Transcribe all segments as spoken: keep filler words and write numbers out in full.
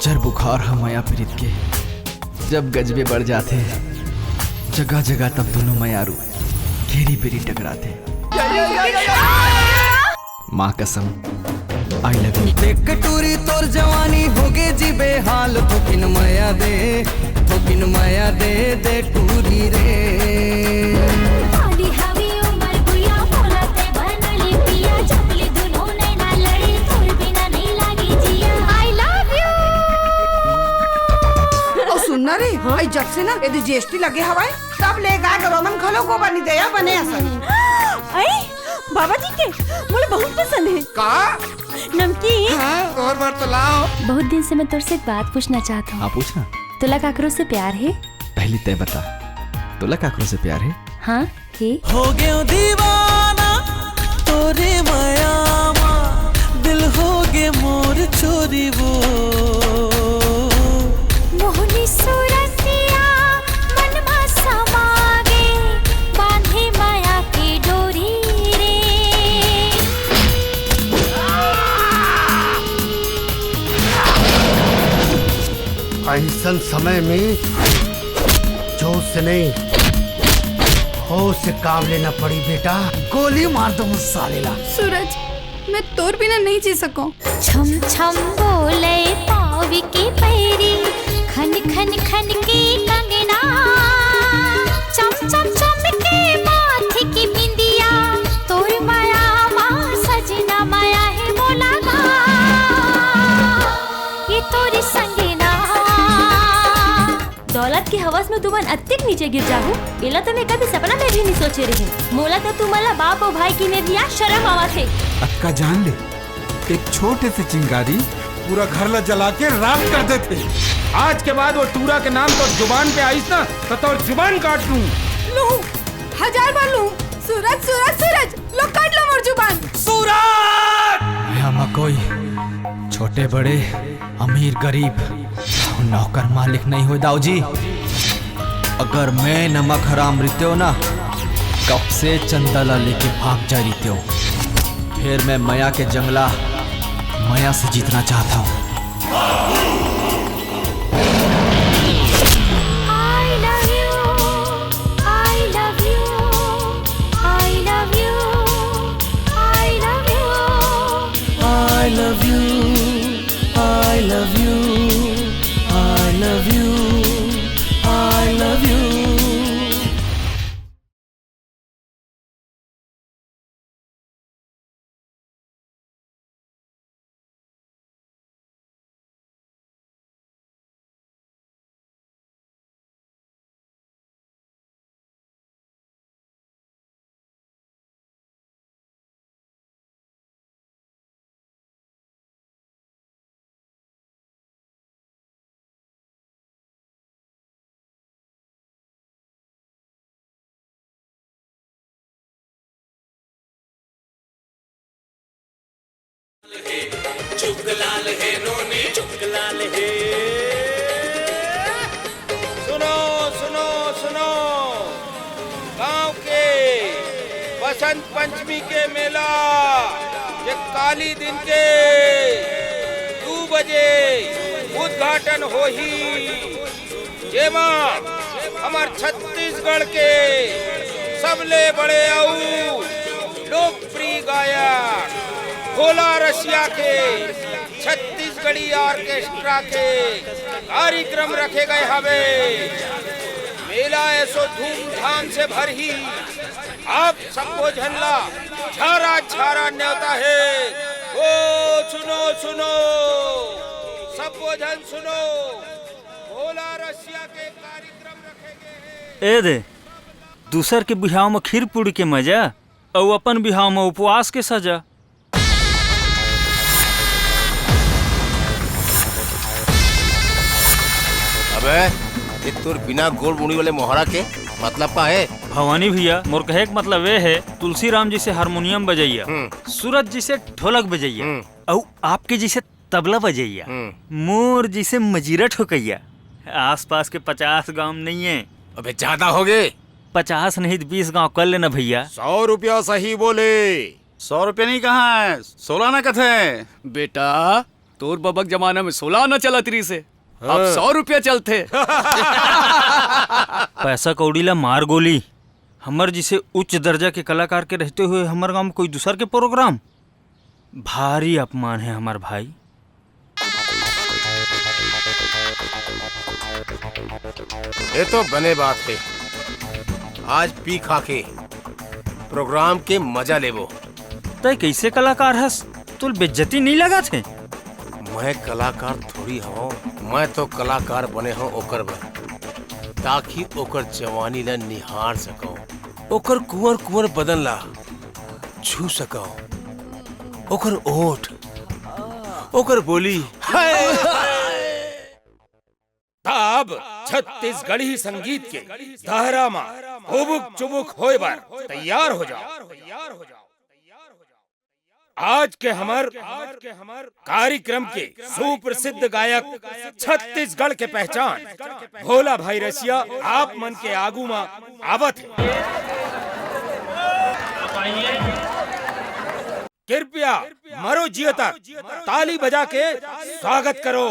जर बुखार ह मया प्रीत के जब गजबे बढ़ जाथे, जगह जगह तब दुनों मयारू घेरी बेरी टकराथे। माँ कसम, I love you। देख टूरी तोर जवानी होगे जी बेहाल, थोकिन मया दे, थोकिन मया दे, दे टूरी रे। पानी हवी उमर भुइया, मोला ते बनले पिया, जब ले दुनो नैना लड़ी, तोर बिना नहीं लागी जिया। I love you। अउ सुन ना रे, हाँ? जब से ना एदे जीएसटी लगे हवय, तब ले गाय गरु मन घलो गोबर नहीं देया बने असन। आई, बाबा जी के मोला बहुत पसंद हे। का? नमकीन। हाँ, और बार तो लाओ। बहुत दिन से मैं तोर से एक बात पूछना चाहत हूँ। हाँ, पूछना। तोला काकरो से प्यार हे? पहली तय बता, तोला काकरो से प्यार हे? हाँ, हे। हो गयो दीवाना तोरे मया मा, दिल हो गे मोर चोरी वो। मोहनी सूरतिया मन मा समा गे, बांधे मया के डोरी रे। अइसन समय में जोश से नहीं, होश से काम लेना पड़ी बेटा। गोली मार दो उस साले ला। सूरज, मैं तोर बिना नहीं जी सकूं। छम छम बोले पावी के पैरी, खन खन खन के कंगना, चम चम चम के माथे की बिंदिया, तोर माया मा सजना माया है मोला ना, ये तोर संगना। दौलत के हवस में तुमन अत्तेक नीचे गिर जाहू, एला तो मैं कभी सपना में भी नहीं सोचे रहे। मोला तो तुमन ला बाप अउ भाई की में भी आज शर्म आवत हे। अतका जान ले, एक छोटे से चिंगारी पूरा घर ला जला के राख कर देथे। आज के बाद वो टूरा के नाम तोर जुबान पे आइस ना, तो तोर जुबान काट लूं। लूं, हजार बार लूं। सूरज, सूरज, सूरज, लो काट लो मोर जुबान। सूरज! यहाँ मा कोई छोटे बड़े, अमीर गरीब, नौकर मालिक नहीं होय दाऊ जी। अगर मैं नमक हराम रितेव ना, कब से चंदा ला लेके भाग जा रितेव। फिर मैं मया के जंगला मया से जीतना चाहता हूँ। I love you, I love you, I love you, I love you। I love you, I love you, I love you, I love you। चुक लाल हे नोनी, चुक लाल हे। सुनो, सुनो, सुनो। गांव के बसंत पंचमी के मेला के काली दिन के दू बजे उद्घाटन होही। जेमा हमर छत्तीसगढ़ के सबले बड़े अउ लोकप्रिय गायक भोला रसिया के छत्तीसगढ़ी ऑर्केस्ट्रा के कार्यक्रम रखे गए हवे। मेला ऐसो धूमधाम से भरही, आप सबो झन ला छारा छारा न्योता हे। ओ सुनो सुनो, सबो झन सुनो, भोला रसिया के कार्यक्रम रखे गए हे। ए दे, दूसर के बिहाव म खीर पूड़ी के मजा अउ अपन बिहाव म उपवास के सजा। अबे, ये तोर बिना गोल मुड़ी वाले मोहरा के मतलब का हे? भवानी भैया, मोर कहे के मतलब ये हे, तुलसी राम जैसे हारमोनियम बजैया, हम्म। सूरज जैसे ढोलक बजैया, हम्म। अउ आपके जैसे तबला बजैया, हम्म। मोर जैसे मजीरा ठोकैया, आसपास के पचास गांव नहीं है। अबे, ज्यादा हो गए। पचास नहीं तो बीस गांव कर लेना भैया। सौ रुपया सही बोले। सौ रुपया नहीं कहाँ है, सोलह ना कथे। बेटा, तोर बबा के जमाना में सोलह आना चलत रहिस हे, अब हाँ। सौ रुपया चलथे। पैसा कौड़ी ला मार गोली। हमर जिसे उच्च दर्जा के कलाकार के रहते हुए हमर गांव में कोई दूसर के प्रोग्राम, भारी अपमान हे हमर भाई। ये तो बने बात हे, आज पी खा के प्रोग्राम के मजा लेबो। तैं कइसे कलाकार हस? तोला बेइज्जती नइ लगत हे? मैं कलाकार थोड़ी हवं, मैं तो कलाकार बने हवं ओकर बर, ताकि ओकर जवानी ला निहार सकंव, ओकर कुंवर कुंवर बदन ला छू सकंव, ओकर ओठ, ओकर बोली। हाय! त अब छत्तीसगढ़ी संगीत के दायरा म उबुक चुबुक होय बर तैयार हो जाओ। आज के हमर कार्यक्रम के सुप्रसिद्ध गायक, छत्तीसगढ़ के पहचान भोला भाई रसिया आप मन के आगू म आवत हे। कृपया मरो जियो तक ताली बजा के स्वागत करो।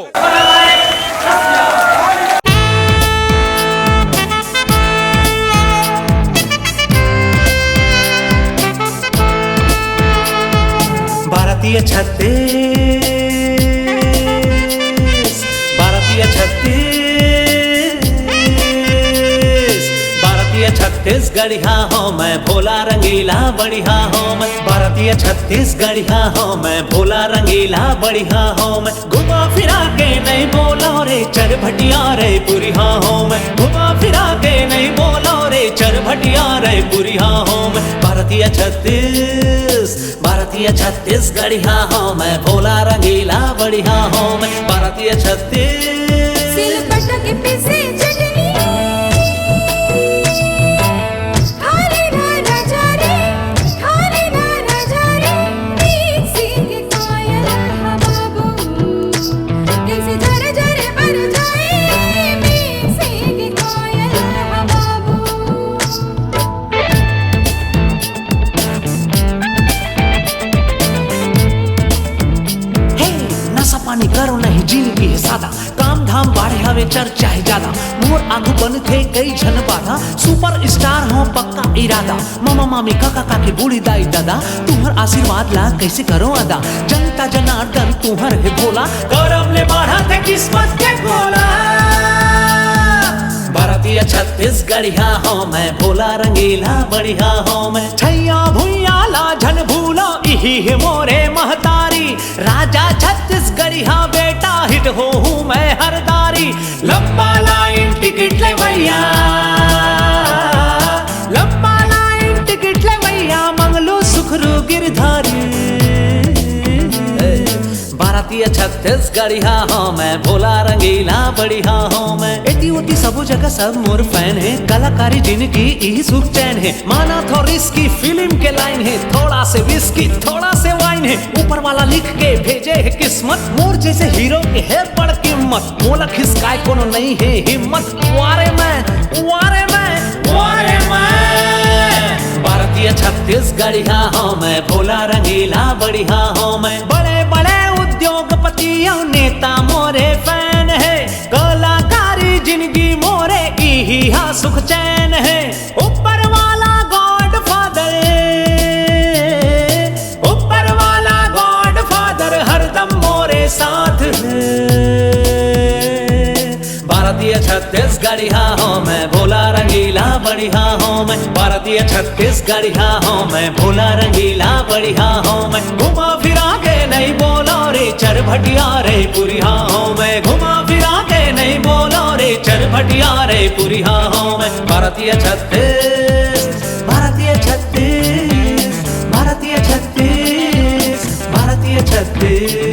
भारतीय छत्तीस, भारतीय छत्तीस, भारतीय छत्तीसगढ़िया हंव मैं, भोला रंगीला बढ़िया हंव मैं। भारतीय छत्तीसगढ़िया हंव मैं, भोला रंगीला बढ़िया हंव मैं। घुमा फिरा के नइ बोलव रे, चरभटिया रे पुरिहा हंव मैं। घुमा फिरा के नइ बोलव रे, चरभटिया रे पुरिहा हंव मैं। भारतीय छत्तीस, भारतीय छत्तीसगढ़िया हंव मैं, भोला रंगीला बढ़िया हंव मैं। भारतीय छत्तीस। सिलबट्टा के पीसे चटनी, खा ले ना राजा रे, खा ले ना राजा रे, मिक्सी के कोयल हा बाबू, कैसे जर जर बर जाए, मिक्सी के कोयल हा बाबू। हे, नशा पानी करो नहीं, जिंदगी हे सादा, काम धाम बाढ़े हवे, चर्चा हे जादा, मोर आगू बनथे कई झन बाधा, सुपरस्टार हो पक्का इरादा, मामा मामी काका काकी बूढ़ी दाई दादा, तुम्हर आशीर्वाद ला कैसे करो अदा, जनता जनार्दन तुम्हर हे भोला, करम ले बाढ़ा थे किस्मत के गोला। भारतीय छत्तीसगढ़िया हंव मैं, भोला रंगीला बढ़िया हंव मैं। छैया भुइया ला झन भूलो, इही हे मोरे महतारी। राजा छत्तीसगढ़िया बेटा, हिट होहूं मैं हर दारी। लंबा लाइन टिकट लेवइया, लंबा लाइन टिकट लेवइया, मंगलू सुखरू गिरधारी। भारतीय छत्तीसगढ़िया हंव मैं, भोला रंगीला बढ़िया हंव मैं। एती ओती सबो जगह सब मोर फैन हे, कलाकारी जिंदगी इही सुख चैन हे। माना थो रिस्की फिल्म के लाइन हे, थोड़ा से विस्की थोड़ा से वाइन हे। ऊपर वाला लिख के भेजे हे किस्मत, मोर जैसे हीरो के हे बड़ कीमत। मोला खिसकाए कोनो नइ हे हिम्मत, वारे मैं, वारे मैं, वारे मैं। भारतीय छत्तीसगढ़िया हंव मैं, भोला रंगीला बढ़िया हंव मैं। बड़े बड़े उद्योगपति अउ नेता मोरे फैन हे, कलाकारी जिंदगी मोरे इही हा सुख चैन हे। ऊपर वाला गॉडफादर, ऊपर वाला गॉडफादर हरदम मोरे साथ हे। भारतीय छत्तीसगढ़िया हंव मैं, भोला रंगीला बढ़िया हंव मैं। भारतीय छत्तीसगढ़िया हंव मैं, भोला रंगीला बढ़िया हंव मैं। घुमा फिरा के नइ बोलो रे, चरभटिया रे पुरिहा हंव मैं। घुमा फिरा के नइ बोलो रे, चरभटिया रे पुरिहा हंव मैं। भारतीय छत्तीस, भारतीय छत्तीस, भारतीय छत्तीस, भारतीय छत्तीस।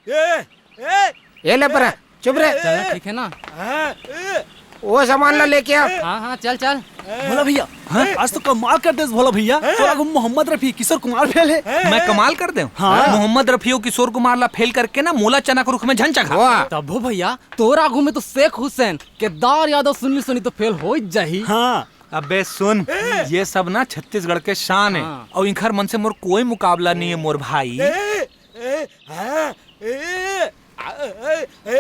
ए, ए, ए ले परा, चुप रे। चलना ठीक है ना? हाँ, ए, वो सामान ला लेके आ। हाँ, हाँ, चल, चल। भोला भैया, हाँ? आज तो कमाल कर देस भोला भैया। हाँ? तो आगू मोहम्मद रफी, किशोर कुमार फेल हे। मैं कमाल कर देंव। हाँ। मोहम्मद रफी अउ किशोर कुमार ला फेल करके ना मोला चना के रुख में झन चघा। वाह। तभो भैया, तोर आगू में तो शेख हुसैन, केदार यादव सुनी सुनी तो फेल हो ही जाही। हाँ। अबे सुन, ये सब ना छत्तीसगढ़ के शान हे। हाँ। अउ इंखर मन से मोर कोई मुकाबला नहीं हे मोर भाई। ए, ए, हाँ, ए, आ, ए, ए, ए,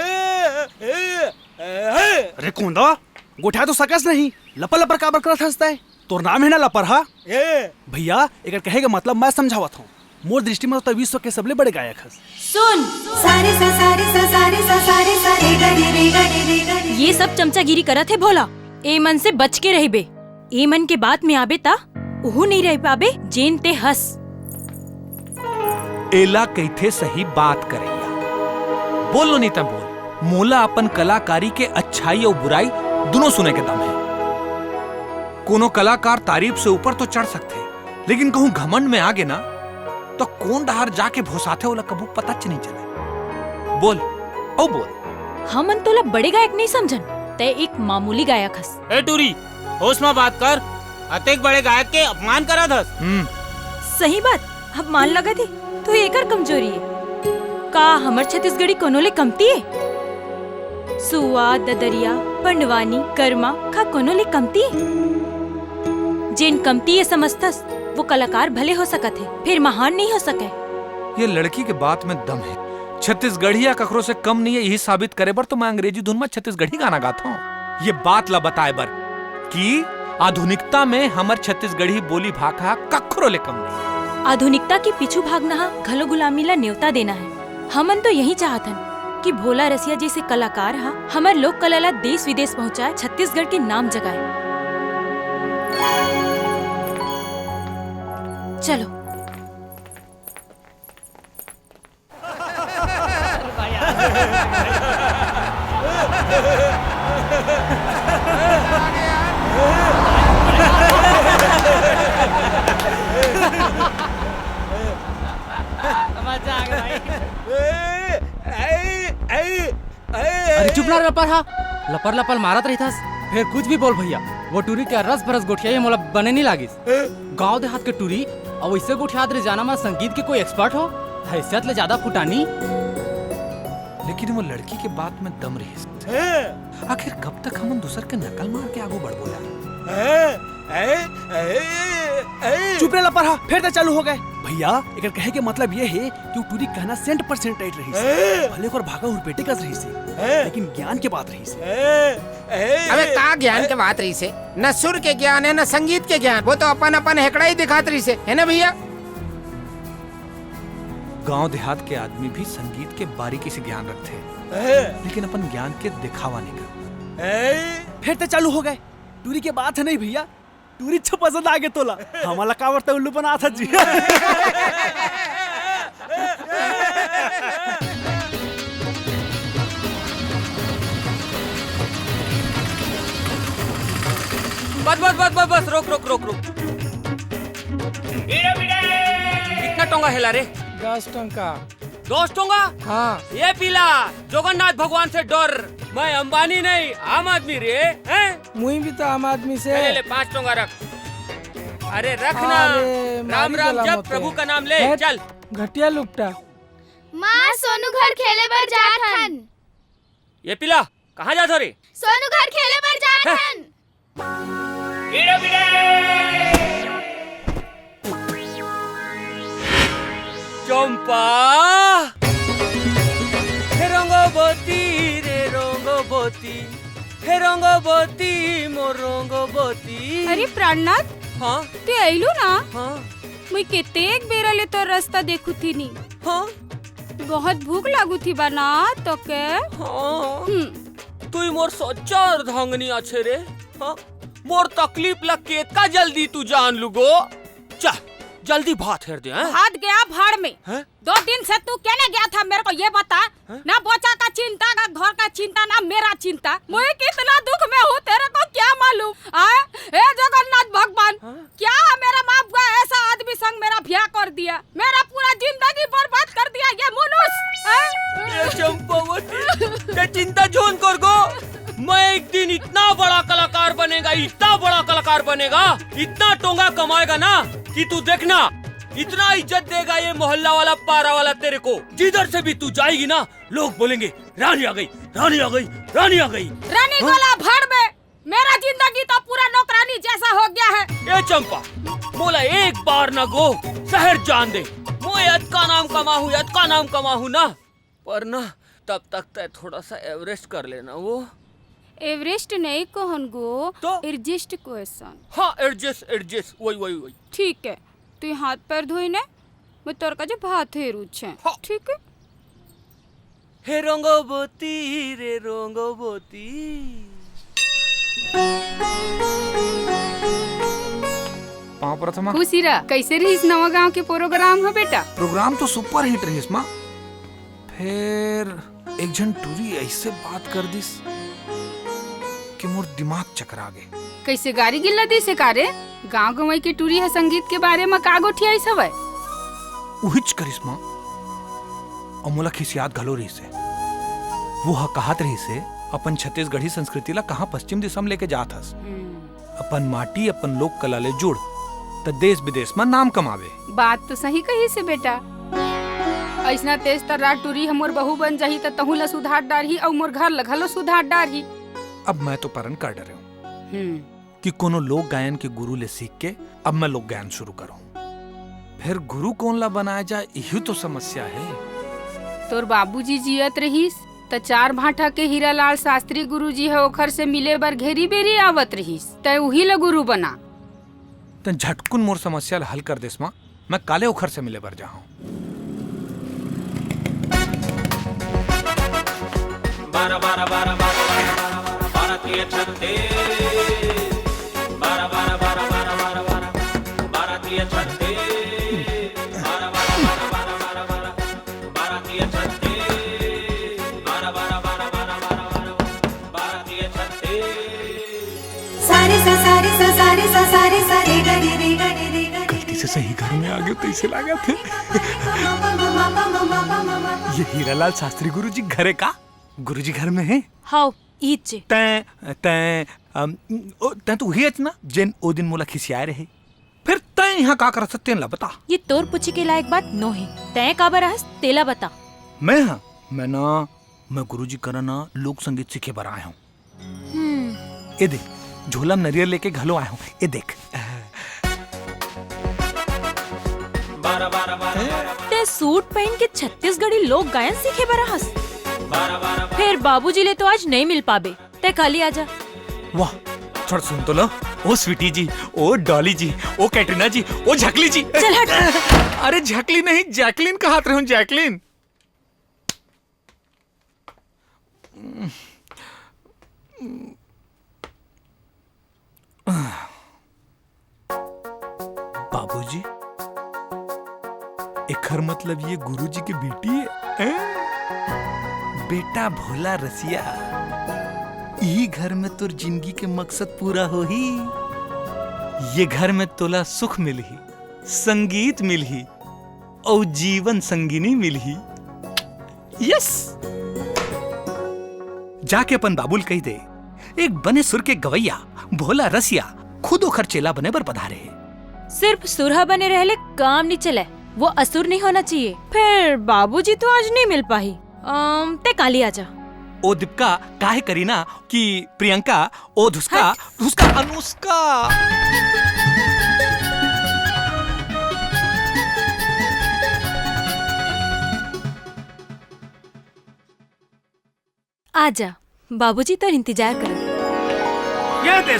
ए, ए। अरे कोंदा, गोठिया तो सकस नहीं, लपर लपर काबर करत हस तैं? तोर नाम हे ना लपर हा? ए। भैया, एकर कहे के मतलब मैं समझावत हूँ। मोर दृष्टि में तो तैं विश्व के सबले बड़े गायक हस। सुन। सारे सा, सारे सा, सारे सा, सारे सा, रे गा रे, रे गा रे, रे गा रे। ये सब चमचागिरी करत हे भोला, ए मन से बच के रहिबे। ए मन के बात में आबे त उहू नहीं रह पाबे, जेन ते हस। एला कहिथे सही बात करइया। बोल लो नहीं त बोल, मोला अपन कलाकारी के अच्छाई अउ बुराई दुनों सुने के दम हे। कोनो कलाकार तारीफ से ऊपर तो चढ़ सकथे, लेकिन कहूँ घमंड में आगे ना, तो कोन डहार जाके भोसाथे, ओला कभू पता च नहीं चले। बोल, अउ बोल। हमन तोला बड़े गायक नहीं समझन, तैं एक मामूली गायक हस। ए टूरी, होश में बात कर, अतेक बड़े गायक के अपमान करत हस। हम्म। सही बात, अपमान लगत हे, तो एकर कमजोरी हे। का हमर छत्तीसगढ़ी कोनो ले कमती हे? सुआ, ददरिया, पंडवानी, कर्मा, का कोनो ले कमती हे? जेन कमती हे समझथस, वो कलाकार भले हो सकत हे, फेर महान नहीं हो सके। ये लड़की के बात में दम हे। छत्तीसगढ़िया कखरो से कम नहीं हे, यही साबित करे बर तो मैं अंग्रेजी धुन में छत्तीसगढ़ी गाना गात हूँ। ये बात ला बताए बर कि आधुनिकता में हमर छत्तीसगढ़ी बोली भाखा कखरो ले कम नहीं। आधुनिकता के पीछू भागना हा घलो गुलामी ला नेवता देना हे। हमन तो यही चाहत हन कि भोला रसिया जैसे कलाकार हा हमर लोक कला ला देश विदेश पहुंचाए, छत्तीसगढ़ के नाम जगाए। चलो। मजा आ गया भाई। अरे चुप ना लपर हा, लपर लपर मारत रहिथस, फेर कुछ भी बोल भैया। वो टूरी के रस भरस गोठिया ये मोला बने नहीं लागिस। गांव देहात के टूरी अउ वैसे गोठियात रे जाना मा संगीत के कोई एक्सपर्ट हो, हैसियत ले ज्यादा फुटानी। लेकिन वो लड़की के बात में दम रहिस। आखिर कब तक हमन दूसर के नकल मार के आगू बढ़बो यार? चुप रे लपर हा, फेर ते चालू हो गए। भैया, एकर कहे के मतलब ये हे कि वो टूरी कहना सेंट परसेंट टाइट रहिस। भले ओकर भाखा हुरपेटे कस रहिस हे, लेकिन ज्ञान के बात रहिस हे। अबे का ज्ञान के बात रहिस हे? न सुर के ज्ञान हे, न संगीत के ज्ञान। वो तो अपन अपन हेकड़ा ही दिखात रहिस हे, है ना भैया? गांव देहात के आदमी भी संगीत के बारीकी से ज्ञान रखथे, लेकिन अपन ज्ञान के दिखावा नहीं करथे। फेर ते चालू हो गए। टूरी के बात हे नहीं भैया, टूरी अच्छा पसंद आ गे तोला। हमला काबर ते उल्लू बनात हस जी। बस, बस, बस, बस, बस, रोक, रोक, रोक, रोक। कितना टोंगा हेला रे? दस टंका। दस टोंगा? हाँ। ये पीला, जगन्नाथ भगवान से डर। मैं अंबानी नहीं, आम आदमी रे, हैं? मुई भी तो आम आदमी से। ले, ले, पाँच टोंगा रख। अरे रख ना। अरे, राम मारी राम गला जप, मोते। प्रभु का नाम ले, हट, चल। घटिया लुपटा। माँ, सोनू घर खेले बर जात हन। ये पीला, कहाँ जात हो रे? सोनू घर खेले बर जात हैं? हन। चंपा, हे रंगवती रे रंगवती, हे रंगवती, मोर रंगवती। अरे प्राणनाथ, हाँ? ते अइलू ना? हाँ। मुई केतेक बेरा ले तोर रास्ता देखू थी नी। हाँ। बहुत भूख लागू थी बा ना तोके। हाँ। हम्म। तू ही मोर सच्चा अर्धांगिनी आछे रे। हाँ। मोर तकलीफ ला केतका जल्दी तू जान लुगो। चल, जल्दी भात हेर दे, हैं? भात गया भाड़ में। हैं? दो दिन से तू कहने गया था मेरे को, ये बता। हैं? ना बच्चा का चिंता, ना घर का चिंता, ना मेरा चिंता। मैं कितना दुख में हूँ, तेरे को क्या मालूम? हाँ? हे जगन्नाथ भगवान, हाँ? क्या मेरा बाप का ऐसा आदमी संग मेरा ब्याह कर दिया? मेरा पूरा जिंदगी बर्बाद कर दिया ये मनुष्य, हैं? ए चंपावती, ते चिंता झोन कर गो। मैं एक दिन इतना इतना बड़ा कलाकार बनेगा, इतना टोंगा कमाएगा ना कि तू देखना, इतना इज्जत देगा ये मोहल्ला वाला, पारा वाला तेरे को। जिधर से भी तू जाएगी ना, लोग बोलेंगे, "रानी आ गई, रानी आ गई, रानी आ गई।" रानी हाँ? गोला भर में मेरा जिंदगी तो पूरा नौकरानी जैसा हो गया है। ए चंपा, मोला एक बार ना गो शहर जान दे। मोए अतका नाम कमाहूँ, अतका नाम कमाहूँ ना, पर ना, तब तक तय थोड़ा सा एवरेस्ट कर लेना वो। एवरेस्ट नहीं कहन गो, तो? Adjust question. हाँ, एडजस्ट, एडजस्ट, वही, वही, वही। ठीक है, तू हाथ पैर धोई ने, मैं तोर का जो भात हेरू छे। हाँ। ठीक है? हे रोंगोबोती रे रोंगोबोती। पाँव परत हमा। खुशी रह, कैसे रहिस नवा गांव के प्रोग्राम ह बेटा? प्रोग्राम तो सुपर हिट रहिस माँ। फेर एक झन टूरी ऐसे बात कर दिस कि मोर दिमाग चकरा गे। कैसे गारी गिल्ला दिस हे का रे? गांव गंवई के टूरी ह संगीत के बारे म का गोठियाइस हवय? उहिच करिस माँ, अउ मोला खिसियात घलो रहिस हे। वो ह कहत रहिस हे, "अपन छत्तीसगढ़ी संस्कृति ला कहाँ पश्चिम दिशा म लेके जात हस? हम्म। अपन माटी, अपन लोक कला ले जुड़, त देश विदेश म नाम कमावे।" बात तो सही कहिस हे बेटा। अइसना तेज तर्रार टूरी ह मोर बहू बन जाही, त तहूँ ला सुधार डारही अउ मोर घर ला घलो सुधार डारही। अब मैं तो परन कर डरे हूँ। हम्म। कि कोनो लोक गायन के गुरु ले सीख के अब मैं लोक गायन शुरू करूं। फेर गुरु कोन ला बनाए जाए, इही तो समस्या हे। तोर बाबूजी जियत रहिस, त चार भाठा के हीरालाल शास्त्री गुरुजी ह ओखर से मिले बर घेरी बेरी आवत रहिस, तैं उही ला गुरु बना। तैं झटकुन मोर समस्या ला हल कर देस माँ। मैं काले ओखर से मिले बर जाहूं। बारा, बारा, बारा, बारा, बारा, बारा, बारा, बारा, भारतीय छत्तीस। बारा, बारा, बारा, बारा, बारा, बारा, भारतीय छत्तीस। बारा, बारा, बारा, बारा, बारा, बारा, भारतीय छत्तीस। बारा, बारा, बारा, बारा, बारा, बारा, भारतीय छत्तीस। सारे सा, सारे सा, सारे सा, सारे सा, रे गा रे, रे गा रे, रे गा रे, गलती से सही घर में आ गए, तैसे लागत हे। ये हीरालाल शास्त्री गुरुजी घर हे का? गुरुजी घर में हे? हाव, इहिच हे। तैं, तैं, अम, ओ, तैं तो उही अच ना, जेन ओ दिन मोला खिसियाए रहे। फेर तैं इहाँ का करत हस, तेन ला बता। ये तोर पूछे के लायक बात नो हे। तैं काबर आहस, तेला बता। मैं, हाँ, मैं ना, मैं गुरुजी करा ना लोक संगीत सीखे बर आए हूँ। हम्म। ए देख, झोला म नरियर लेके घलो आए हूँ। ए देख। तैं सूट पहिन के छत्तीसगढ़ी लोक गायन सीखे बर आहस? फेर बाबूजी ले तो आज नइ मिल पाबे, तैं काली आजा। वाह, थोड़ा सुन तो लो। ओ स्वीटी जी, ओ डॉली जी, ओ कैटरीना जी, ओ झकली जी। चल हट। अरे झकली नहीं, जैकलिन कहत रहे हूँ, जैकलिन। बाबूजी, एखर मतलब ये गुरुजी के बेटी हे, हैं? बेटा भोला रसिया, इही घर में तोर जिंदगी के मकसद पूरा होही। ये घर में तोला सुख मिलही, संगीत मिलही, अउ जीवन संगिनी मिलही। यस! जाके अपन बाबू ल कहि दे, एक बने सुर के गवैया, भोला रसिया, खुद ओखर चेला बने बर पधारे हे। सिर्फ सुरहा बने रहे ले काम नइ चलय, वो असुर नइ होना चाहिए। फेर बाबूजी तो आज नइ मिल पाही। अम, तैं काली आजा। ओ दीपिका, काहे करी ना कि प्रियंका, ओ धुसका, हट। धुसका अनुष्का। आजा, बाबूजी तोर इंतजार करत। ये दे।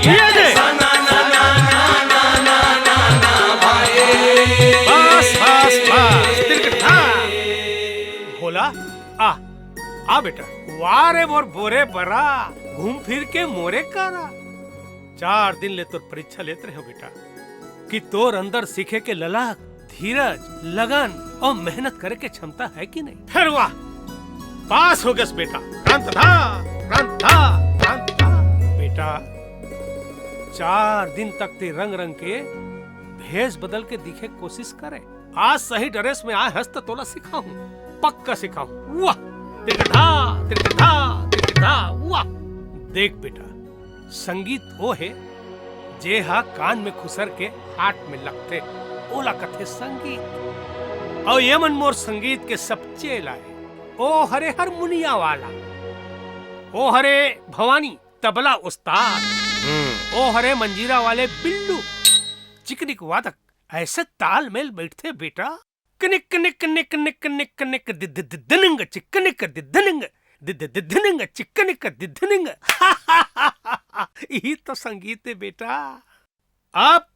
ये दे। बस, बस, बस। तिरकटा। भोला, आ, आ बेटा। वाह रे मोर बोरे बरा, घूम फिर के मोरे करा। चार दिन ले तोर परीक्षा लेत रहे हंव बेटा, कि तोर अंदर सीखे के ललक, धीरज, लगन अउ मेहनत करे के क्षमता हे कि नहीं। फेर वाह, पास हो गेस बेटा। रंत धा, रंत धा, रंत धा। बेटा, चार दिन तक तैं रंग रंग के भेष बदल के दिखे के कोशिश करे, आज सही dress में आए हस त तोला सिखाहूं, पक्का सिखाहूं। वाह, तिरधा, तिरधा, तिरधा, वाह। देख बेटा, संगीत वो हे, जे हा कान में खुसर के heart में लगथे, ओला कथे संगीत। अउ ये मन मोर संगीत के सब चेला हे। ओ हरे हारमोनिया वाला, ओ हरे भवानी तबला उस्ताद, हम्म। ओ हरे मंजीरा वाले बिल्लू, चिकनिक वादक, ऐसे तालमेल बैठथे बेटा। कनिक, कनिक, कनिक, कनिक, कनिक, कनिक, दि, दि, दि, दिनिंग, चिकनिक, दि, दिनिंग, दि, दि, दि, दिनिंग, चिकनिक, दि, दिनिंग। यही तो संगीत हे बेटा। अब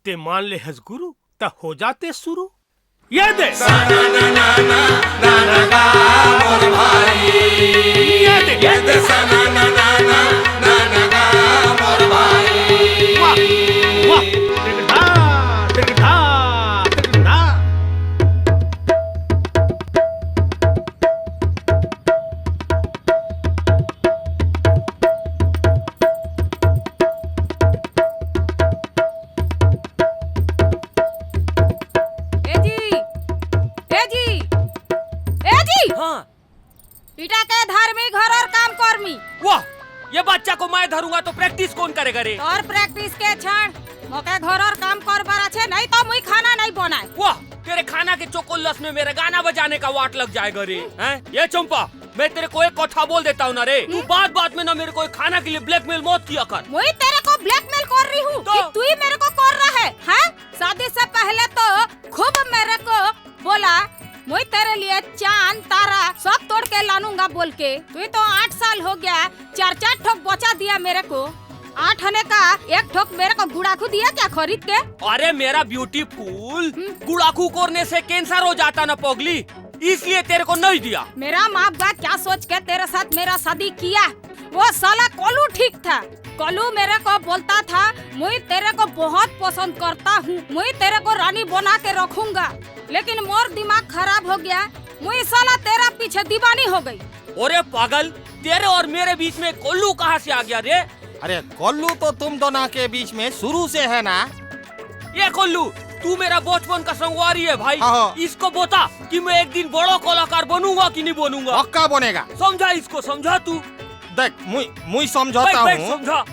ते मान ले हस गुरु, त हो जाते शुरू। ये दे। ये दे। वाह, वाह। तिरधा, तिरधा, तिरधा। ए जी, ए जी, ए जी। हाँ। इटा के धरमी घर और काम करमी। वाह, ये बच्चा को मैं धरूंगा तो practice कौन करेगा रे? और practice के छाड़, मोके घर और काम कर बर आछे, नहीं तो मुई खाना नहीं बनाए। वाह, तेरे खाना के चोकोलस में मेरे गाना बजाने का वाट लग जाएगा रे। हैं? ये चंपा, मैं तेरे को एक कथा बोल देता हूँ ना रे, तू हम्म। बात बात में ना मेरे को ये खाना के लिए blackmail मत किया कर। मुई तेरे को blackmail कर रही हूँ तो? कि तू ही मेरे को कर रहा है, हैं? शादी से पहले तो खूब मेरे को बोला, मुई तेरे लिए चांद तारा सब तोड़ के लानूंगा बोल के। तू ही तो आठ साल हो गया, चार चार ठोक बचा दिया मेरे को। आठ आने का एक ठोक मेरे को गुड़ाखू दिया क्या खरीद के? अरे मेरा beautiful, हम्म। गुड़ाखू करने से cancer हो जाता ना पगली, इसलिए तेरे को नहीं दिया। मेरा माँ बाप क्या सोच के तेरे साथ मेरा शादी किया? वो साला कोलू ठीक था। कोलू मेरे को बोलता था, "मुई तेरे को बहुत पसंद करता हूँ, मुई तेरे को रानी बना के रखूंगा।" लेकिन मोर दिमाग खराब हो गया, मुई साला तेरा पीछे दीवानी हो गई। अरे पागल, तेरे और मेरे बीच में कोल्लू कहाँ से आ गया रे? अरे कोल्लू तो तुम दोनों के बीच में शुरू से है ना। ये कोल्लू, तू मेरा बचपन का संगवारी है भाई। हाँ, हाँ। इसको बता कि मैं एक दिन बड़ा कलाकार बनूंगा कि नहीं बनूंगा। पक्का बनेगा। समझा इसको, समझा तू। देख, मुई, मुई समझाता बैठ, बैठ, हूँ। समझा।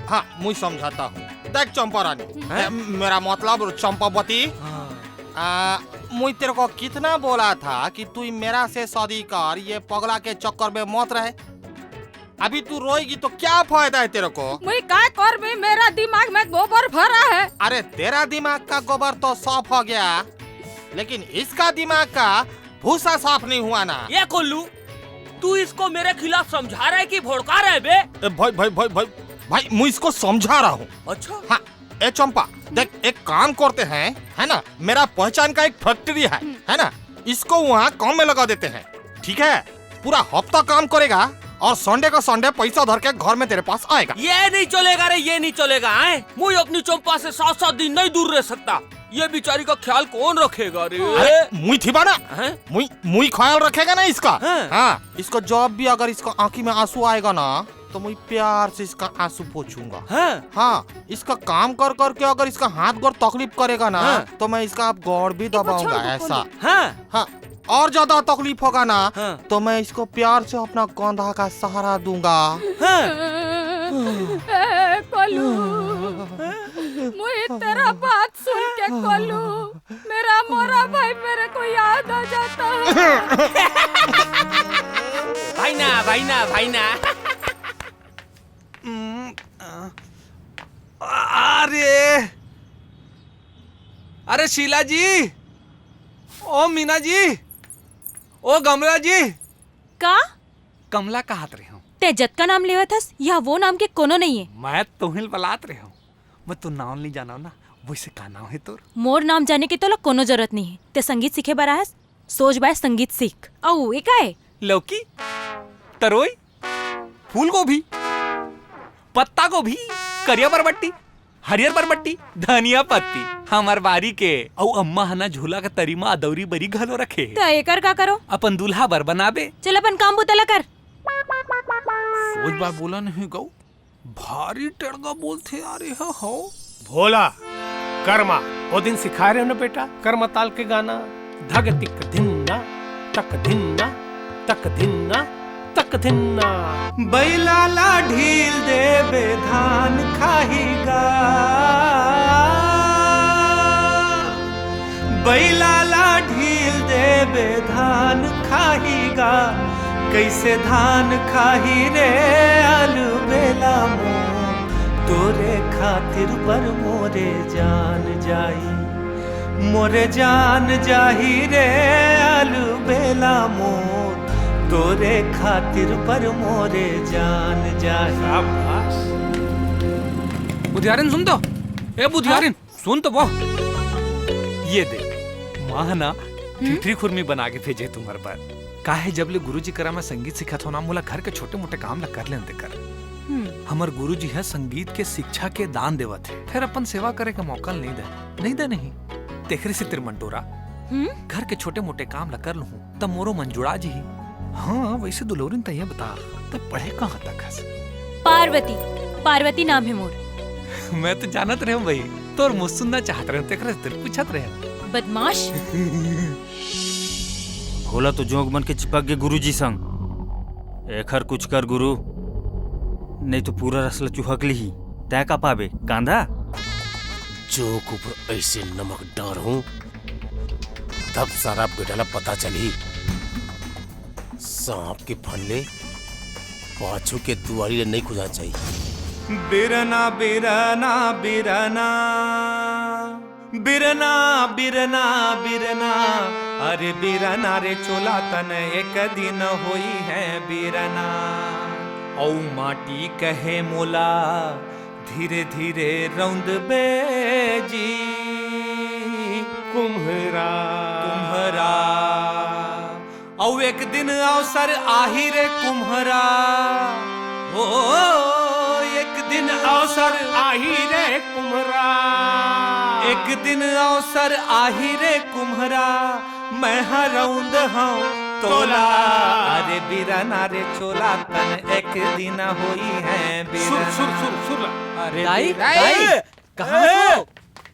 हाँ, मुई समझाता हूँ। देख चंपा रानी, हैं? ए, मेरा मतलब चंपावती। हाँ। आ, मुई तेरे को कितना बोला था कि तू मेरा से शादी कर, ये पगला के चक्कर में मत रहे। अभी तू रोएगी तो क्या फायदा है तेरे को? मुई का कर भी, मेरा दिमाग में गोबर भरा है। अरे तेरा दिमाग का गोबर तो साफ हो गया, लेकिन इसका दिमाग का भूसा साफ नहीं हुआ ना। ये कोल्लू, तू इसको मेरे खिलाफ समझा रहा है कि भड़का रहा है बे? ए, भाई, भाई, भाई, भाई, भाई, मुई इसको समझा रहा हूँ। अच्छा। हाँ, ए चंपा, देख, एक काम करते हैं, है ना, मेरा पहचान का एक factory है, हम्म। है ना, इसको वहाँ काम में लगा देते हैं, ठीक है? पूरा हफ्ता काम करेगा और Sunday का Sunday पैसा धर के घर में तेरे पास आएगा। ये नहीं चलेगा रे, ये नहीं चलेगा, हैं? मुई अपनी चंपा से सात सात दिन नहीं दूर रह सकता। ये बेचारी का ख्याल कौन रखेगा रे? अरे, मुई थिबा ना, हैं? मुई, मुई ख्याल रखेगा ना इसका। हैं? हाँ, इसको जब भी अगर इसका आंखी में आंसू आएगा ना, तो मुई प्यार से इसका आंसू पोंछूंगा। हाँ। हाँ, इसका काम कर करके अगर इसका हाथ गोड़ तकलीफ करेगा ना, हाँ। तो मैं इसका आप गोड़ भी दबाऊंगा, ऐसा। हाँ। हाँ, और ज्यादा तकलीफ होगा ना, हाँ। तो मैं इसको प्यार से अपना कंधा का सहारा दूंगा। हाँ। ए, कोलू, मुई तेरा बात सुन के कोलू, मेरा मोरा भाई मेरे को याद आ जाता है। भाई ना, भाई ना, भाई ना। हम्म, अ, अरे, अरे शीला जी, ओ मीना जी, ओ गमला जी। का? कमला कहत रहे हूँ। ते जतका नाम लेवत हस, यह वो नाम के कोनो नहीं है। मैं तोहिल बलात रहे हूँ। मैं तो नाम नहीं जाना ना, वैसे का नाम है तोर? मोर नाम जाने के तोला कोनो जरूरत नहीं है। ते संगीत सीखे बर आयस, सोज बाय संगीत सीख। अउ ए का है? लौकी, तरोई, फूलगोभी, पत्ता गोभी, करिया बरबट्टी, हरियर बरबट्टी, धनिया पत्ती, हमर बारी के। अउ अम्मा ह ना झूला के तरी म अदौरी बरी घलो रखे हे। त एकर का करो? अपन दूल्हा बर बनाबे। चल अपन काम बुता ला कर। सोज बाय बोला नहीं गऊ, भारी टेड़गा बोलथे यार, ए ह हो। भोला, कर्मा, ओ दिन सिखाए रहे ना बेटा, कर्मताल के गाना, धग तिक धिन्ना, तक धिन्ना, तक धिन्ना, तक धिन्ना। बैला ला ढील देबे धान खाही गा, बैला ला ढील देबे धान खाही गा, कैसे धान खाही रे आलू बेला मोर, तोरे खातिर बर मोरे जान जाही, मोरे जान जाही रे आलू बेला मोर, तोरे खातिर बर मोरे जान जाही। शाबाश। बुधियारिन सुन तो, ए बुधियारिन, सुन तो वो। ये दे, माँ ना खिचड़ी खुरमी बना के भेजे तुम्हर बर। काहे जब ले गुरुजी करा मैं संगीत सिखत हो ना, मोला घर के छोटे मोटे काम ला कर लेन दे कर। हम्म। हमर गुरुजी ह संगीत के शिक्षा के दान देवत हे, फेर अपन सेवा करे के मौका ल नइ दे, नइ दे नहीं। तेखरे से तेर मन टोरा, हम्म? घर के छोटे मोटे काम ला कर लूँ, त मोरो मन जुड़ा जही। हाँ, वैसे दुलौरिन त ये बता, त पढ़े कहाँ तक हस? पार्वती, पार्वती नाम हे मोर। मैं तो जानत रहेंव भाई, तोर मुँह सुनना चाहत रहेंव, तेखरे से तेरे पूछत रहेंव। बदमाश। भोला तो जोंक बन के चिपक गे गुरुजी संग। एखर कुछ कर गुरु, नहीं तो पूरा रस ल चुहक लिही। तैं का पाबे, कांदा? जोंक ऊपर ऐसे नमक डारहूं, तब सारा बेटा ला पता चलही। सांप के फन ले पाछू के दुआरी ले नहीं खुजा चाहिए। बिरना, बिरना, बिरना, बिरना, बिरना, बिरना, अरे बिरना रे चोला तन एक दिन होई है बिरना। औ माटी कहे मोला धीरे धीरे रौंद बेजी कुम्हरा। कुम्हरा। अउ एक दिन अवसर आही रे कुम्हरा, हो, एक दिन अवसर आही रे कुम्हरा। एक दिन अवसर आही रे कुम्हरा, मैं ह रौंद हंव तोला। तोला। अरे बिरना रे चोला तन एक दिन होई है बिरना। सुर, सुर, सुर, सुर ला। अरे दाई, बिरना। दाई, ए, कहाँ ए, हो?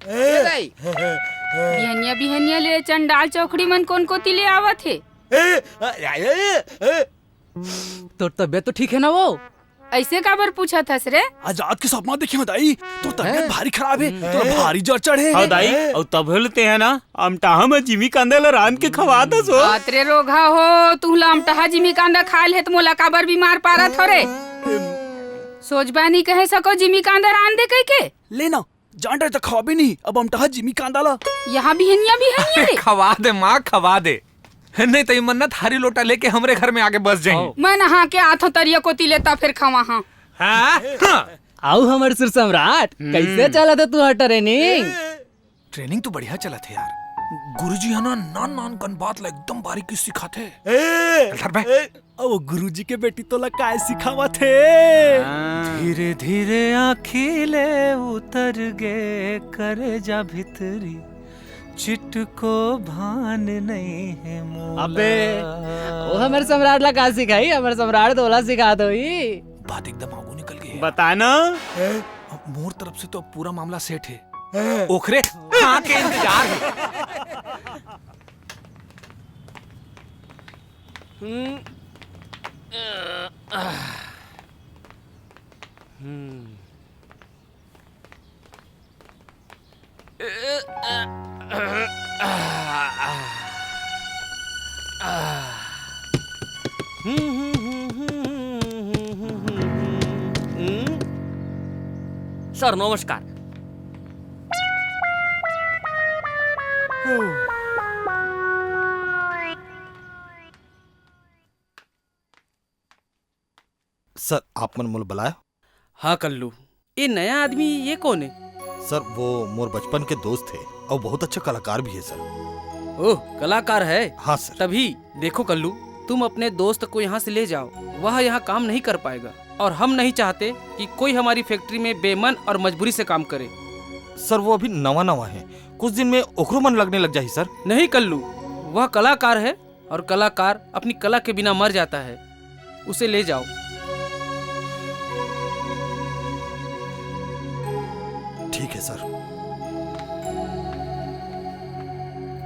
ए, दाई। बिहनिया बिहनिया ले चंडाल चौखड़ी मन कोन कोती ले आवत हे? ए, ए, ए, ए, ए। तोर तबियत तो ठीक है ना वो? ऐसे काबर पूछत हस रे? आज रात के सपना देखे हंव दाई, तोर तबियत हैं? भारी खराब है, हम्म। तोर भारी जर चढ़े हाँ है। दाई, हैं? अउ तभे ले तें ह ना, अमटाहा म जिमी कांदा ला रांध के खवात हस वो। बात रे रोगहा हो, तुहला अमटाहा जिमी कांदा खाए ले त मोला काबर बीमार पारत हो रे? सोचबा नहीं कहे सको जिमी कांदा रांध दे कह के? ले ना, जान रहे त खवाबे नहीं, अब अमटाहा जिमी कांदा ला। यहाँ बिहनिया बिहनिया रे। खवा दे माँ, खवा दे। नहीं त ये मन्नत हारी लोटा लेके हमरे घर में आके बस जाही। मैं नहा के आथों तरिया कोती ले त फेर खवाहूं। हाँ? हाँ। अउ हमर सुर सम्राट, हम्म। कैसे चलत हे तुहर training? Training तो बढ़िया चलत हे यार। गुरुजी ह ना नान नान कन बात ला एकदम बारीकी सिखाथे। ए, चल धर बे। ए, ओ गुरुजी के बेटी तोला काय सिखावत हे? हाँ। धीरे धीरे आँखी ले उतर गे करेजा भीतरी, चिटको भान नहीं है मोला। अबे, वो हमर सम्राट ला का सिखाही? हमर सम्राट तो ओला सिखा दो ही। बात एकदम आगू निकल गई है। बता ना। ए, मोर तरफ से तो अब पूरा मामला set है। ए। ओखरे हाँ के इंतजार है। हम्म। हम्म। सर, नमस्कार। सर, आप मन मोला बुलाया? हाँ कल्लू, ये नया आदमी ये कौन है? सर, वो मोर बचपन के दोस्त है और बहुत अच्छा कलाकार भी है सर। ओह, कलाकार है? हाँ सर। तभी देखो कल्लू, तुम अपने दोस्त को यहाँ से ले जाओ, वह यहाँ काम नहीं कर पाएगा और हम नहीं चाहते कि कोई हमारी factory में बेमन और मजबूरी से काम करे। सर, वो अभी नवा नवा है, कुछ दिन में ओकरो मन लगने लग जाही सर। नहीं कल्लू, वह कलाकार है और कलाकार अपनी कला के बिना मर जाता है। उसे ले जाओ। ठीक है सर।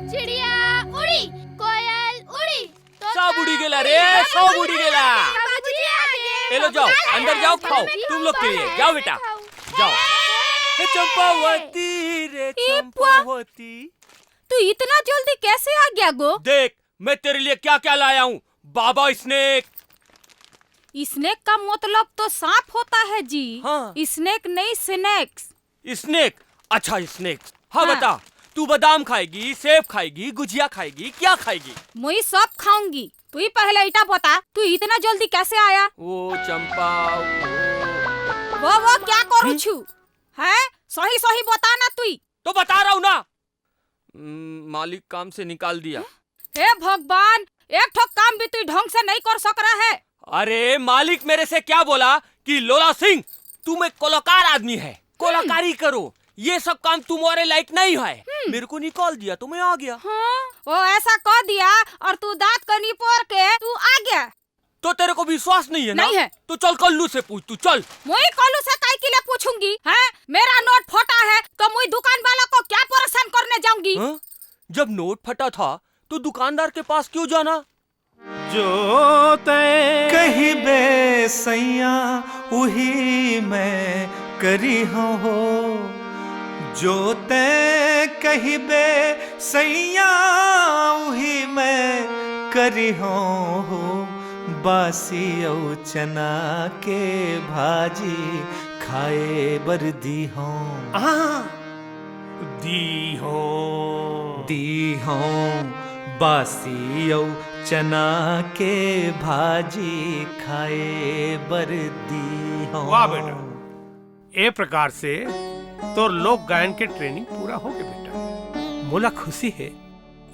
चिड़िया उड़ी, कोयल उड़ी, तोता सब उड़ी गेला रे, उड़ी, सब उड़ी गेला। बाबूजी आ गए, एलो, जाओ, बाबूजी आ अंदर गए, जाओ, खाओ, बाबूजी तुम लोग के लिए, खाओ, जाओ बेटा, खाओ। जाओ। हे चंपावती रे, ई पुआ। चंपावती। तू इतना जल्दी कैसे आ गया गो? देख, मैं तेरे लिए क्या क्या लाया हूँ, बाबा स्नेक। स्नेक का मतलब तो सांप होता है जी। हाँ। स्नेक नहीं, स्नैक्स। स्नेक? अच्छा, स्नेक। हाँ, हाँ। बता, तू बादाम खाएगी, सेब खाएगी, गुजिया खाएगी, क्या खाएगी? मुई सब खाऊंगी। तू ही पहले इटा बता, तू इतना जल्दी कैसे आया? वो चंपा, वो, वो क्या करू हम्म? छू? हैं? सही सही बता ना तू ही। तो बता रहा हूँ ना। हम्म, मालिक काम से निकाल दिया। हे भगवान, एक ठो काम भी तू ढंग से नहीं कर सक रहा है। अरे, मालिक मेरे से क्या बोला कि लोला सिंह, तुम एक कलाकार आदमी है, कलाकारी करो, ये सब काम तुम्हारे लायक नहीं है। हम्म। मेरे को निकाल दिया तो मैं आ गया। हाँ, वो ऐसा कह दिया और तू दांत को निपोर के तू आ गया। तो तेरे को विश्वास नहीं है ना? नहीं है। तो चल कल्लू से पूछ तू, चल। मुई कल्लू से काय के लिए पूछूंगी? हैं? मेरा नोट फटा है तो मुई दुकान वाला को क्या परेशान करने जाऊंगी? हाँ? जब नोट फटा था तो दुकानदार के पास क्यों जाना? जो तैं कहिबे सैया, उही मैं करिहौं हो। जो तैं कहिबे सैया, उही मैं करिहौं हो। बासी अउ चना के भाजी खाए बर दीहौं। आहा। दीहौं। दीहौं, बासी अउ चना के भाजी खाए बर दीहौं। वाह बेटा, ए प्रकार से तोर लोक गायन के ट्रेनिंग पूरा हो गए बेटा। मोला खुशी है,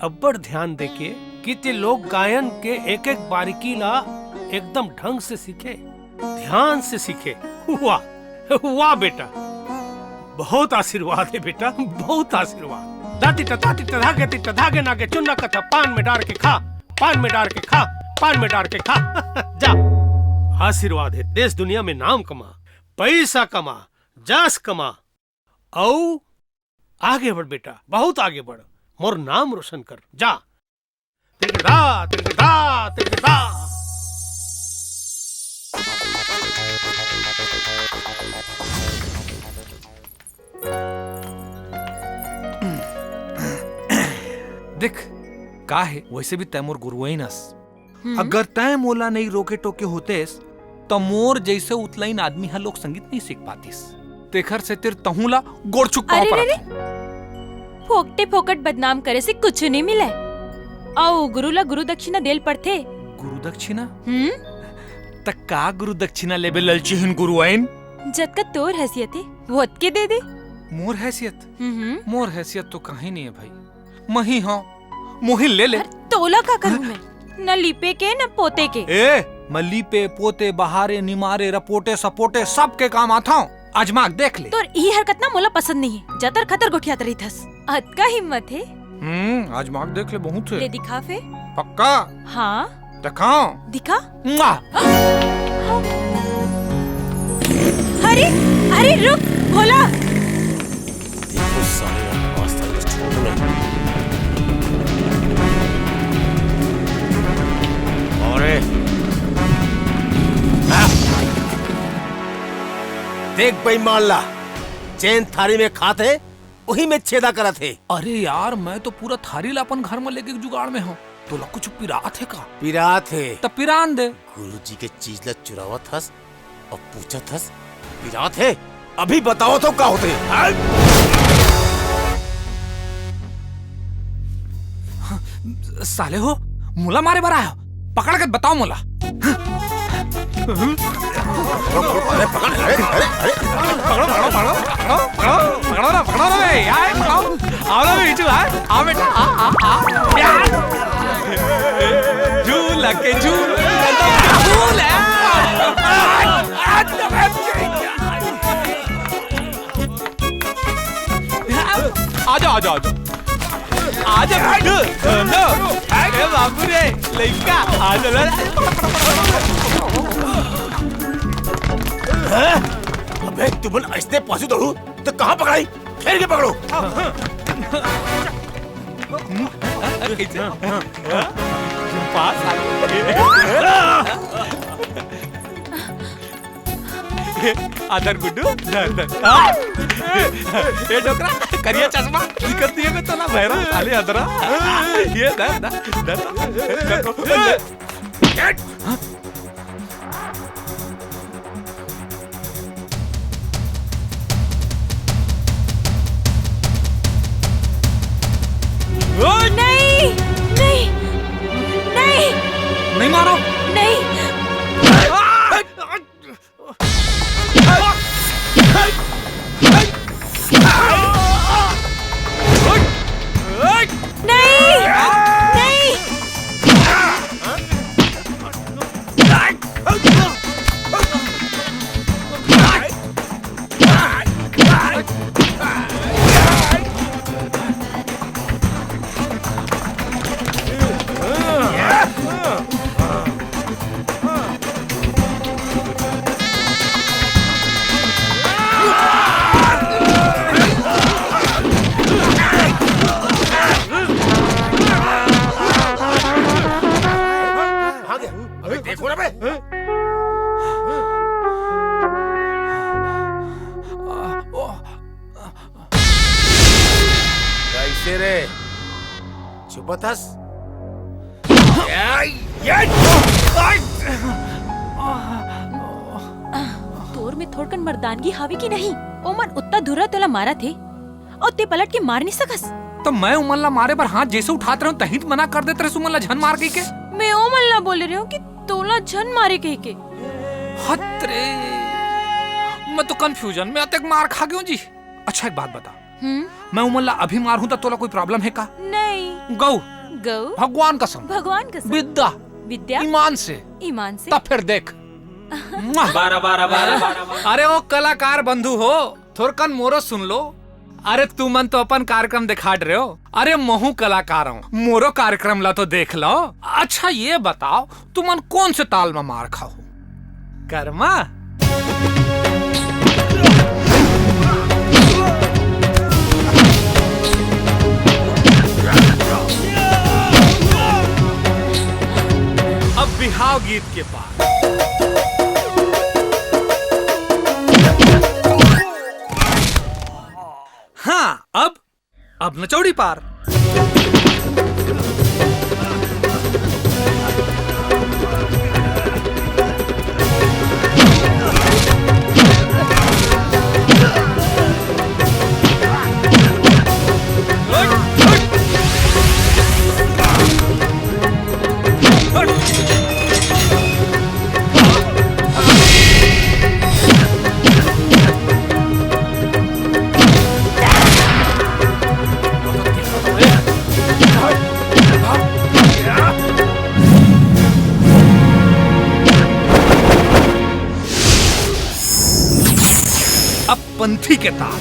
अब्बड़ ध्यान देके कि ते लोक गायन के एक-एक बारीकी ला एकदम ढंग से सीखे, ध्यान से सीखे। वाह, वाह बेटा, बहुत आशीर्वाद है बेटा, बहुत आशीर्वाद। दाती टा, दाती टा, धागे ती टा, धागे नागे चुन्ना कथा, पान में डार के खा, पान में डार के खा, पान में डार के खा। जा, आशीर्वाद है, देश दुनिया में नाम कमा, पैसा कमा, जस कमा, अउ आगे बढ़ बेटा, बहुत आगे बढ़, मोर नाम रोशन कर, जा। तिरदा, तिरदा, तिरदा। देख, का हे, वैसे भी तैं मोर गुरुआइन अस। हम्म। अगर तैं मोला नइ रोके टोके होतेस, त मोर जइसे उतलइन आदमी ह लोक संगीत नइ सीख पातिस। तेखर सेतिर तहूं ला गोड़ छुक पांव अरे रे रे, परत हंव। फोकटे फोकट बदनाम करे से कुछु नइ मिलय। अउ गुरु ला गुरु दक्षिणा देल पड़थे। गुरु दक्षिणा? हम्म? त का गुरु दक्षिणा लेबे ललचिहिन गुरुआइन? जतका तोर हैसियत हे, वोतके दे दे। मोर हैसियत? हम्म। मोर हैसियत तो कहीं नइ हे भाई। मही हंव, मोहिन ले ले। अरे, तोला का करूं मैं? न लीपे के, न पोते के। ए, मैं लीपे, पोते, बहारे, निमारे, रपोटे, सपोटे, सबके काम आथंव। आजमा के देख ले। तोर इही हरकत ना मोला पसंद नइ हे। जतर खतर गोठियात रहिथस। अतका हिम्मत हे? हम्म, आजमा के देख ले, बहुत हे। ले दिखा फेर। पक्का? हां। दिखाओ। दिखा। मुआ। अरे, अरे रुक, भोला। देखो साले, आज तक तो छोड़ो नहीं। अरे। आ! देख बेईमान ला, जेन थारी में खात हे, उही में छेदा करत हे। अरे यार, मैं तो पूरा थारी ला अपन घर में लेके जुगाड़ में हंव। तोला कुछ पिरात हे का? पिरात हे। त पिरान दे। गुरुजी के चीज ला चुरावत हस अउ पूछत हस, पिरात हे? अभी बतावत हंव का होथे। साले हो, मोला मारे बर आय हो। पकड़ के बताव मोला। अरे पकड़, अरे, अरे, अरे। पकड़ो, पकड़ो, पकड़ो, पकड़ो, पकड़ो, पकड़ो ना, पकड़ो ना बे, यार, पकड़ो। आओ ना बे, बिच्छू, आ, आ बेटा, आ, आ, आ, यार। झूला के झूल, झूल है। आजा, आजा, आजा। आजा, बिट्टू, सोनू। अरे बाबू रे, लइका, आजा, ला, ला। अबे, तुमन अइसने पाछू दौड़ू, त कहां पकड़ाही? फेर के पकड़ो। कैसे? पास आ गए। आदर गुड्डू, धर, धर। ए डोकरा, करिया चश्मा, दिखत नहीं है मैं तोला भैरा, खाली अदरा। ये धर, धर, धर, धर। नहीं, नहीं, नहीं। नहीं मारो। नहीं। नहीं, नहीं। अबे देखो ना बे। कैसे रे? चुप बतस। तोर में थोड़कन मर्दानगी हावे कि नहीं? ओमन उत्ता धुर्रा तोला मारा थे, अउ ते पलट के मार नहीं सकस। त मैं ओमन ला मारे बर हाथ जैसे उठात रहूं, तहीं त मना कर देत रहस ओमन ला झन मार कहिके। मैं ओमन ला बोले रहूं कि तोला झन मारे कहिके। हत रे, मैं तो confusion में अतेक मार खा गेंव जी। अच्छा, एक बात बता, हम्म? मैं ओमन ला अभी मारहूं त तोला कोई problem हे का? नहीं। गऊ। गऊ? भगवान कसम। भगवान कसम। विद्या। विद्या? ईमान से। ईमान से? तब फिर देख। बारह, बारह, बारह, बारह। अरे ओ कलाकार बंधु हो, थोरकन मोरो सुन लो। अरे तुमन तो अपन कार्यक्रम दिखा डरेव, अरे महूं कलाकार हंव, मोरो कार्यक्रम ला तो देख लो। अच्छा ये बताव, तुमन कोन से ताल म मार खाहू? कर्मा? अब बिहाव गीत के पार। हाँ, अब, अब नचौड़ी पार। अब पंथी के ताल।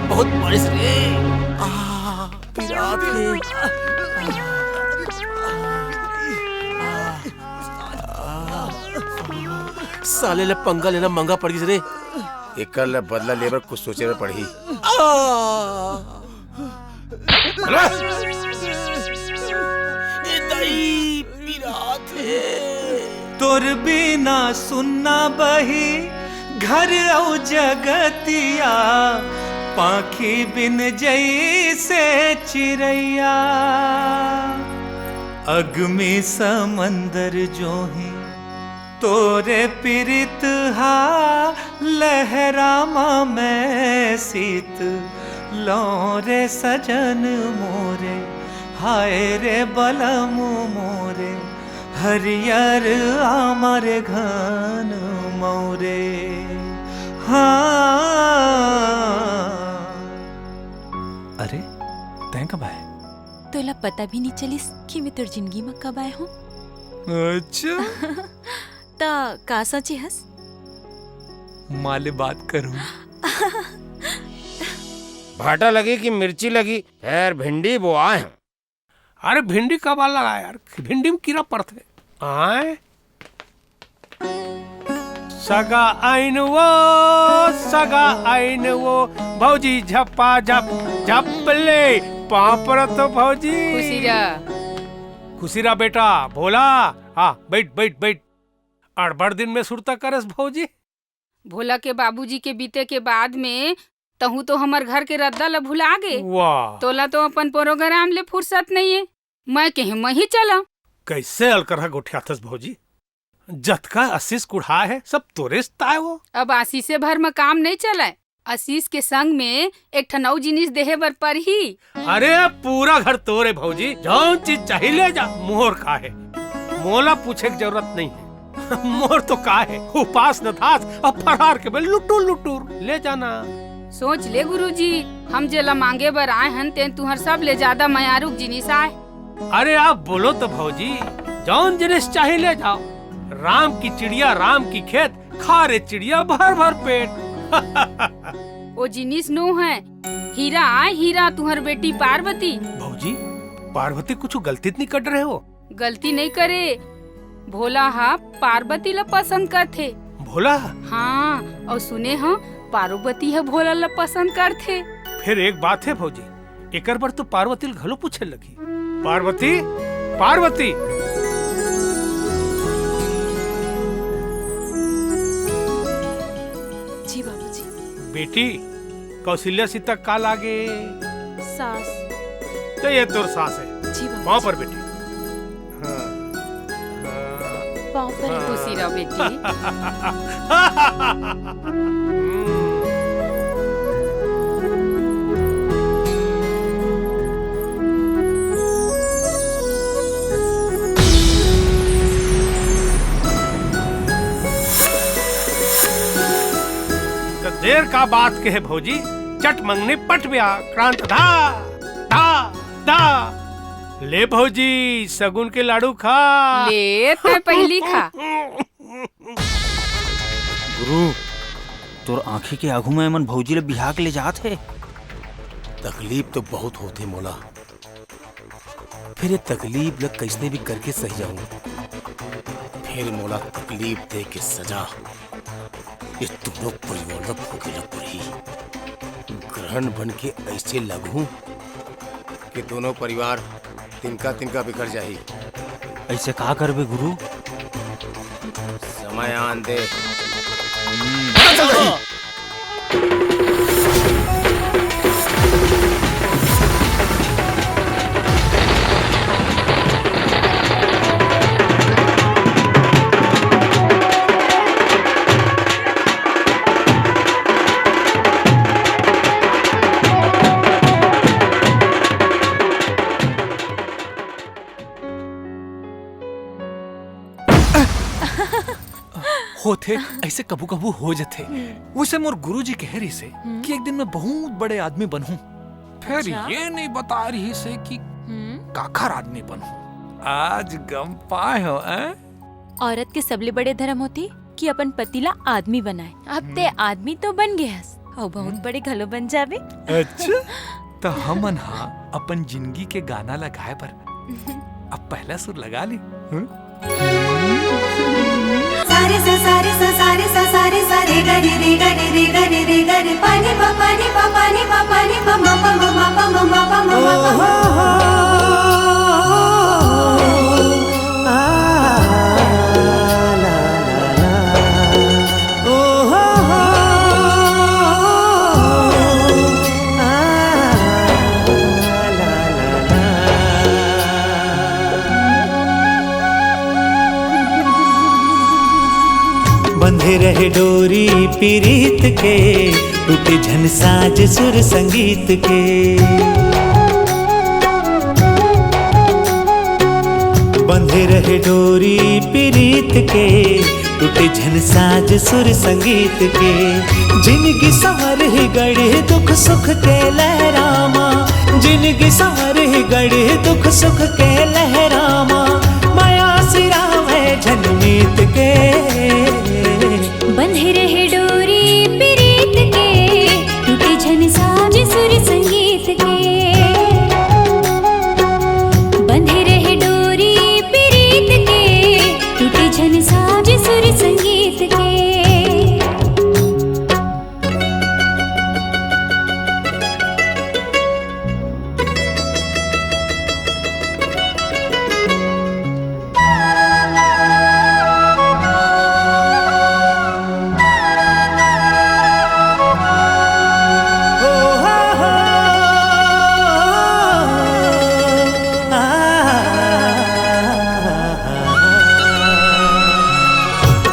बहुत बारिश रे। आ, पिरात हे। साले ले पंगा लेना महंगा पड़ गिस रे। एकर ले बदला लेबर कुछ सोचे में पड़ही। आ! ए दाई, पिरात हे। तोर बिना सुन्ना बही घर अउ जगतिया, पाखी बिन जैसे चिरैया। अगमी समंदर जोही तोरे पिरित हा लहरा मा मैं सीत लौं रे सजन मोरे, हाय रे बलम मोरे, हरियर आमर घन मौरे। हाँ। तोला पता भी नहीं चलिस कि मैं तोर जिंदगी में कब आए हूँ। अच्छा। त का सोचे हस? माँ ले बात करूँ। भाटा लगी कि मिर्ची लगी, फेर भिंडी बोआए हूँ। अरे भिंडी काबर लगाए यार, भिंडी में कीरा पड़थे। आय। सगा आइन वो, सगा आइन वो, भौजी झप्पा झप, झप ले, पाँव परत हो भौजी। खुशी रह। खुशी रह बेटा, भोला, हाँ, बैठ, बैठ, बैठ। अड़बड़ दिन में सुरता करस भौजी। भोला के बाबूजी के बीते के बाद में तहूँ तो हमर घर के रद्दा ल भुला गे। वाह। तोला तो अपन प्रोग्राम ले फुर्सत नइये। मैं कहे मैं ही चलंव। कैसे अलकरहा गोठियाथस भौजी? जतका आशीष कुढ़ा है, सब तोरे से ताय वो। अब आशीषे भर म काम नइ चलय। आशीष के संग में एक ठन अउ जिनिस देहे बर परही। अरे, पूरा घर तोरे भौजी, जौन चीज चाही ले जा, मोर का है। मोला पूछे के जरूरत नहीं है। मोर तो का है, उपास न थास, अब फरार के बेल लुटुर लुटुर ले जाना। सोच ले गुरुजी, हम जेला मांगे बर आए हन, तेन तुहर सब ले ज्यादा मयारुक जिनिस आय। अरे आप बोलो तो भौजी, जौन जिनिस चाही ले जाओ। राम की चिड़िया, राम की खेत, खा रे चिड़िया भर भर पेट। ओ जिनिस नो है, हीरा आय हीरा, तुहर बेटी पार्वती। भौजी, पार्वती कुछ गलती तो नहीं कर रहे हो? गलती नहीं करे, भोला हा पार्वती ला पसंद करथे। भोला? हाँ, अउ सुने हव, पार्वती ह भोला ला पसंद करथे। फिर एक बात है भौजी, एकर बर तो पार्वती ल घलो पूछे लगही। पार्वती, पार्वती। जी बाबूजी। बेटी, कौशल्या सीता का लागे? सास। तो ये तोर सास है। जी बाबूजी। पाँव पर बेटी। हाँ। हाँ। पाँव पर हाँ। खुशी रह बेटी। त देर का बात कहे भौजी, चट मंगनी पट ब्याह, क्रांत धा, धा, धा। ले भौजी, सगुन के लाडू खा। ले, तैं पहिली खा। गुरु, तोर आँखी के आगू में एमन भौजी ल बिहा के ले जात हे। तकलीफ तो बहुत होथे मोला, फिर ये तकलीफ ल कइसने भी करके सह जाहूं। फिर मोला तकलीफ दे के सजा ये दोनों परिवार ल भोगे ल पड़ही। ग्रहण बन के अइसे लगहूं कि दोनों परिवार तिनका तिनका बिखर जाही। अइसे का करबे गुरु? समय आन दे। होथे, अइसे कभू-कभू हो जथे। हम्म। वइसे मोर गुरुजी कहे रहिसे हम्म। कि एक दिन मैं बहुत बड़े आदमी बनहूं। फेर अच्छा। ये नइ बताय रहिसे कि हम्म। काखर आदमी बनहूं। आज गम पाए हो, हैं? औरत के सबले बड़े धरम होथे कि अपन पति ला आदमी बनाए। अब ते हम्म। आदमी तो बन गे हस, अउ बहुत हम्म। बड़े घलो बन जाबे। अच्छा, त हमन हा अपन जिंदगी के गाना ला गाए बर अब पहला सुर लगा ले। हम्म? सारे सा सारे सा सारे सा सारे सा रे गा रे रे गा रे रे गा रे रे गा रे पा नी पा पा नी पा पा नी पा पा नी पा मा पा मा मा पा मा मा पा मा मा पा मा। बंधे रहे डोरी पीरीत के, टूटे झन साज सुर संगीत के। बंधे रहे डोरी पीरीत के, टूटे झन साज सुर संगीत के। जिनगी संवर ही गढ़े दुख सुख के लहरामा, जिनगी संवरही गढ़ दुख सुख के लहरामा, मया सिरावे झन मीत के। बंधे रहे डोरी प्रीत के, टूटे झन साज सुर संगीत के। बंधे रहे डोरी प्रीत के, टूटे झन साज सुर संगीत के।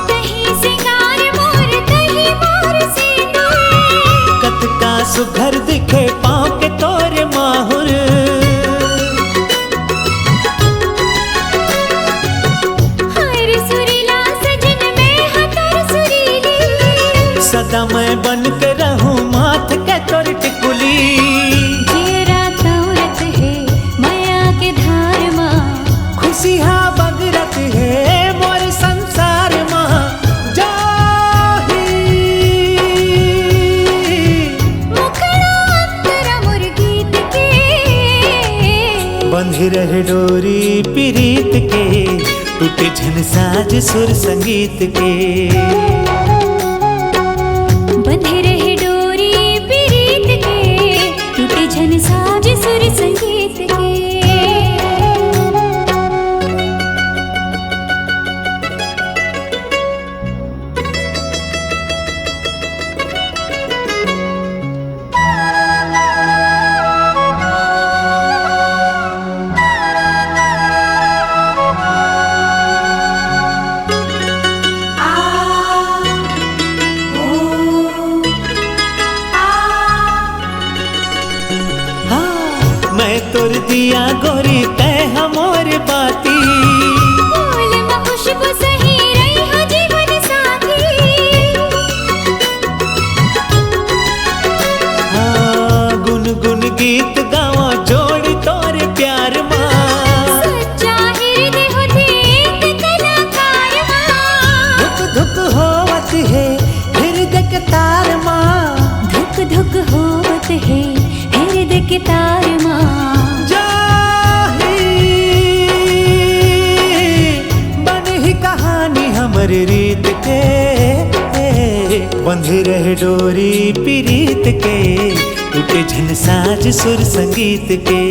तही सिंगार मोर, तही मोर सिंदूर। कतका सुघर दिखे पाँव के तोर माहुर। हर सुरीला सजन में हा तोर सुरीली। सदा मैं बन के रहूं माथ के तोर टिकुली। जेरा तौरत हे मया के धार मा। खुशी हा बगरत हे मोर संसार मा। जाही मुखड़ा अंतरा मोर गीत के। बंधे रहे डोरी प्रीत के, टूटे झन साज सुर संगीत के। बंधे रहे डोरी प्रीत के, टूटे झन साज सुर संगीत के। हाँ, मैं तोर दिया गोरी, तै हा मोर बाती। फूल म खुशबू सही रही हो जीवन साथी। हाँ, गुनगुन गीत गावा जोड़ तोर प्यार मा। सच्चा हृदय होथे एक कलाकार मा। धुक धुक होवत हे हृदय के तार मा। धुक धुक होवत हे हृदय के तार मा। जाही बनही कहानी हमर रीत के। बंधे रहे डोरी प्रीत के, टूटे झन साज सुर संगीत के।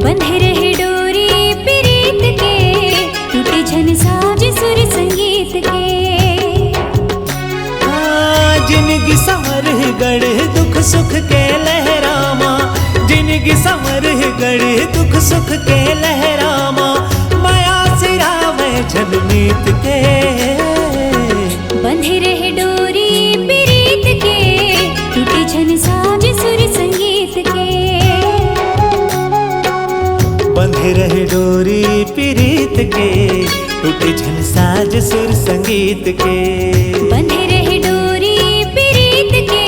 बंधे रहे डोरी प्रीत के, टूटे झन साज सुर संगीत के। हाँ, जिनगी संवर गढ़ दुख सुख के लहरामा। जिनगी संवर गढ़ दुख सुख के लहरामा। मया सिरावे झन मीत के। बंधे रहे डोरी प्रीत के, टूटे झन साज सुर संगीत के। बंधे रहे डोरी प्रीत के, टूटे झन साज सुर संगीत के। बंधे रहे डोरी प्रीत के,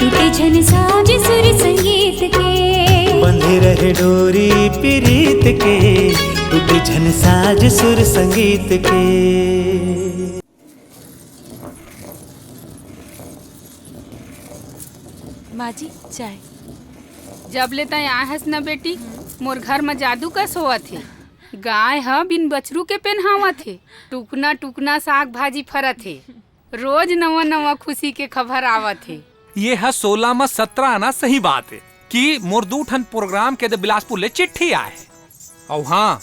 टूटे झन साज सुर संगीत के। बंधे रहे डोरी प्रीत के, टूटे झन साज सुर संगीत के। माँ जी, चाय। जब ले तैं आए हस न बेटी, मोर घर म जादू कस होवत हे। गाय ह बिन बछरू के पेन्हावत हे, टुकना टुकना साग भाजी फरत हे। रोज नवा नवा खुशी के खबर आवत हे। ये ह सोलह म सत्रह आना सही बात हे कि मोर दू ठन प्रोग्राम के दे बिलासपुर ले चिट्ठी आए हे। अउ हाँ,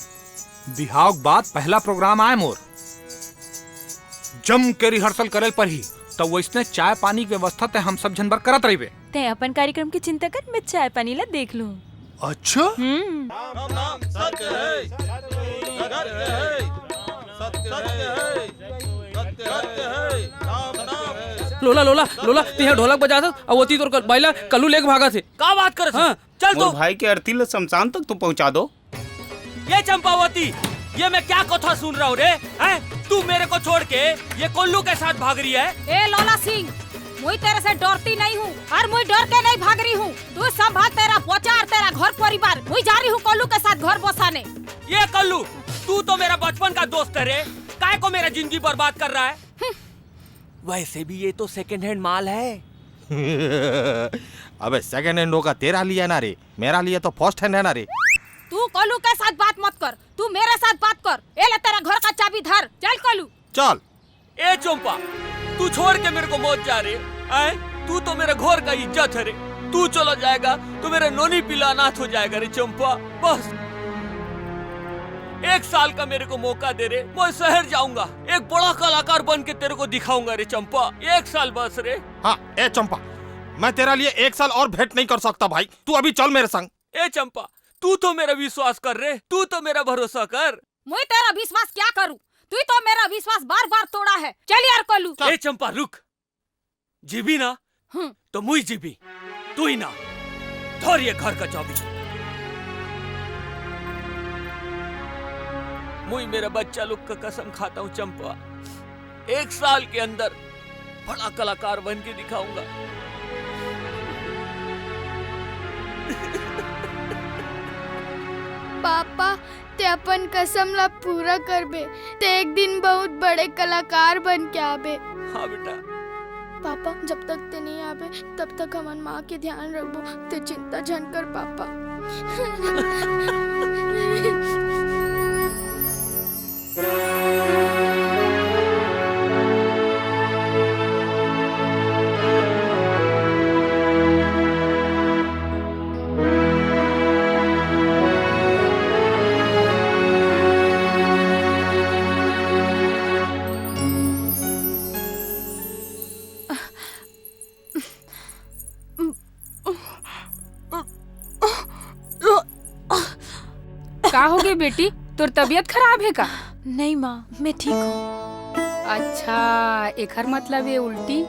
बिहाव के बाद पहला प्रोग्राम आए मोर। जम के रिहर्सल करे ल परही, त वइसने चाय पानी के व्यवस्था तैं हम सब झन बर करत रहिबे। तैं अपन कार्यक्रम के चिंता कर, मैं चाय पानी ला देख लूँ। अच्छा? हम्म। राम नाम सत्य है, सत्य है, सत्य है, सत्य है, राम नाम। लोला, लोला, लोला, तैं ढोलक बजाथस, अउ ओती तोर बाई ला कल्लू लेके भागत हे। का बात करत हे? हाँ। चल मोर तो। भाई के अर्थी ल शमशान तक तो पहुंचा दो। ये चंपावती, ये मैं क्या कथा सुन रहा हूँ रे? हैं? तू मेरे को छोड़ के ये कोल्लू के साथ भाग रही है? ए लोला सिंह, मुई तेरे से डरती नहीं हूँ और मुई डर के नहीं भाग रही हूँ। तू संभाल तेरा बच्चा और तेरा घर परिवार। मुई जा रही हूँ कोलू के साथ घर बसाने। ये कोलू, तू तो मेरा बचपन का दोस्त है रे, काय को मेरा जिंदगी बर्बाद कर रहा है? वैसे भी ये तो सेकंड हैंड माल है। अबे सेकंड हैंड होगा तेरा लिया ना रे, मेरा लिया तो फर्स्ट हैंड है ना रे। तू कोलू के साथ बात मत कर, तू मेरे साथ बात कर। ए ले तेरा घर का चाबी धर, चल कोलू। चल। ए चंपा, तू छोड़ के मेरे को मत जा रे। आए, तू तो मेरे घर का इज्जत है रे। तू चला जाएगा तो मेरा नोनी पीला अनाथ हो जाएगा रे चंपा। बस एक साल का मेरे को मौका दे रे, मैं शहर जाऊंगा, एक बड़ा कलाकार बन के तेरे को दिखाऊंगा रे चंपा। एक साल बस रे। हाँ, ए चंपा, मैं तेरा लिए एक साल और वेट नहीं कर सकता भाई, तू अभी चल मेरे संग। ए चंपा, तू तो मेरा विश्वास कर रे, तू तो मेरा भरोसा कर। मुई तेरा विश्वास क्या करूँ, तू तो मेरा विश्वास बार बार तोड़ा है। चल यार कोलू। ए चंपा रुक, जीबी ना हम्म। तो मुई जीबी, तू ही ना। धर ये घर का चाबी। मुई मेरा बच्चा लोग का कसम खाता हूँ चंपा, एक साल के अंदर बड़ा कलाकार बन के दिखाऊंगा। पापा, ते अपन कसम ला पूरा करबे। ते एक दिन बहुत बड़े कलाकार बन के आबे। हाँ बेटा। पापा, जब तक ते नहीं आबे, तब तक हमन माँ के ध्यान रखबो। ते चिंता झन कर पापा। का होगे बेटी, तोर तबीयत खराब हे का? नहीं माँ, मैं ठीक हूँ। अच्छा, एखर मतलब ये उल्टी।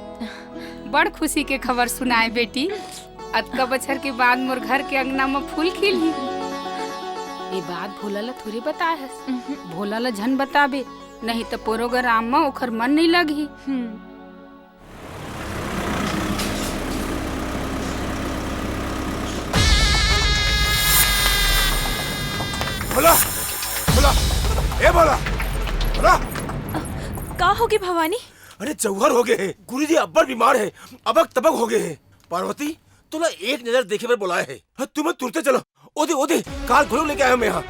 बड़ खुशी के खबर सुनाए बेटी, अतका बछर के बाद मोर घर के अंगना म फूल खिलही। ये बात भोला ला थोड़ी बताए हस। भोला ला झन बताबे, नहीं त प्रोग्राम म ओखर मन नहीं लगही। भोला, भोला, ए भोला, भोला। का होगे भवानी? अरे जौहर होगे हे, गुरुजी अब्बड़ बीमार हे, अबक तबक होगे हे। पार्वती, तोला एक नजर देखे बर बोलाए हे। हाँ, तुमन तुरते चलो। ओदे, ओदे, कार घलो लेके आया मैं यहाँ।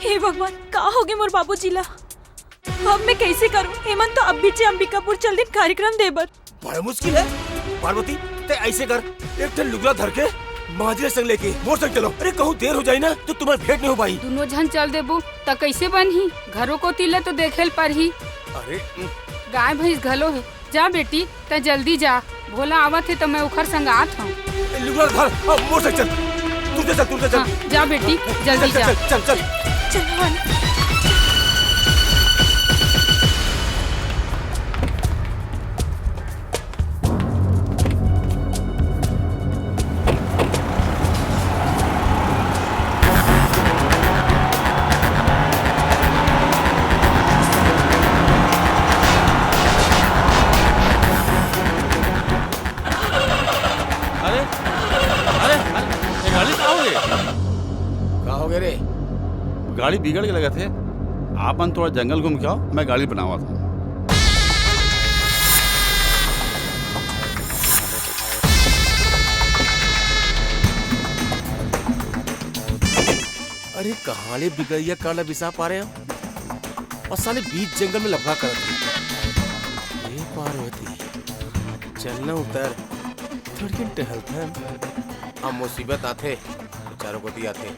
हे भगवान, का होगे मोर बाबूजी ला? अब मैं कैसे करूँ? एमन तो अभी चे अंबिकापुर चल दिन कार्यक्रम दे बर। बड़ा मुश्किल है। पार्वती, ते ऐसे कर, एक ठन लुगरा धर के माजरे संग लेके मोर संग चलो। अरे कहूँ देर हो जाए ना तो तुम्हार भेंट नहीं हो पाई। दोनों झन चल देबो त कैसे बनही? घरो कोती ले तो देखे ल परही। अरे गाय भैंस घलो हे। जा बेटी, त जल्दी जा। भोला आवत हे त मैं ओखर संग आत हूँ। लुगरा धर, मोर संग चल। तुरते चल, तुरते चल। हाँ, जा बेटी, जल्दी चल, जा। चल, चल, चल। चल भवानी। अरे, अरे, अरे, ये गाड़ी का हो गई? का हो गए रे? गाड़ी बिगड़ के लगथे। आपन थोड़ा जंगल घूम के आओ, मैं गाड़ी बनावत हूँ। अरे कहाँ ले बिगड़िया कार ला बिसा पा रहे हो? और साले बीच जंगल में लफड़ा करत हे। ए पार्वती, चलना उतर, थोड़ी टहलथन। अब मुसीबत आथे, चारों कोती आथे।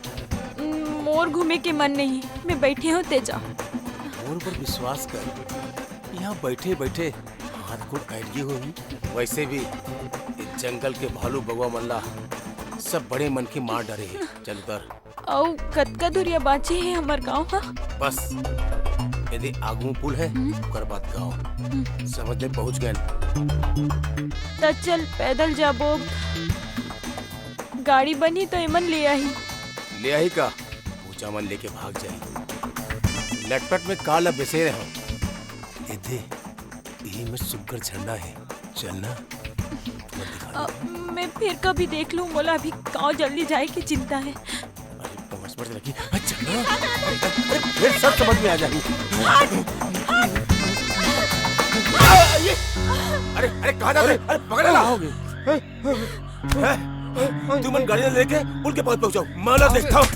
मोर घूमे के मन नहीं, मैं बैठे हूँ तेजा। मोर पर विश्वास कर, यहाँ बैठे बैठे हाथ गोड़ अड़िए होही। वैसे भी इस जंगल के भालू बगवा मन ला सब बड़े मनखे मार डारे हे। चल उतर। अउ कतका दुरिया बाँचे हे हमर गाँव ह? बस यदि आगू पुल है ओकर बाद गाँव। समझ में पहुँच गए। त चल पैदल जाबो। गाड़ी बनही त एमन ले आही। ले आही का? पूजा मन लेके भाग जाही। लटपट में काल बेसे रहो। ए दे, यही में सुग्गर झरना है। चलना। अ, मैं फिर कभी देख लूँ, मोला अभी गाँव जल्दी जाए के चिंता है। अरे, पहुँच पर लगी। अच्छा। अरे, फिर सब समझ में आ जाएगी। अरे, अरे, कहाँ जा रहे? अरे, पकड़ ला। हो गए। हैं? तुमन गाड़ी लेके पुल के पास पहुंचाओ, मैं उला देखता हूँ।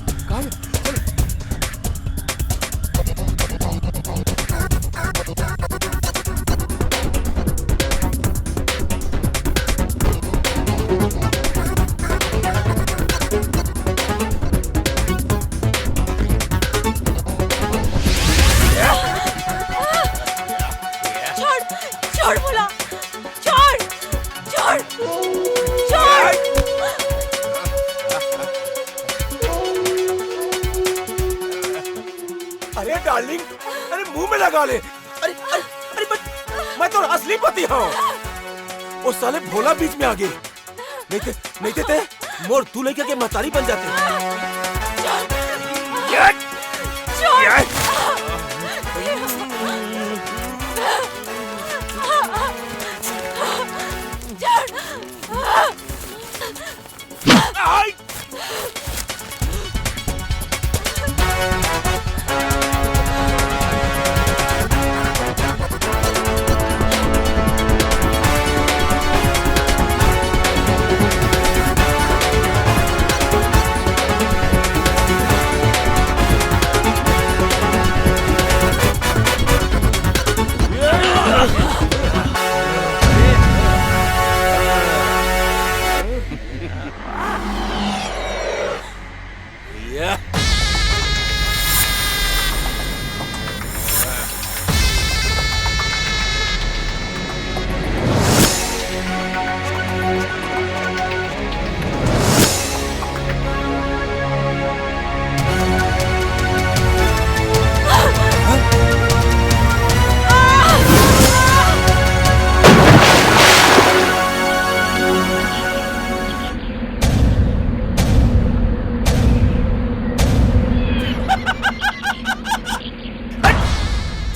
छोड़, छोड़ मोला, छोड़, छोड़, छोड़। अरे डार्लिंग, अरे मुंह में लगा ले। अरे, अरे, अरे, मैं, मैं तो असली पति हूँ। वो साले भोला बीच में आ गए। नहीं ते, नहीं ते, ते मोर दू लइका के महतारी बन जाते। छोड़। ये! छोड़। ये! छोड़। आई!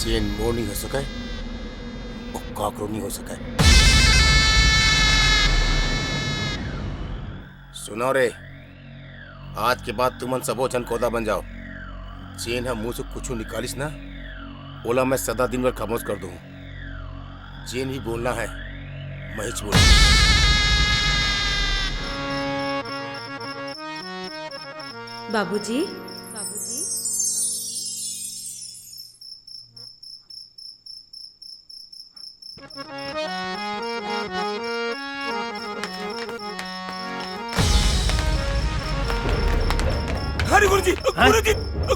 चेन मोर नहीं हो सके, वो काकरो नहीं हो सके। सुनो रे, आज के बाद तुमन सबो झन कोदा बन जाओ। जेन ह मुंह से कुछु निकालिस ना, ओला मैं सदा दिन भर खामोश कर दूं। जेन भी बोलना है, मैं ही बोलूं। बाबूजी, बाबूजी। अरे गुरुजी, हैं? गुरुजी,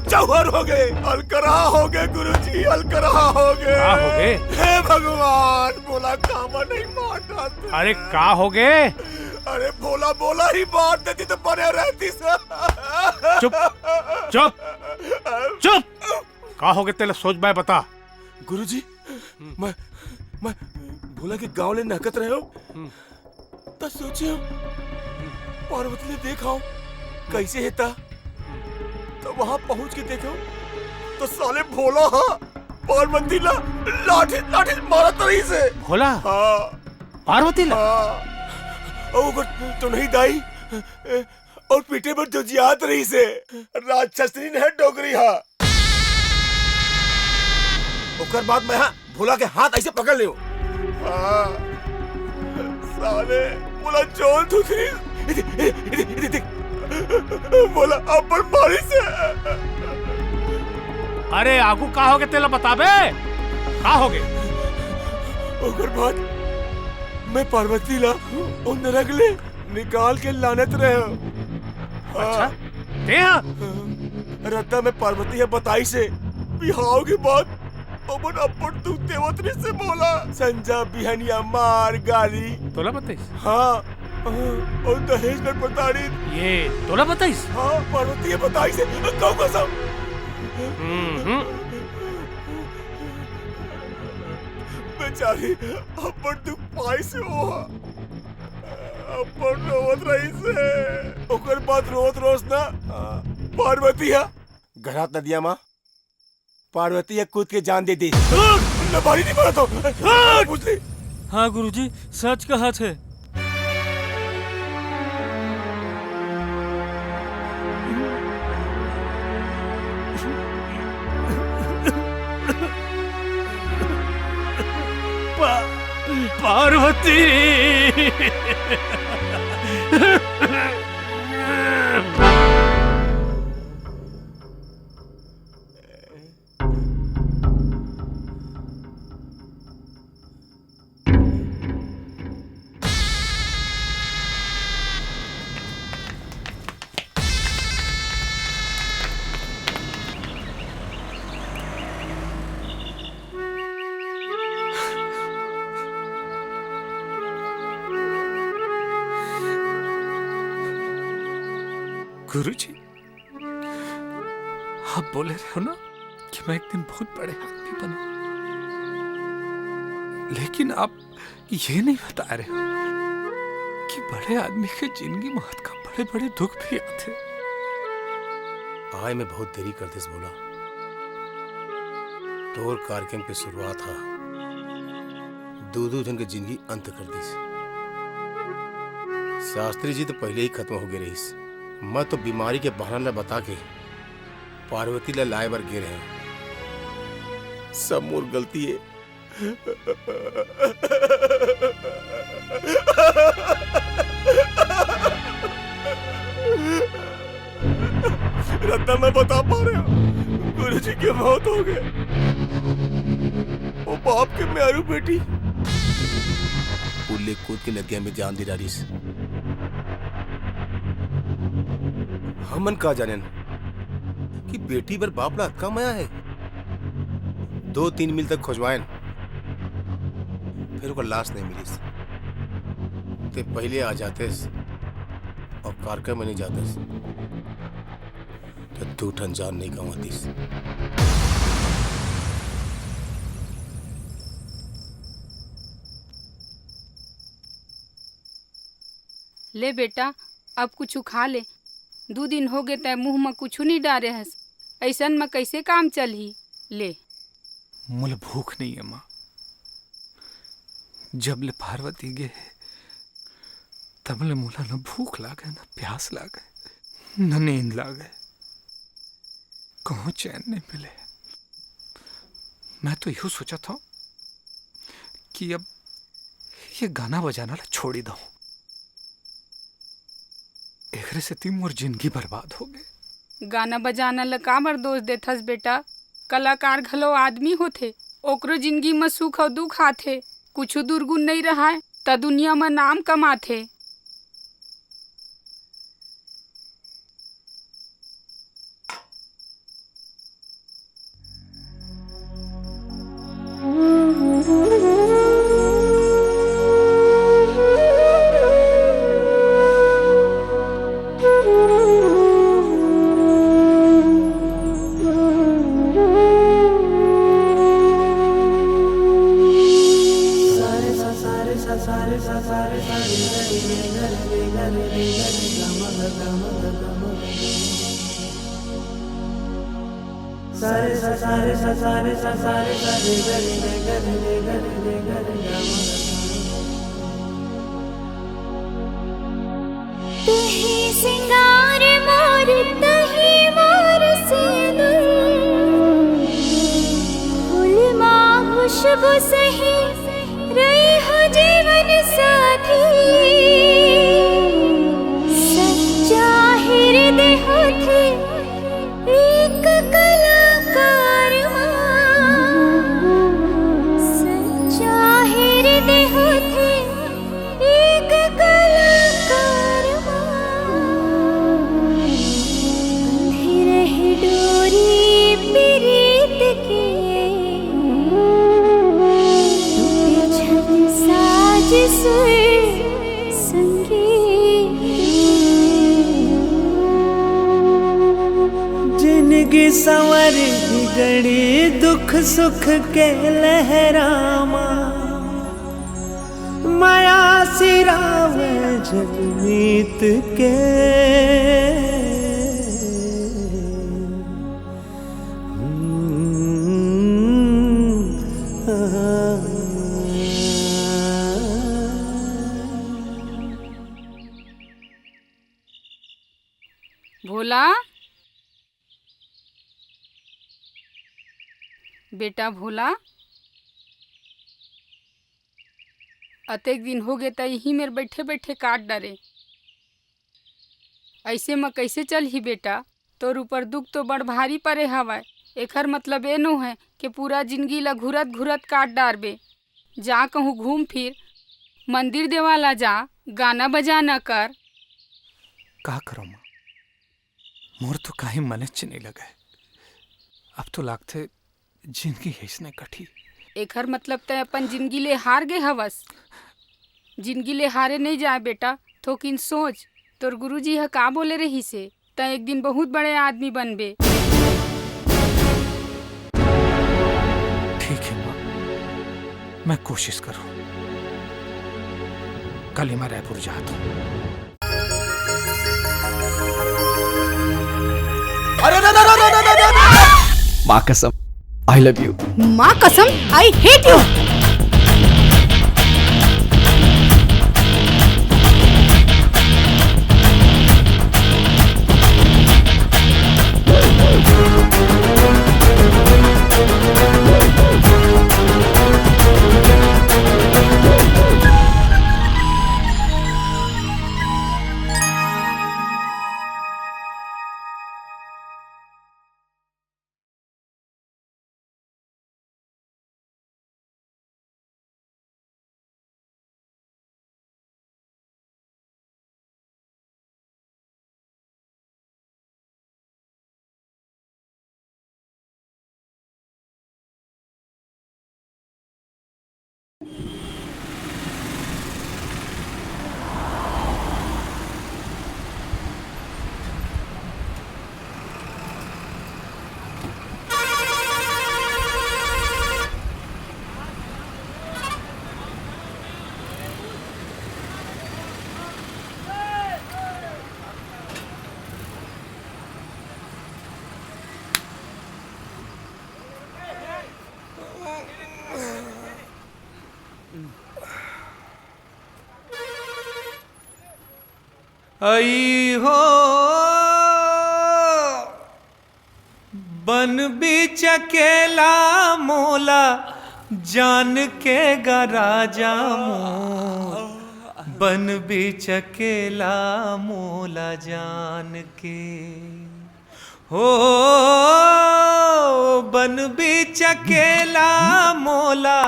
जौहर हो गए, अलकरहा हो गए गुरुजी, अलकरहा हो गए। का हो गए? हे भगवान, भोला काबर नहीं मार डालते? अरे का हो गए? अरे भोला, भोला ही मार देती तो बने रहती सर। चुप, चुप, चुप। का हो गए तेला सोच बाय बता। गुरुजी, हम्म। मैं, मैं भोला के गांव ले नहकत रहे हूँ। हम्म। त सोचे हूँ, पार्वती ले देखाओ, कैसे हे ता। त वहां पहुंच के देखे हूँ, त साले भोला हा पार्वती ला लाठी, लाठी मारत रहिसे। भोला? हाँ। पार्वती ला? हाँ। अउ ओकर टोनही दाई अउ पीटे बर जोजियात रहिसे। राक्षसनी हे डोकरी हा। ओकर बाद मैं हा भोला के हाथ ऐसे पकड़ लियो। हाँ, साले, मोला जोन थुथरी। इधर, इधर, इधर, इधर देख। मोला अब्बड़ मारिसे। अरे, आगू का होगे तेला बताबे? का होगे? ओकर बाद मैं पार्वती ला ओ नरक ले निकाल के लानत रहे। अच्छा, हाँ। ते हा? रद्दा में पार्वती ह बताइसे, बिहाव के बाद ओमन अब्बड़ दुख देवत रहिसे मोला। संझा बिहनिया मार गारी। तोला बताइस? हाँ, अउ दहेज में प्रताड़ित। ये तोला बताइस? हाँ, पार्वती ह बताइसे, कहूँ कसम। हम्म, हम्म। बेचारी अब्बड़ दुख पाइसे ओ हा। अब्बड़ रोवत रहिसे। ओकर बाद रोवत रोवत ना, पार्वती ह घरात नदिया मा पार्वती ह कूद के जान दे दे। न भारी नहीं पड़ा तो। पूछ ले। हाँ गुरुजी, सच कहत हे। पार्वती। गुरुजी, आप बोले रहे हो ना कि मैं एक दिन बहुत बड़े आदमी बनूं, लेकिन आप ये नहीं बता रहे हो कि बड़े आदमी के जिंदगी में आजकल बड़े बड़े दुख भी आथे। आय में बहुत देरी कर देस भोला। तोर कार्यक्रम के शुरुआत हा दू दू झन के जिंदगी अंत कर दिस। शास्त्री जी तो पहले ही खत्म हो गए रहिस। मैं तो बीमारी के बहाना ला बता के पार्वती ला लाए बर गे रहे। सब मोर गलती है। रत्ना, मैं बता पा रहे हो, गुरुजी के मौत हो गए। वो बाप के म्यारू बेटी पुल ले कूद के नदिया में जान दे डारिस। हमन का जानेन कि बेटी बर बाप ला अतका मया है। दो तीन मील तक खोजवाएन, फिर ओकर लाश नहीं मिलिस। ते पहले आ जातेस और कार्यक्रम में नहीं जातेस, तो दू ठन जान नहीं गंवातीस। ले बेटा, अब कुछु खा ले। दू दिन हो गे, तै मुंह म कुछु नहीं डारे हस। अइसन म कइसे काम चलही? ले। मोला भूख नहीं है, माँ। जब ले पार्वती गे हे, तब ले मोला न भूख लागे, न प्यास लागे, न नींद लागे, कहूँ चैन नहीं मिले। मैं तो यहू सोचत हूँ कि अब ये गाना बजाना ला छोड़ी दऊं। एकरे सेती मोर जिंदगी बर्बाद हो गे। गाना बजाना ला काबर दोष देथस बेटा? कलाकार घलो आदमी होथे, ओकरो जिंदगी म सुख अउ दुख आथे। कुछु दुर्गुन नइ रहय, त दुनिया म नाम कमाथे। तुही सिंगार मोर, तुही मोर सेनुर, फूल मा खुशबू सही रही हो जीवन साथी। सच्चा हृदय होथे एक कलाकार मा, सच्चा हृदय होथे एक कलाकार मा। अंधेरही डोरी पीरित के, टूटे छन साज सुर संगीत। जिनगी संवर बिगड़ी दुख सुख के लहरामा, मया सिरावे जगमीत के। हम्म, आ। भोला, बेटा भोला, अतेक दिन होगे त इही मेर बइठे-बइठे काट डारे। अइसे म कइसे चलही बेटा? तोर ऊपर दुख तो बड़ भारी परे हवय। एखर मतलब ए नोहय के पूरा जिनगी ल घुरत-घुरत काट डारबे। जा कहूँ घूम फिर, मंदिर देवाला जा, गाना बजाना कर। का करों माँ? मोर तो काहीं मनेच नइ लगय। अब तो लागथे जिनगी अइसने कटही। एखर मतलब तैं अपन जिनगी ले हार गे हवस। जिनगी ले हारे नइ जाय बेटा, थोकिन सोच, तोर गुरुजी ह का बोले रहिस हे, तैं एक दिन बहुत बड़े आदमी बनबे। ठीक हे माँ, मैं कोशिश करहूँ। कल ही मैं रायपुर जात हूँ। अरे, अरे, अरे, अरे, अरे, अरे, अरे! माँ कसम, I love you। माँ कसम, I hate you। अई हो बन बीच अकेला मोला जान के गा राजा मोर, बन बीच अकेला मोला जान के। हो बन बीच अकेला मोला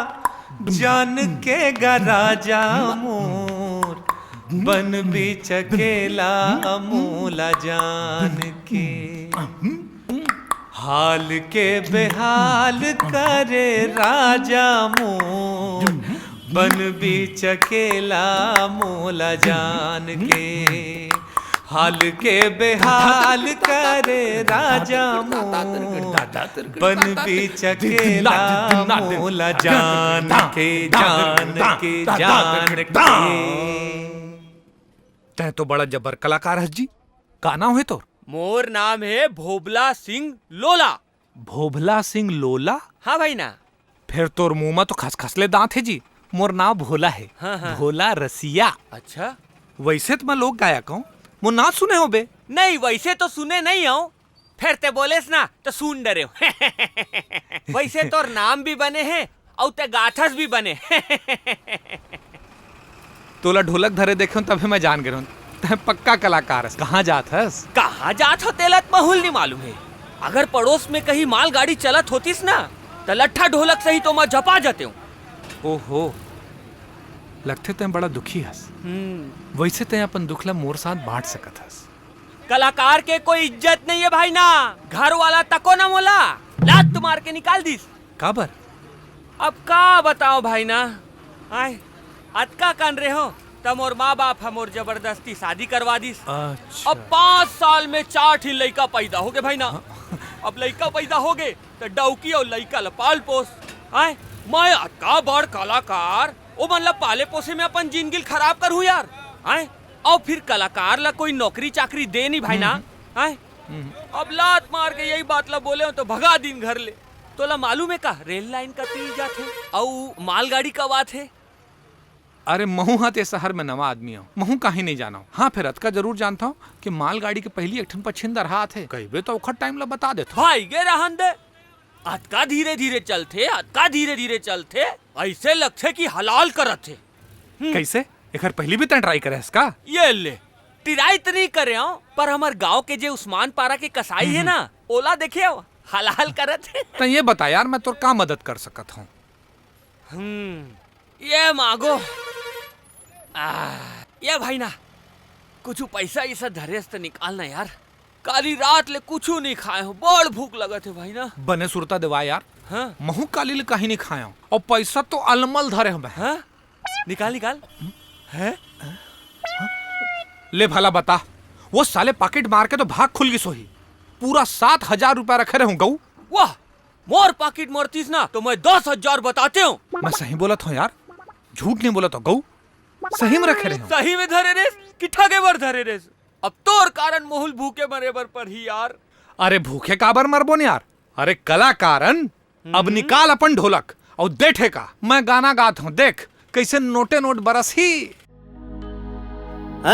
जान के गा राजा मोर, बन बीच अकेला मोला जान के। हाल के बेहाल करे राजा मोर, बन बीच अकेला मोला जान के। हाल के बेहाल करे राजा मोर, बन बीच अकेला मोला जान के, जान के, जान के। तैं तो बड़ा जबर कलाकार हस जी। का नाम हे तोर? मोर नाम हे भोभला सिंह लोला। भोभला सिंह लोला? हाँ भाई ना। फेर तोर मुंह म तो खसखस ले दांत हे जी। मोर नाव भोला हे। हाँ, हाँ। भोला रसिया। अच्छा। वइसे त मैं लोक गायक हंव। मोर नाव सुने होबे? नहीं, वइसे तो सुने नइ हंव। फेर तैं बोलेस ना, त सुन डरेंव। वइसे तोर नाम भी बने हे, अउ तैं गाथस भी बने। तोला ढोलक धरे देखेंव तभे मैं जान गे रहेंव, तैं पक्का कलाकार हस। कहाँ जात हस? कहाँ जात हंव तेला त महूँ ल नइ मालूम हे। अगर पड़ोस में कहीं मालगाड़ी चलत होतिस ना, त लट्ठा ढोलक सहित ओमा झपा जतेंव। ओहो, लगथे तैं बड़ा दुखी हस। हम्म। वइसे तैं अपन दुख ला मोर साथ बांट सकत हस। कलाकार के कोई इज्जत नइ हे भाई ना, घर वाला तको ना मोला, लात मार के निकाल दिस। काबर? अब का बतांव भाई ना, आय, अतका कन रेहेंव, त मोर माँ बाप ह मोर जबरदस्ती शादी करवा दिस। अच्छा। अब पाँच साल में चार ठी लइका पैदा होगे भाई ना। हाँ। अब लइका पैदा होगे, त डौकी अउ लइका ल पाल पोस। आय, मैं अतका बड़ कलाकार, ओमन ल पाले पोसे में अपन जिनगी ल खराब करहूँ यार। आय, अउ फिर कलाकार ल कोई नौकरी चाकरी दे नइ भाई ना। हम्म। आय, हम्म। अब लात मार के यही बात ल बोलेंव त भगा दिन घर ले। तोला मालूम हे का, रेल लाइन कती जाथे अउ मालगाड़ी कब आथे? अरे, महूँ हा ते शहर में नवा आदमी हंव, महूँ काहीं नइ जानंव। हाँ, फेर अतका जरूर जानथंव कि मालगाड़ी के पहिली एक ठन पछिंदरहा आथे। कहिबे त ओखर टाइम ल बता देथंव। भाई गे रहन दे, अतका धीरे-धीरे चलथे, अतका धीरे-धीरे चलथे, अइसे लगथे कि हलाल करत हे। हम्म। कइसे? एखर पहिली भी तैं try करे हस का? ये ले, try त नहीं करे हंव, पर हमर गांव के जे उस्मान पारा के कसाई हे ना, ओला देखे हंव, हलाल करत हे। त ये बता यार, मैं तोर का मदद कर सकत हंव? हम्म, ये मांगो। आ, ये भाई ना, कुछु पैसा इसा धरे हस त निकाल ना यार। काली रात ले कुछु नहीं खाए हंव, बड़ भूख लगत हे भाई ना। बने सुरता देवा यार। हाँ? महूं काली ले काहीं नहीं खाए हंव, अउ पैसा तो अलमल धरे हंव मैं। हाँ? निकाल, निकाल। हैं? ले भला बता, वो साले पाकिट मार के तो भाग खुल गिस होही। पूरा सात हजार रुपया रखे रहेंव गऊ। वाह, मोर पाकिट मरतिस ना तो मैं दस हजार बतातेंव। मैं सही बोलत हंव यार, झूठ नहीं बोलत हंव गऊ, सही में रखे रहेंव। सही में धरे रेहेस कि ठगे बर धरे रेहेस? अब तोर कारण मोहू ल भूखे मरे बर परही यार। अरे भूखे काबर मरबो न यार, अरे कलाकार हन। अब निकाल अपन ढोलक अउ दे ठेका। मैं गाना गात हंव, देख कइसे नोटे नोट बरसही। आ, आ,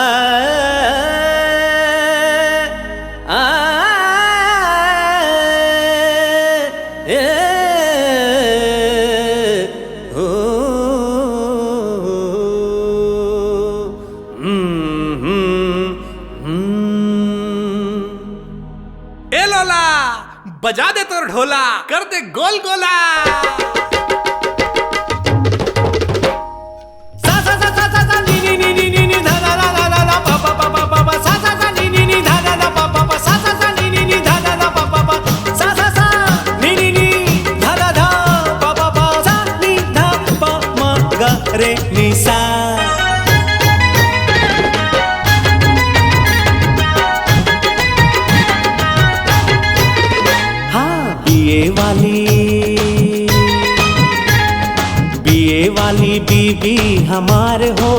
ए, ओ, हम्म, हम्म, हम्म। ए लोला, बजा दे तोर ढोला, कर दे गोल गोला। सा सा सा सा सा सा नी नी नी नी नी नी धा धा धा धा धा धा पा पा पा पा पा पा सा सा सा नी नी नी धा धा धा पा पा पा पा सा सा सा नी नी नी धा धा धा पा पा पा सा सा सा नी नी नी धा धा धा पा पा पा सा नी धा पा मा गा रे नी सा। हाँ, बीए वाली, बीए वाली बीबी हमार हो,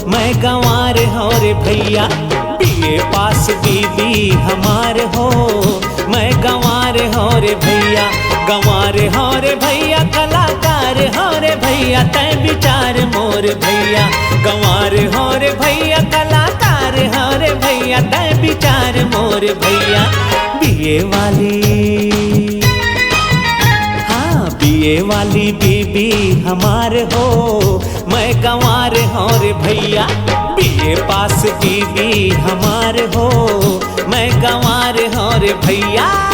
मैं गंवार हंव रे भइया। बीए पास बीबी हमार हो, मैं गंवार हंव रे भइया। गंवार हंव रे भइया, कलाकार हंव रे भइया, तैं बिचार मोर भइया। गंवार हंव रे भइया, कलाकार हंव रे भइया, तैं बिचार मोर भइया। बीए वाली, हाँ, बीए वाली बीबी हमार हो, मैं गंवार हंव रे भइया। बीए पास बीबी हमार हो, मैं गंवार हंव रे भइया।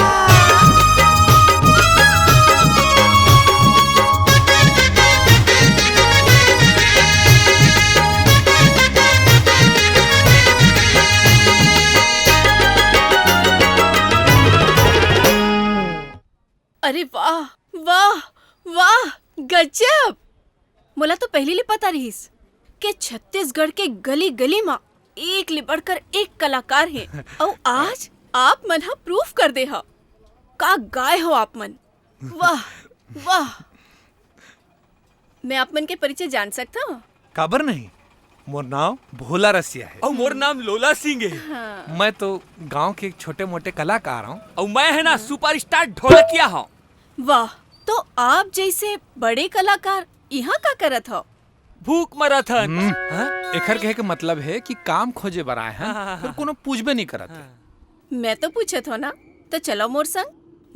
अरे वाह, वाह, वाह, गजब! मोला तो पहिली ले पता रिहिस के छत्तीसगढ़ के गली-गली म एक ले बढ़कर एक कलाकार हे। अउ आज आप मन ह proof कर दे हव। का गाए हव आप मन। वाह, वाह। मैं आप मन के परिचय जान सकत हंव? काबर नहीं? मोर नाम भोला रसिया हे। अउ मोर नाम लोला सिंह हे। हाँ। मैं तो गांव के एक छोटे-मोटे कलाकार हंव। अउ मैं हे ना superstar ढोलकिया हंव। वाह, तो आप जइसे बड़े कलाकार इहां का करत हव? भूख मरत हन। हम्म। हाँ? एखर कहे के मतलब हे कि काम खोजे बर आए हन, हाँ, हाँ, हाँ, फेर हाँ। कोनो पूछबे नहीं करत हे। हाँ। मैं तो पूछत हंव ना, तो चलव मोर संग।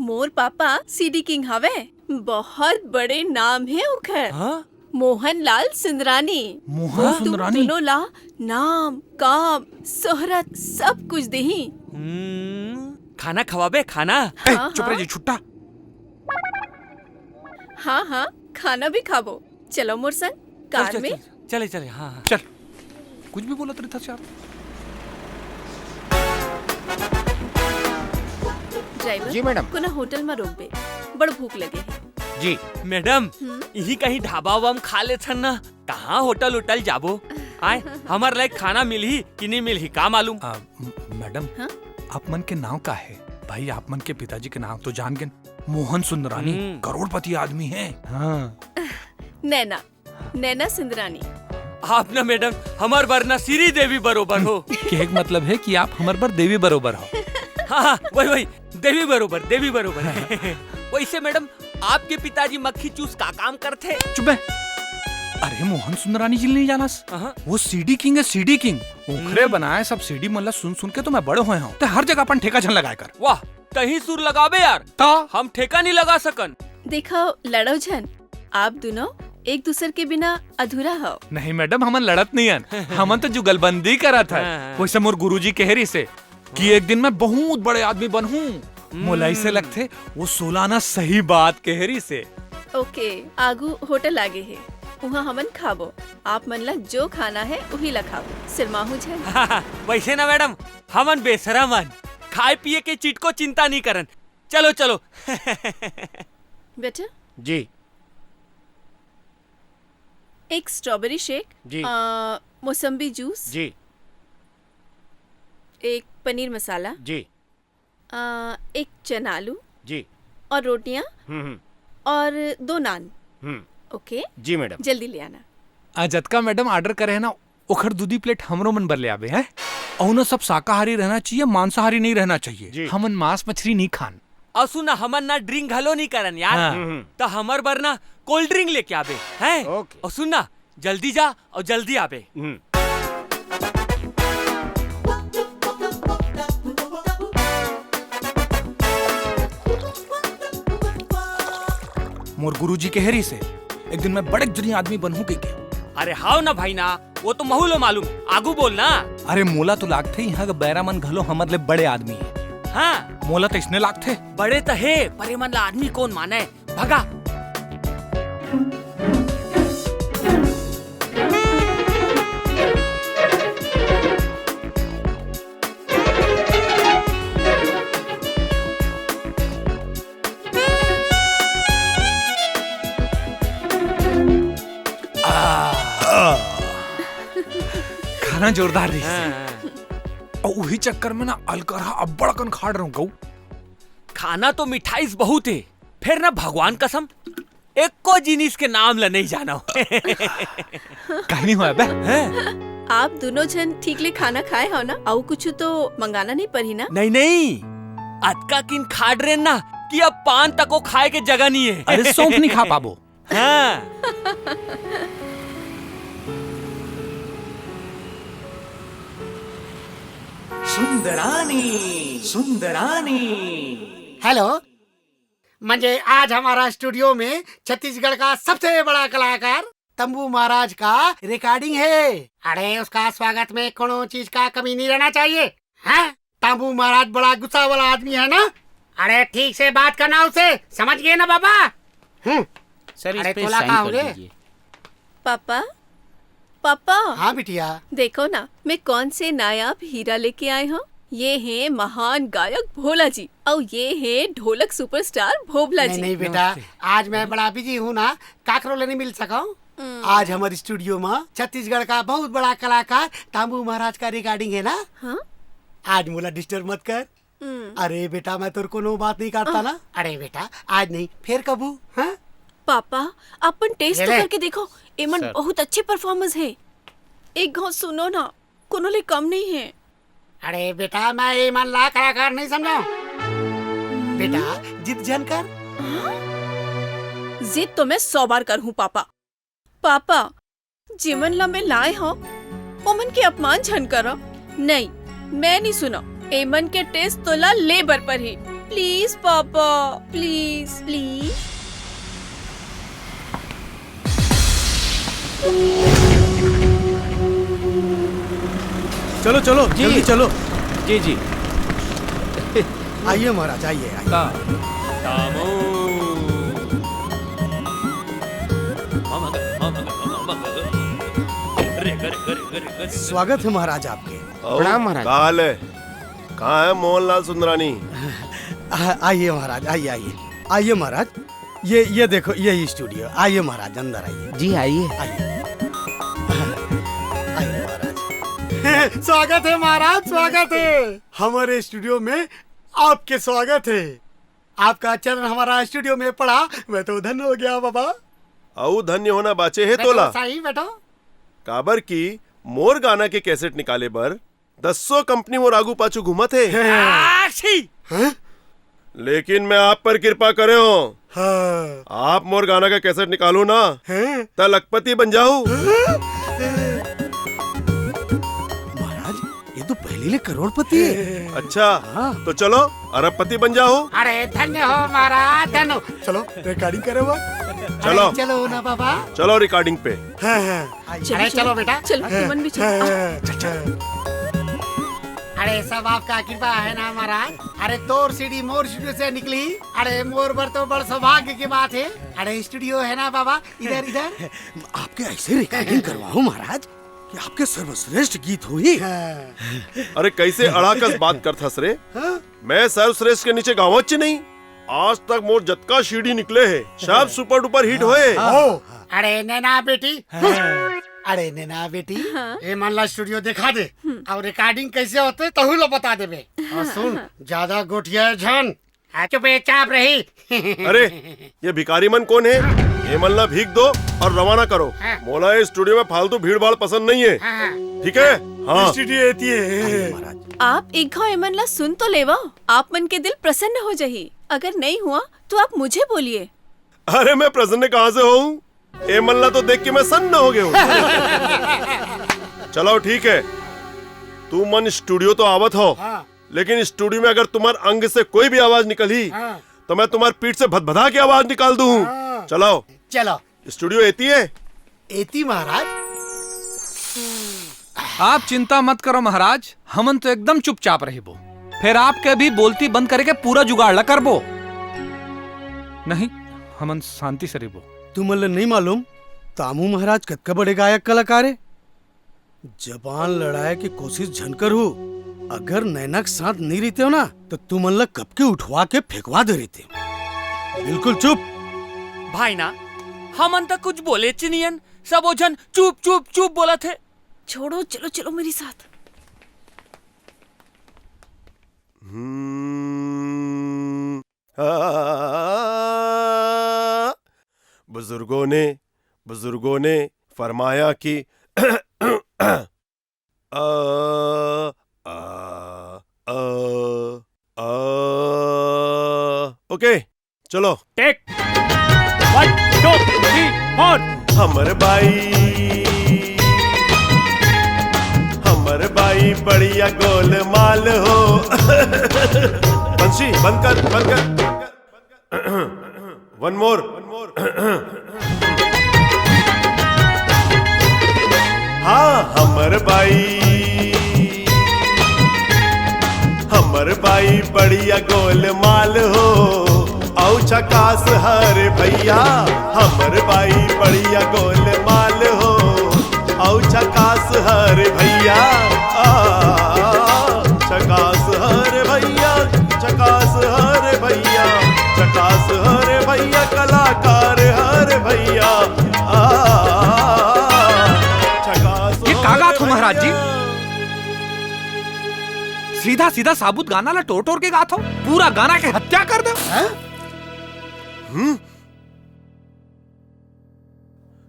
मोर पापा CD king हवय, बहुत बड़े नाम हे ओखर। हाँ? मोहनलाल सुंदरानी। मोहन वो तुम सुंदरानी? दोनों ला नाम, काम, शोहरत सब कुछ देही। हम्म, खाना खवाबे, खाना? ए, हाँ, चुप रह हाँ। जी, छुट्टा। हाँ, हाँ, खाना भी खाबो। चलो मोर संग, चल, कार चल, में। चल, चले, चले, हाँ, हाँ। चल। कुछ भी बोलत रहिथस यार। ड्राइवर, जी मैडम। कोनो होटल में रोकबे, बड़ भूख लगे हे। जी। मैडम, हम्म? इही कहीं ढाबा-वाबा में खा लेथन ना, कहाँ होटल-उटल जाबो? आय, हमर लायक खाना मिलही कि नहीं मिलही, का मालूम? आ, म-, मैडम, हाँ? आप मन के नाम का हे? भाई, आप मन के पिताजी के नाम तो जान गेन, मोहन सुंदरानी, हम्म। करोड़पति आदमी हे। हाँ। नैना, नैना सुंदरानी। आप ना मैडम, हमर बर ना श्री देवी बरोबर हो। कहे के मतलब हे कि आप हमर बर देवी बरोबर हो। हाँ, हाँ, वही, वही, देवी बरोबर, देवी बरोबर। वैसे मैडम, आपके पिताजी मक्खी चूस का काम करथे? चुप बे। अरे मोहन सुंदरानी जी नहीं जानस? हाँ। वो CD king हे, CD king। ओखरे हम्म। बनाए सब CD मन ला सुन सुन के तो मैं बड़े होए हंव। ते हर जगह अपन ठेका झन लगाए कर। वाह, तहीं सुर लगाबे यार। ता? हम ठेका नहीं लगा सकन। देखो लड़ो झन, आप दोनों एक दूसर के बिना अधूरा हव। नहीं मैडम, हमन लड़त नहीं हन, हमन तो जुगलबंदी करत हन। हाँ, हाँ। वैसे मोर गुरुजी कहे रहिसे कि एक दिन मैं बहुत बड़े आदमी बनहूँ, मोला ऐसे लगथे वो सोलाना सही बात कहे रहिसे। ओके, आगू होटल आगे हे, उहाँ हमन खाबो। आप मन ला जो खाना हे, उही ला खाबो, सिरमाहू झन। वैसे ना मैडम, हमन बेसरम हन, खाए पिए के चिटको चिंता नहीं करन। चलो, चलो। बेटा, जी। एक स्ट्रॉबेरी शेक, जी। अ, मौसम्बी जूस, जी। एक पनीर मसाला, जी। अ, एक चना आलू, जी। और रोटियां, हम्म, हम्म। और दो नान। हम्म। ओके? जी मैडम। जल्दी ले आना। आ, जतका मैडम ऑर्डर करे हे ना, ओखर दू दी प्लेट हमरो मन बर ले आबे, हैं? अउ ना सब शाकाहारी रहना चाहिए, मांसाहारी नहीं रहना चाहिए। जी। हमन मांस मछली नहीं खान। अउ सुन ना, हमन ना ड्रिंक घलो नहीं करन यार। हाँ। हम्म, हम्म। त हमर बर ना कोल्ड ड्रिंक लेके आबे, हैं? ओके। अउ सुन ना, जल्दी जा अउ जल्दी आबे। हम्म। मोर गुरुजी कहे रहिसे, एक दिन मैं बड़े जनी आदमी बनहूँ कहिके। अरे हाव ना भाई ना, वो तो महू लो मालूम, आगू बोल ना। अरे मोला तो लागथे, इहाँ के बैरा मन घलो हमर ले बड़े आदमी हे। हाँ। मोला तो इसने लागथे। बड़े तो हे, पर ये मन ला आदमी कौन माने? भगा। खाना जोरदार रहिस। हाँ, हाँ। अउ उही चक्कर में ना अलकरहा अब्बड़ अकन खा डरहूं गऊ। खाना तो मिठाईस बहुत हे, फेर ना भगवान कसम एको जिनिस के नाम ला नहीं जानव। कहीं नहीं होय बे। हैं? आप दूनों झन ठीक ले खाना खाए हव ना? अउ कुछु तो मंगाना नहीं परही ना? नहीं, नहीं। अतका किन खा डरेन ना कि अब पान तको खाए के जगह नहीं हे। अरे सौंफ नहीं खा पाबो। हाँ। सुंदरानी, सुंदरानी। हेलो, म्हणजे आज हमारा स्टूडियो में छत्तीसगढ़ का सबसे बड़ा कलाकार तंबू महाराज का रिकॉर्डिंग हे। अरे उसका स्वागत में कोनो चीज का कमी नहीं रहना चाहिए, हैं? तंबू महाराज बड़ा गुस्सा वाला आदमी हे ना? अरे ठीक से बात करना उससे, समझ गए ना बाबा? हम्म। सर, इस अरे पे तोला साइन का हो कर रे? दीजिए। Papa, papa. हाँ बिटिया। देखो ना, मैं कौन से नायाब हीरा लेके आए हूँ। ये हे महान गायक भोला जी, अउ ये हे ढोलक सुपरस्टार भोभला नहीं, जी। नहीं बेटा, नमस्ते। आज मैं बड़ा बिजी हूँ ना, काकरो ले नहीं मिल सका हूँ। हम्म। आज हमारे स्टूडियो में छत्तीसगढ़ का बहुत बड़ा कलाकार तांबू महाराज का रिकॉर्डिंग हे ना। हाँ? आज मोला डिस्टर्ब मत कर। हम्म। अरे बेटा, मैं तोर कोनो बात नहीं काटता ना। अरे बेटा, आज नहीं, फेर कभू, हाँ? पापा, अपन टेस्ट तो करके देखो, एमन बहुत अच्छे परफॉर्मर्स हे। एक घाव सुनो ना, कोनो ले कम नहीं हे। अरे बेटा, मैं एमन ला कलाकार नहीं समझा। बेटा, जिद झन कर। हाँ? जिद तो मैं सौ बार कर हूँ पापा। पापा, जेमन ला मैं लाए हव, ओमन के अपमान झन करव। नहीं, मैं नहीं सुनव। एमन के टेस्ट तोला ले बर परही। Please papa, please, please. चलो, चलो, जी। जल्दी चलो। जी, जी। आइए महाराज, आइए, आइए। का? स्वागत है महाराज आपके। प्रणाम महाराज। का हाल है? कहाँ है मोहनलाल सुंदरानी? आ, आइए महाराज, आइए, आइए। आइए महाराज, ये, ये देखो, यही स्टूडियो। आइए महाराज, अंदर आइए। जी, आइए। आइए। आइए महाराज। स्वागत है महाराज, स्वागत है। हमारे स्टूडियो में आपके स्वागत है। आपका चरण हमारा स्टूडियो में पड़ा, मैं तो धन्य हो गया बाबा। अउ धन्य होना बाचे हे तोला। सही बैठो। काबर कि मोर गाना के कैसेट निकाले बर दसों कंपनी मोर आगू पाछू घूमत हे। आछी! हाँ? लेकिन मैं आप पर कृपा करे हूँ। हाँ। आप मोर गाना का कैसेट निकालो ना, हाँ? त लखपति बन जाहू। हाँ? महाराज, ये तो पहली ले करोड़पति है। अच्छा, हाँ। तो चलो, अरबपति बन जाहू। अरे धन्य हो महाराज, धन्य हो। चलो, रिकॉर्डिंग करे वो। चलो। अरे, चलो ना बाबा। चलो recording पे। हाँ, हाँ। चलो, अरे, चलो। चलो बेटा। चलो, तुमन भी चलो। हाँ, हाँ, हाँ। अरे, सब आपका कृपा है ना महाराज। अरे, तोर सीडी मोर स्टूडियो से निकली। अरे, मोर बर तो बड़ सौभाग्य की बात है। अरे, स्टूडियो है ना बाबा, इधर, इधर। आपके ऐसे recording करवाओ महाराज कि आपके सर्वश्रेष्ठ गीत होही। हाँ। अरे, कैसे अड़ाकस बात करथस रे? हाँ? मैं सर्वश्रेष्ठ के नीचे गावच नहीं। आज तक मोर जतका सीडी निकले हे, सब super duper hit होए। हाँ। अरे नैना बेटी, हाँ। अरे नैना बेटी, हाँ। ए मन ला स्टूडियो दिखा दे, हम्म। अउ recording कैसे होथे, तहू ला बता देबे। अउ सुन, हाँ। ज्यादा गोठिया झन, हाँ, चुपचाप रही। अरे, ये भिखारी मन कोन हे? ये मन ला भीख दो अउ रवाना करो। हाँ। मोला ये स्टूडियो में फालतू भीड़ भाड़ पसंद नहीं है। हाँ, हाँ। ठीक है? हाँ। स्टूडियो एती है। आप एक घाव एमन ला सुन तो लेवा, आप मन के दिल प्रसन्न हो जाही। अगर नहीं हुआ तो आप मुझे बोलिए। अरे, मैं प्रसन्न कहाँ से होऊं? ए मन ला तो देख के मैं सन्न हो गया हूँ। चलो ठीक है, तुमन स्टूडियो तो आवत हो, हाँ। लेकिन स्टूडियो में अगर तुम्हार अंग से कोई भी आवाज निकली, हाँ। तो मैं तुम्हार पीठ से भदभदा के आवाज निकाल दूँ। हाँ। चलो। चलो। स्टूडियो एती है? एती महाराज। आप चिंता मत करो महाराज, हमन तो एकदम चुपचाप रहिबो। फिर आपके भी बोलती बंद करे के पूरा जुगाड़ ला करबो। नहीं, हमन शांति से रहिबो। तुमन ला नहीं मालूम, तामू महाराज कतका बड़े गायक कलाकार हे। जबान लड़ाए के कोशिश झन करहू। अगर नैना के साथ नहीं रहितेव ना, तो तुमन ला कब के उठवा के फेंकवा दे रहितेव। बिल्कुल चुप। भाई ना, हमन त कुछ बोलेच नहीं हन, सबो झन चुप, चुप, चुप बोलत हे। छोड़ो, चलो, चलो मेरे साथ। हम्म, आ, बुजुर्गों ने, बुजुर्गों ने फरमाया कि आ, आ, आ, आ, ओके, चलो। Take one, two, three, four। हमर बाई, हमर बाई बढ़िया गोलमाल हो। बंसी, बंद कर, बंद कर। One more। हाँ, हमर बाई, हमर बाई बढ़िया गोलमाल हो। अउ झकास हरे भैया, हमर बाई बढ़िया गोलमाल हो। अउ झकास हरे भैया, आ, झकास हरे भैया, झकास हरे भैया, झकास हरे भैया, कलाकार हरे भैया, आ, झकास ये का गात हो हरे महाराज जी? भैया। सीधा सीधा साबुत गाना ला टोर टोर के गात हो, पूरा गाना के हत्या कर दो। हैं? हम्म?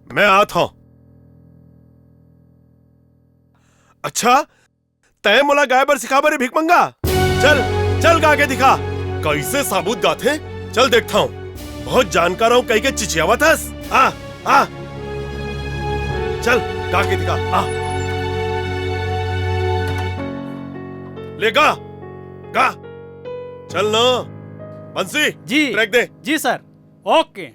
मैं आत हूं। अच्छा, तैं मोला गाय बर सिखा बर भिख मंगा? चल, चल गा के दिखा। कैसे साबुत गाथे? चल देखता हूँ। बहुत जानकार हूँ कही के चिचियावत हस। आ, आ। चल, गा के दिखा। आ। ले गा, गा। चल ना। बंसी, जी। Track दे। जी सर। ओके।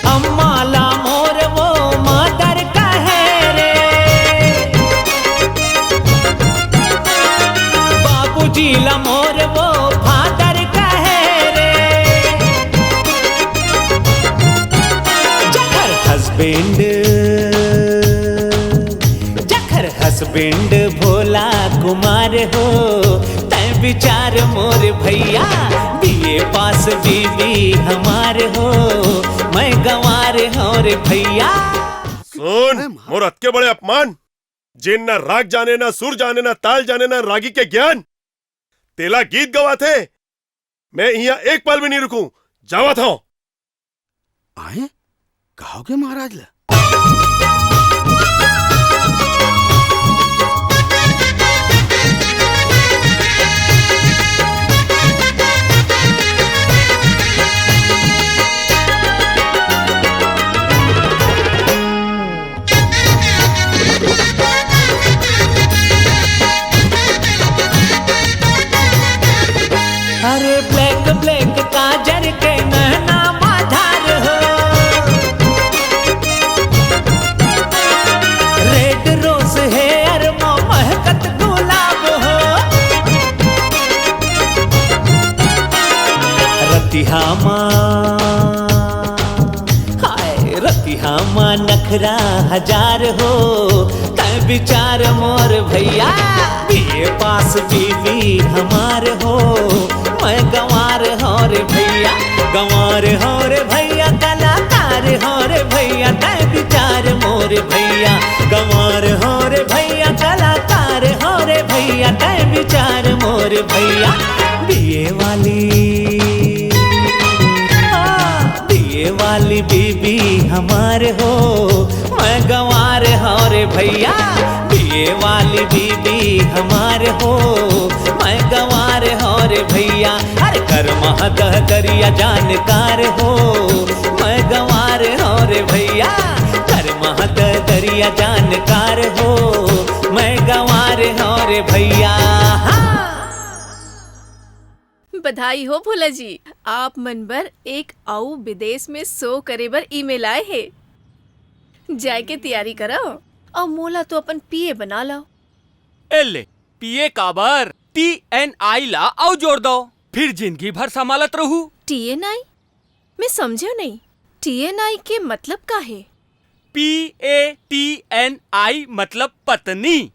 अम्मा ला मोर वो mother कहे रे, बाबूजी ला मोर वो father कहे रे। जखर husband, जखर husband भोला कुमार हो, तै विचार मोर भैया, बीए पास बीवी हमार हो, मैं गंवार हूँ रे भैया। सुन, मोर अतके बड़े अपमान, जेन ना राग जाने, ना सुर जाने, ना ताल जाने, ना रागी के ज्ञान, तेला गीत गवाथे। मैं इहाँ एक पल भी नहीं रुकूं, जावत हूँ। आए? कहा हो गया महाराज ला? अरे black black काजल अम्मा नखरा हजार हो, तै विचार मोर भैया। बीए पास बीबी हमार हो, मैं गंवार हो रे भैया। गंवार हो रे भैया, कलाकार हो रे भैया, तै विचार मोर भैया। गंवार हो रे भैया, कलाकार हो रे भैया, तै विचार मोर भैया। बीए वाली, हाँ, बीए वाली बीबी हमार हो, मैं गंवार हो रे भैया। बीए वाली बीबी हमार हो, मैं गंवार हो रे भैया। अरे कर महत दरिया जानकार हो, मैं गंवार हो रे भैया। कर महत दरिया जानकार हो, मैं गंवार हो रे भैया। हाँ। बधाई हो भोला जी, आप मन बर एक अउ विदेश में शो करे बर ईमेल आए हे। जाए के तैयारी करव अउ मोला तो अपन पीए बना लव। ए ले, पीए काबर? टी एन आई ला अउ जोड़ दव, फिर जिंदगी भर संभालत रहू। टी एन आई? मैं समझेव नहीं, टी एन आई के मतलब का हे? पी ए टी एन आई मतलब पत्नी।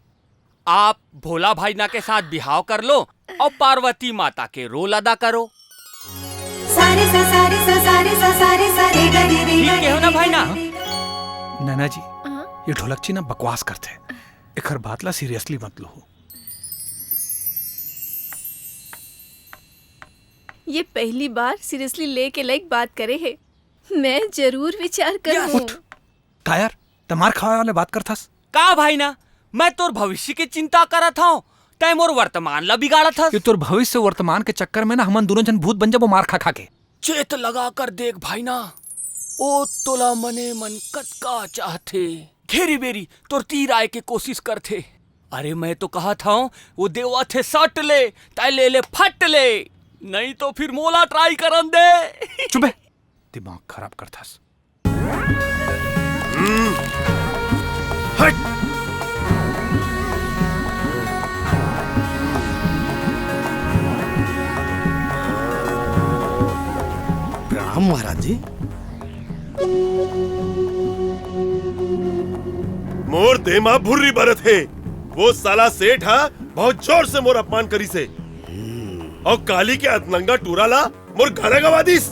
आप भोला भाईना के साथ बिहाव कर लो अउ पार्वती माता के रोल अदा करो। सारे सा सारे सा सारे सा सारे सा रे गा रे रे ठीक गा कहो ना रे भाईना। गा रे गा। नैना जी, हाँ? ये ढोलकची ना बकवास करथे, एखर बात ला सीरियसली मत लो। ये पहली बार सीरियसली ले के लायक बात करे हे, मैं जरूर विचार करूँ। उठ। का यार, तमार खाए वाले बात करथस? का भाईना, मैं तोर भविष्य के चिंता करत हंव, तै मोर वर्तमान ला बिगाड़त हस। ये तोर भविष्य वर्तमान के चक्कर में ना हमन दोनों झन भूत बन जाबो मार खा खा के। चेत लगा कर देख भाईना, ओ तोला मने मन कतका चाहथे, घेरी बेरी तोर तीर आए के कोशिश करथे। अरे मैं तो कहत हंव, वो देवत हे सट ले, तै ले ले फट ले, नहीं तो फिर मोला ट्राई करन दे। चुप बे, दिमाग खराब करथस। हम्म। हट। प्रणाम महाराज जी। मोर देह म भुर्री बरत हे। वो साला सेठ ह बहुत जोर से मोर अपमान करिस हे। अउ काली के अतनंगा टूरा ला मोर गाना गवा दिस।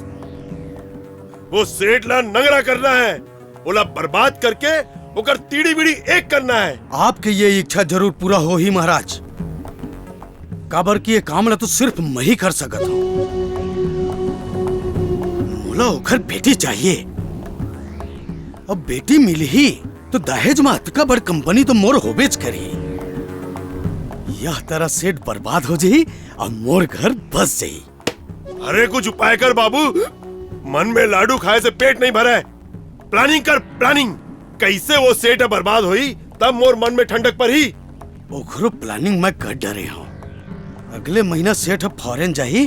वो सेठ ला नंगरा करना है, ओला बर्बाद करके ओकर तीड़ी बीड़ी एक करना है। आपके ये इच्छा जरूर पूरा होही महाराज, काबर कि ये काम ला तो सिर्फ मैं ही कर सकत हूँ। मोला ओकर बेटी चाहिए। अब बेटी मिलही तो दहेज म अतका बड़ कंपनी तो मोर होबेच करही। यह तरह सेठ बर्बाद हो जाही अउ मोर घर बस जाही। अरे कुछ उपाय कर बाबू, मन में लाडू खाए से पेट नहीं भरे। प्लानिंग कर, प्लानिंग। कैसे वो सेठ बर्बाद होई, तब मोर मन में ठंडक परही। ओखरो प्लानिंग मैं कर डरे हूँ। अगले महीना सेठ ह फॉरेन जाही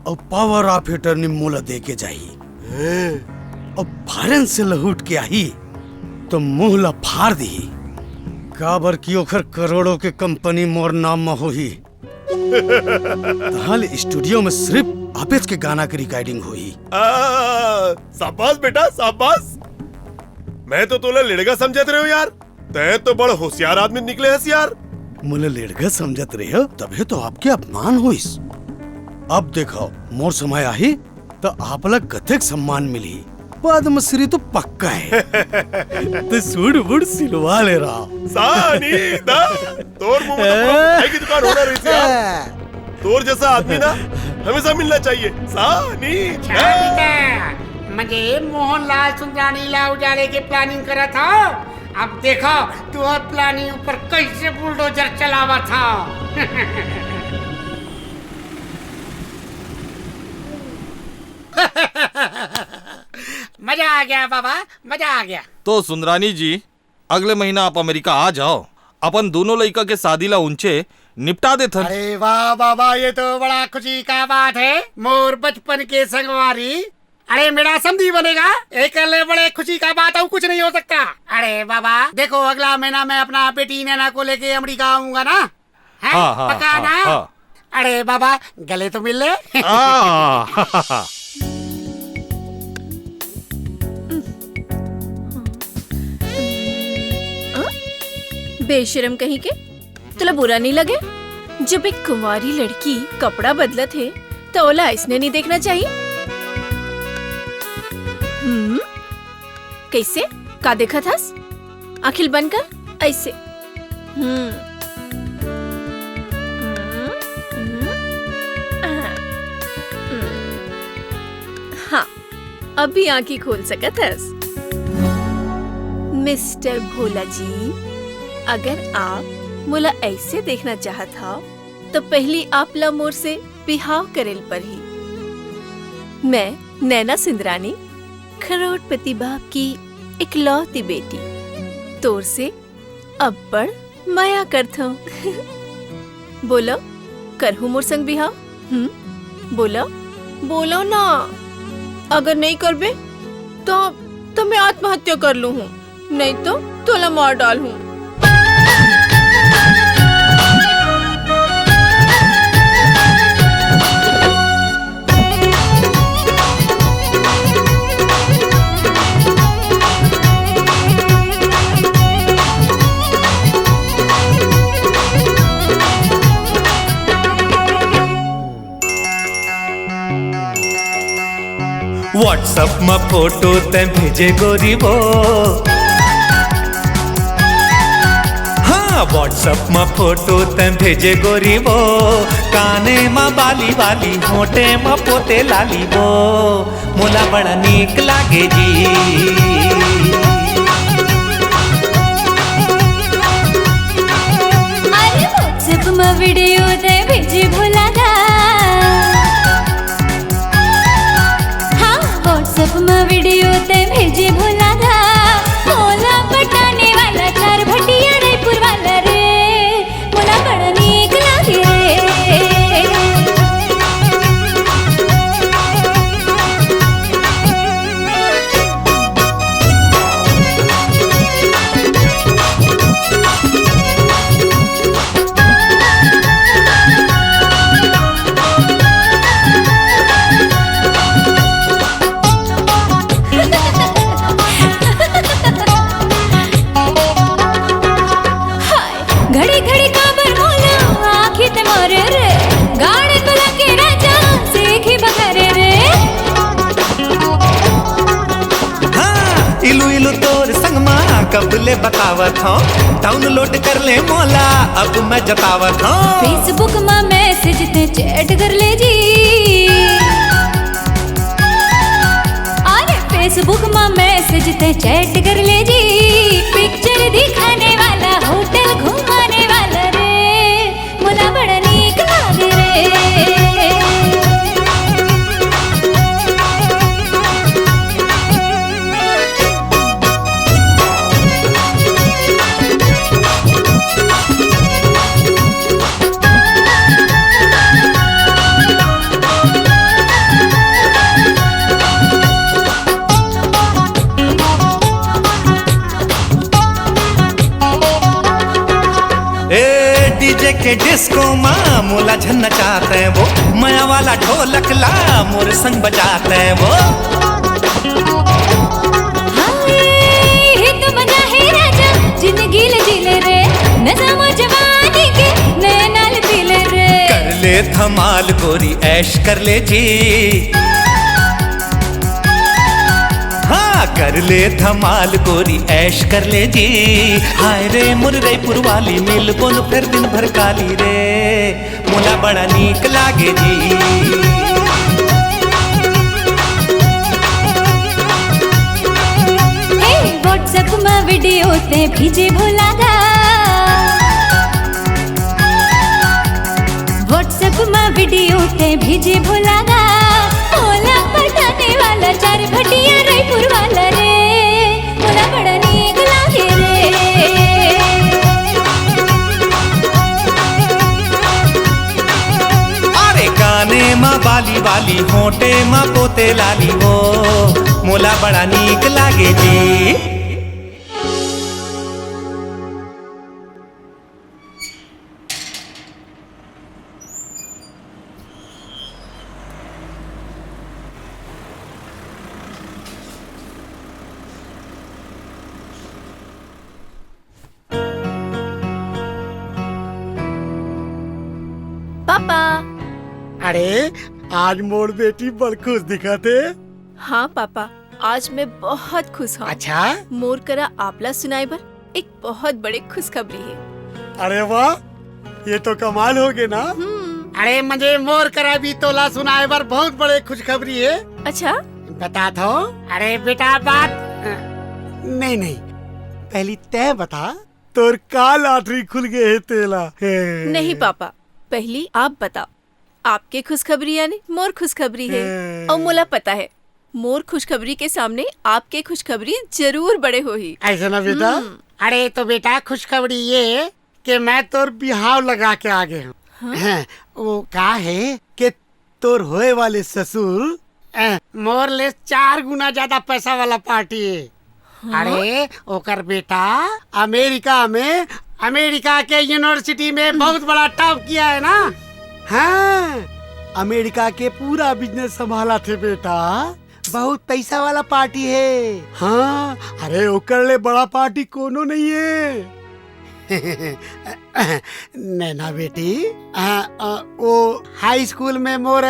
अउ पावर ऑफ अटर्नी मोला दे के जाही। हैं? अउ फॉरेन से लहुट के आही तो मुंह ला फाड़ दिही, काबर कि ओखर करोड़ों के कंपनी मोर नाम म होही। तहां ले स्टूडियो में सिर्फ आपेच के गाना के रिकॉर्डिंग होही। आ, शाबाश बेटा, शाबाश। मैं तो तोला लेड़गा समझत रहे हूँ यार, तै तो बड़ होशियार आदमी निकले हस यार। मोला लेड़गा समझत रहे हो, तभे तो आपके अपमान होइस। अब देखो, मोर समय आही, त आप ला कतेक सम्मान मिलही। पद्मश्री तो पक्का है। तो सूट बूट सिलवा ले रहा। सानी दा, तोर मुंह में तो पूरा मिठाई की दुकान होना रही थी यार। तोर जैसा आदमी ना हमेशा मिलना चाहिए। सानी अच्छा दा। बेटा, मजे मोहनलाल सुंदरानी ला उजाड़े के प्लानिंग करत हो। अब देखो, तू और प्लानिंग ऊपर कैसे बुलडोजर चलावत हो। मजा आ गया बाबा, मजा आ गया। तो सुंदरानी जी, अगले महीना आप अमेरिका आ जाओ, अपन दोनों लइका के शादी ला उनचे निपटा देथन। अरे वाह बाबा, ये तो बड़ा खुशी का बात है। मोर बचपन के संगवारी, अरे मेरा समधी बनेगा, एक ले बड़े खुशी का बात और कुछ नहीं हो सकता। अरे बाबा, देखो अगला महीना मैं अपना बेटी नैना को लेके अमेरिका आऊंगा ना। हैं? हाँ, हाँ, पक्का हाँ, ना? हाँ। अरे बाबा, गले तो मिल ले। आ, बेशरम कहीं के, तोला बुरा नहीं लगे? जब एक कुंवारी लड़की कपड़ा बदलत हे, तो ओला ऐसने नहीं देखना चाहिए? हम्म, कैसे? का देखत हस? आँखी ल बंद कर, ऐसे। हम्म। हम्म, हम्म, आहा, हम्म। हाँ, अभी आँखी खोल सकत हस। मिस्टर भोला जी, अगर आप मोला ऐसे देखना चाहत हव, तो पहली आप ला मोर से बिहाव करे ल परही। मैं नैना सिंदरानी, करोड़पति बाप की इकलौती बेटी, तोर से अब्बड़ मया करथंव। बोलो, करहू मोर संग बिहाव? हम्म? बोलो, बोलो ना। अगर नहीं करबे, तो, तो मैं आत्महत्या कर लूँ हूँ, नहीं तो तोला मार डाल हूँ। WhatsApp म फोटो तैं भेजे गोरी वो। हाँ, WhatsApp म फोटो तैं भेजे गोरी वो। काने म बाली वाली, होंठे म पोते लाली वो। मोला बड़ा नीक लागे जी। अरे WhatsApp म वीडियो तैं भेजे भोला दा। हाँ, WhatsApp म वीडियो तैं भेजे भोला दा। मोला पटाने वाला चार भटिया रायपुर वाला रे। मोला बड़ा नीक लागे रे। हाय, घड़ी घड़ी काबर मोला आँखी ते मारे रे, गाड़े तोला के राजा सीखी बघारे रे। हाँ, इलू इलू तोर संग मा कब ले बतावत हूँ, download कर ले मोला अब मैं जतावत हूँ। Facebook मा message ते chat कर ले जी। अरे Facebook मा message ते chat कर ले जी, picture दिखाने वाला, होटल घुमाने वाला रे, मोला बड़ा नीक लागे रे। ए DJ के disco मा मोला झन नचाते वो, मया वाला ढोलक ला मोर संग बजाते वो। हाय, ये तो मजा है राजा, जिंदगी ले जी ले रे, नशा मो जवानी के नैना ले पी ले रे। कर ले धमाल गोरी, ऐश कर ले जी। हाँ, कर ले धमाल गोरी, ऐश कर ले जी। हाय रे मोर रईपुर वाली, मिलबो न फेर दिन भर काली रे, मोला बड़ा नीक लागे जी। हे, WhatsApp मा वीडियो ते भेजे भोला दा। WhatsApp मा वीडियो ते भेजे भोला दा। मोला पटाने वाला चार भटिया रईपुर वाला रे, मोला बड़ा नीक लागे रे। अरे काने मा बाली वाली, होंठे मा पोते लाली वो, मोला बड़ा नीक लागे जी। अरे, आज मोर बेटी बड़ खुश दिखत हे। हाँ पापा, आज मैं बहुत खुश हूँ। अच्छा? मोर करा आपला सुनाए बर एक बहुत बड़े खुशखबरी हे। अरे वाह, ये तो कमाल होगे ना। हम्म। अरे, मुझे मोर करा भी तोला सुनाए बर बहुत बड़े खुशखबरी हे। अच्छा? बता दो। अरे बेटा, बात नहीं, नहीं, पहली तय बता, तोर का lottery खुल गए हे तेला? हे। नहीं पापा, पहली आप बताओ, आपके खुशखबरी यानी मोर खुशखबरी हे। हे। अउ मोला पता हे, मोर खुशखबरी के सामने आपके खुशखबरी जरूर बड़े होही। ऐसा ना बेटा? हम्म। अरे तो बेटा, खुशखबरी ये कि मैं तोर बिहाव लगा के आ गए हूँ। हाँ? हैं, वो का हे कि तोर होए वाले ससुर, अ, मोर ले चार गुना ज्यादा पैसा वाला party हे। हाँ? अरे, ओकर बेटा अमेरिका में, अमेरिका के university में बहुत बड़ा top किया है ना। हाँ, अमेरिका के पूरा business संभालथे बेटा। बहुत पैसा वाला party हे। हाँ, अरे, ओकर ले बड़ा party कोनो नहीं हे। नैना बेटी, आ, आ, वो high school में मोर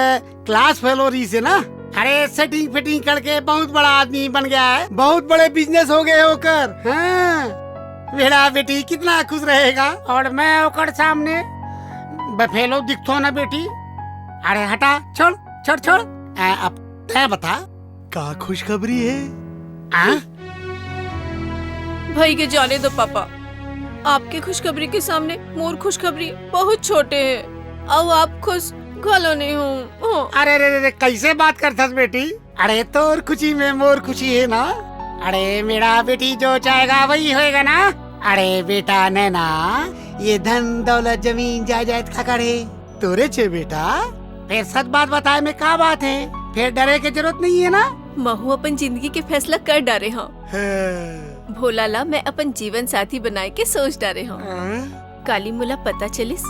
class fellow रहिस हे ना, अरे, setting fitting करके बहुत बड़ा आदमी बन गया है, बहुत बड़े business हो गए ओकर। हाँ, बेटा बेटी कितना खुश रहेगा, और मैं ओकर सामने बफेलो दिखथो ना बेटी। अरे हटा, छोड़, छोड़, छोड़। आ, अब तय बता, का खुशखबरी हे? आ? भई के जाने दो पापा, आपके खुशखबरी के सामने मोर खुशखबरी बहुत छोटे हे, अउ आप खुश घलो नहीं हो। हाँ। अरे रे रे रे, कैसे बात करथस बेटी? अरे तोर खुशी में मोर खुशी हे ना। अरे मेरा बेटी जो चाहेगा वही होएगा ना। अरे बेटा नैना, ये धन दौलत जमीन जायदाद काकर हे? तोरेच हे बेटा। फिर सच बात बताए में का बात हे? फिर डरे के जरूरत नहीं हे ना। महू अपन जिंदगी के फैसला कर डारे हंव। हाँ। भोला ला मैं अपन जीवन साथी बनाए के सोच डारे हंव। हाँ। काली मोला पता चलिस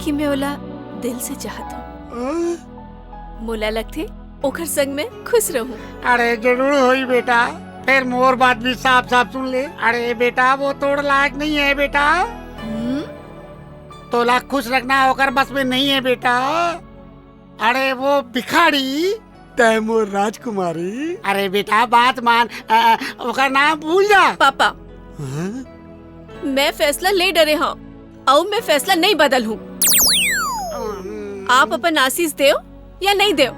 कि मैं ओला दिल से चाहत हंव। हाँ। मोला लगथे ओकर संग मैं खुश रहूं। अरे जरूर होही बेटा, फिर मोर बात भी साफ साफ सुन ले। अरे बेटा, वो तोर लायक नहीं हे बेटा। हम्म? तोला खुश रखना ओकर बस में नहीं हे बेटा। अरे वो भिखारी, तैं मोर राजकुमारी। अरे बेटा, बात मान, अ, अ, ओकर नाम भूल जा। पापा, हाँ? मैं फैसला ले डरे हंव, अउ मैं फैसला नहीं बदलहूं। आप अपन आशीष देव या नहीं देव,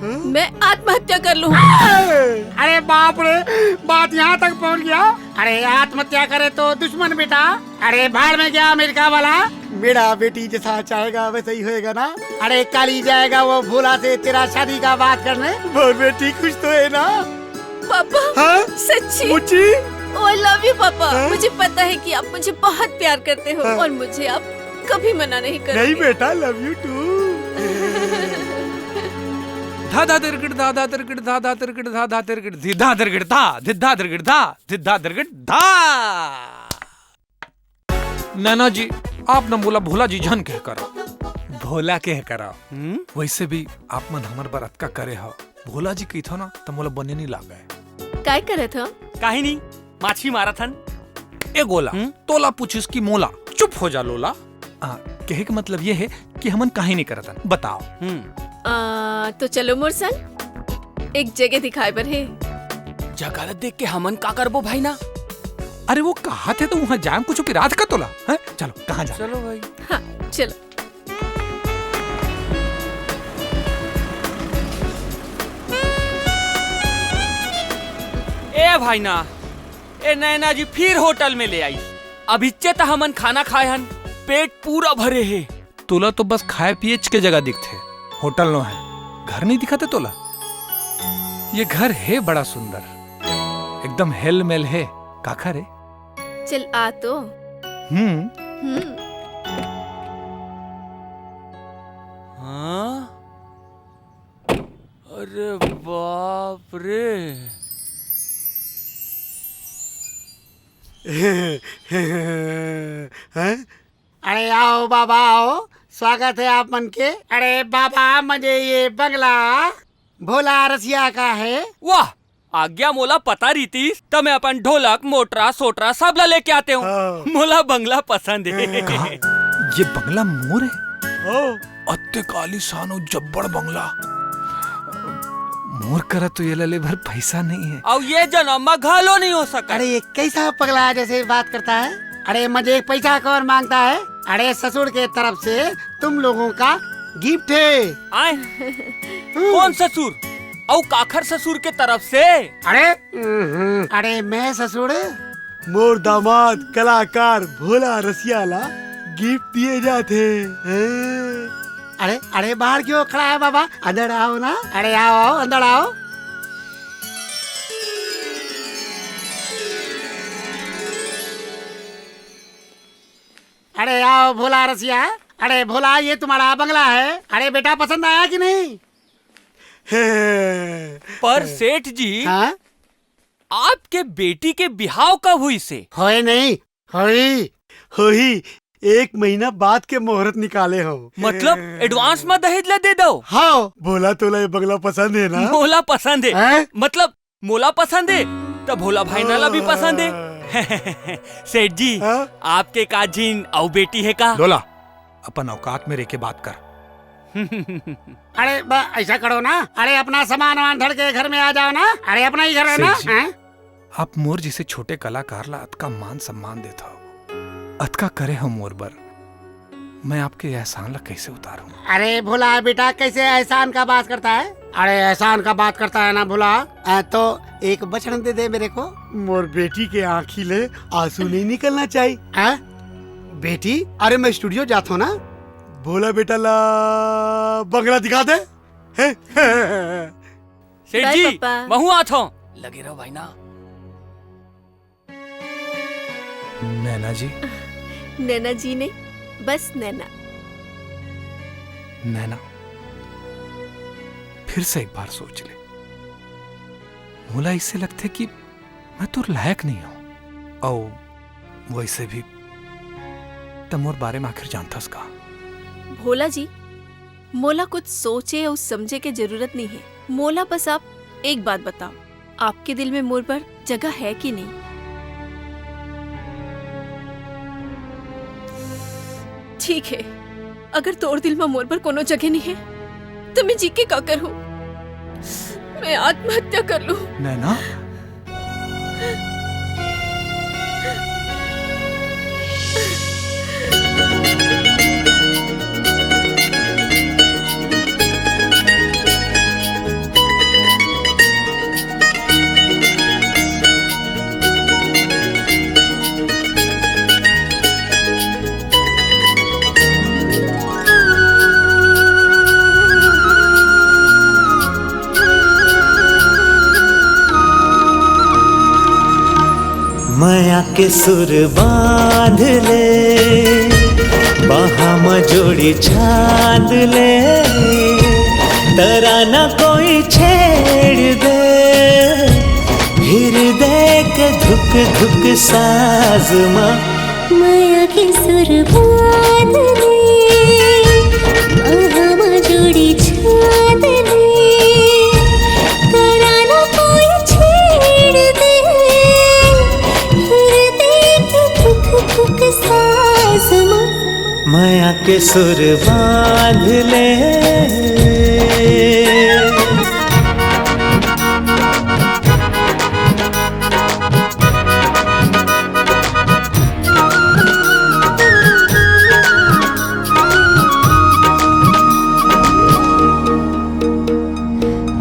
हाँ? मैं आत्महत्या कर लूं। अरे बाप रे, बात यहाँ तक पहुँच गया। अरे आत्महत्या करे तो दुश्मन बेटा। अरे भाड़ में गया अमेरिका वाला। मेरा बेटी जैसा चाहेगा वैसा ही होएगा ना। अरे काली जाएगा वो भोला से तेरा शादी का बात करने। मोर बेटी खुश तो हे ना? पापा, हाँ? सच्ची? मुच्ची? Oh, I love you papa. हाँ? मुझे पता है कि आप मुझे बहुत प्यार करते हो हाँ। और मुझे आप कभी मना नहीं करोगे। नहीं बेटा, love you too। धा धा तिरकिट धा धा तिरकिट धा धा तिरकिट धा धा तिरकिट धी धा तिरकिट धा धी धा तिरकिट धा धी धा तिरकिट धा। नैना जी, आप न मोला भोला जी झन कहे करा। भोला कहे करा। हम्म? वैसे भी आप मन हमर बर अतका करे हव, भोला जी कहिथव ना त मोला बने नहीं लागे। काय करत हव? काही नहीं, माछी मारत हन। ए गोला, हम्म? तोला पूछिस कि मोला, चुप हो जा लोला। आ, कहे के मतलब ये हे कि हमन काही नहीं करत हन, बताओ। हम्म। आ, तो चलो मोर संग, एक जगह दिखाए बर हे। जगह ला देख के हमन का करबो भाई ना? अरे वो कहाथे त उहाँ जाए म कुछ पिरात का तोला, हैं? चलो, कहाँ जा? चलो भाई। हाँ, चलो। ए भाई ना, ए नैना जी फिर होटल में ले आई। अभिच्चे त हमन खाना खाए हन, पेट पूरा भरे हे। तोला तो बस खाए पिएच के जगह दिखथे, होटल नो हे, घर नहीं दिखथे तोला? ये घर हे बड़ा सुंदर, एकदम हेल मेल हे। काखर हे? चल आ तो। हम्म। हम्म। हाँ? अरे बाप रे। हैं? अरे आओ बाबा आओ, स्वागत है आप मन के। अरे बाबा, मुझे ये बंगला भोला रसिया का है। वाह, आज्ञा मोला पता रहितिस त मैं अपन ढोलक, मोटरा, सोटरा सब ला लेके आते हूँ। हाँ। मोला बंगला पसंद है। कहा, ये बंगला मोर है? ओ, अतेक आलीशान अउ जब्बड़ बंगला। मोर करा तो ये ला ले भर पैसा नहीं है। अउ ये जनम म घलो नहीं हो सकय। अरे, ये कैसा पगला है, जैसे बात करता है? अरे, मुझे पैसा कौन मांगता है? अरे, ससुर के तरफ से तुम लोगों का गिफ्ट है। आय? हम्म। कौन ससुर? अउ काखर ससुर के तरफ से? अरे, हम्म, अरे, मैं ससुर? मोर दामाद कलाकार भोला रसिया ला गिफ्ट दिए जाथे। हैं? अरे, अरे, बाहर क्यों खड़ा है बाबा? अंदर आओ ना। अरे, आओ, आओ, अंदर आओ। अरे, आओ भोला रसिया। अरे, भोला, ये तुम्हारा बंगला है। अरे, बेटा, पसंद आया कि नहीं? पर सेठ जी, हाँ? आपके बेटी के बिहाव कब हुई से? होए नहीं, होई। होही, एक महीना बाद के मुहूर्त निकाले हो। मतलब, advance में दहेज ला दे दो? हाँ। भोला, तोला ये बंगला पसंद है ना? मोला पसंद है। हैं? मतलब, मोला पसंद है, त भोला भाई ना ला भी पसंद है। सेठ जी, हाँ? आपके का झिन अउ बेटी है का? लोला, अपन औकात में रह के बात कर। अरे, ब-, ऐसा करो ना, अरे, अपना सामान वामान धर के घर में आ जाओ ना। अरे, अपना ही घर है ना, सेठ जी, हैं? आप मोर जैसे छोटे कलाकार ला अतका मान सम्मान देत हव, अतका करे हव मोर बर, मैं आपके एहसान ला कैसे उतारूं? अरे भोला बेटा, कैसे एहसान का बात करता है? अरे, एहसान का बात करता है ना भोला, अ, तो एक वचन दे दे मेरे को। मोर बेटी के आँखी ले आंसू नहीं निकलना चाहिए। हैं? बेटी, अरे मैं studio जात हूँ ना। भोला बेटा ला बंगला दिखा दे। हैं? सेठ बाय जी, पापा। महू आत हूँ। लगे रहो भाई ना। नैना जी। नैना जी नहीं, बस नैना। नैना, फिर से एक बार सोच ले। मोला ऐसे लगथे कि मैं तोर लायक नहीं हूँ। अउ वैसे भी, त मोर बारे में आखिर जानथस का? भोला जी, मोला कुछ सोचे अउ समझे के जरूरत नहीं है। मोला बस आप एक बात बताओ, आपके दिल में मोर बर जगह है कि नहीं? ठीक है, अगर तोर दिल में मोर बर कोनो जगह नहीं है, तो मैं जी के का करूं? मैं आत्महत्या कर लूं। नैना, मया के सुर बांध ले, बाहां म जोड़ी छांद ले, तराना कोई छेड़ दे, हिरदय के धुक धुक साज म। मया के सुर बांध ले, बाहां म जोड़ी छांद ले, तराना कोई छेड़ दे, हिरदय के धुक धुक साज म। मया के सुर बांध ले।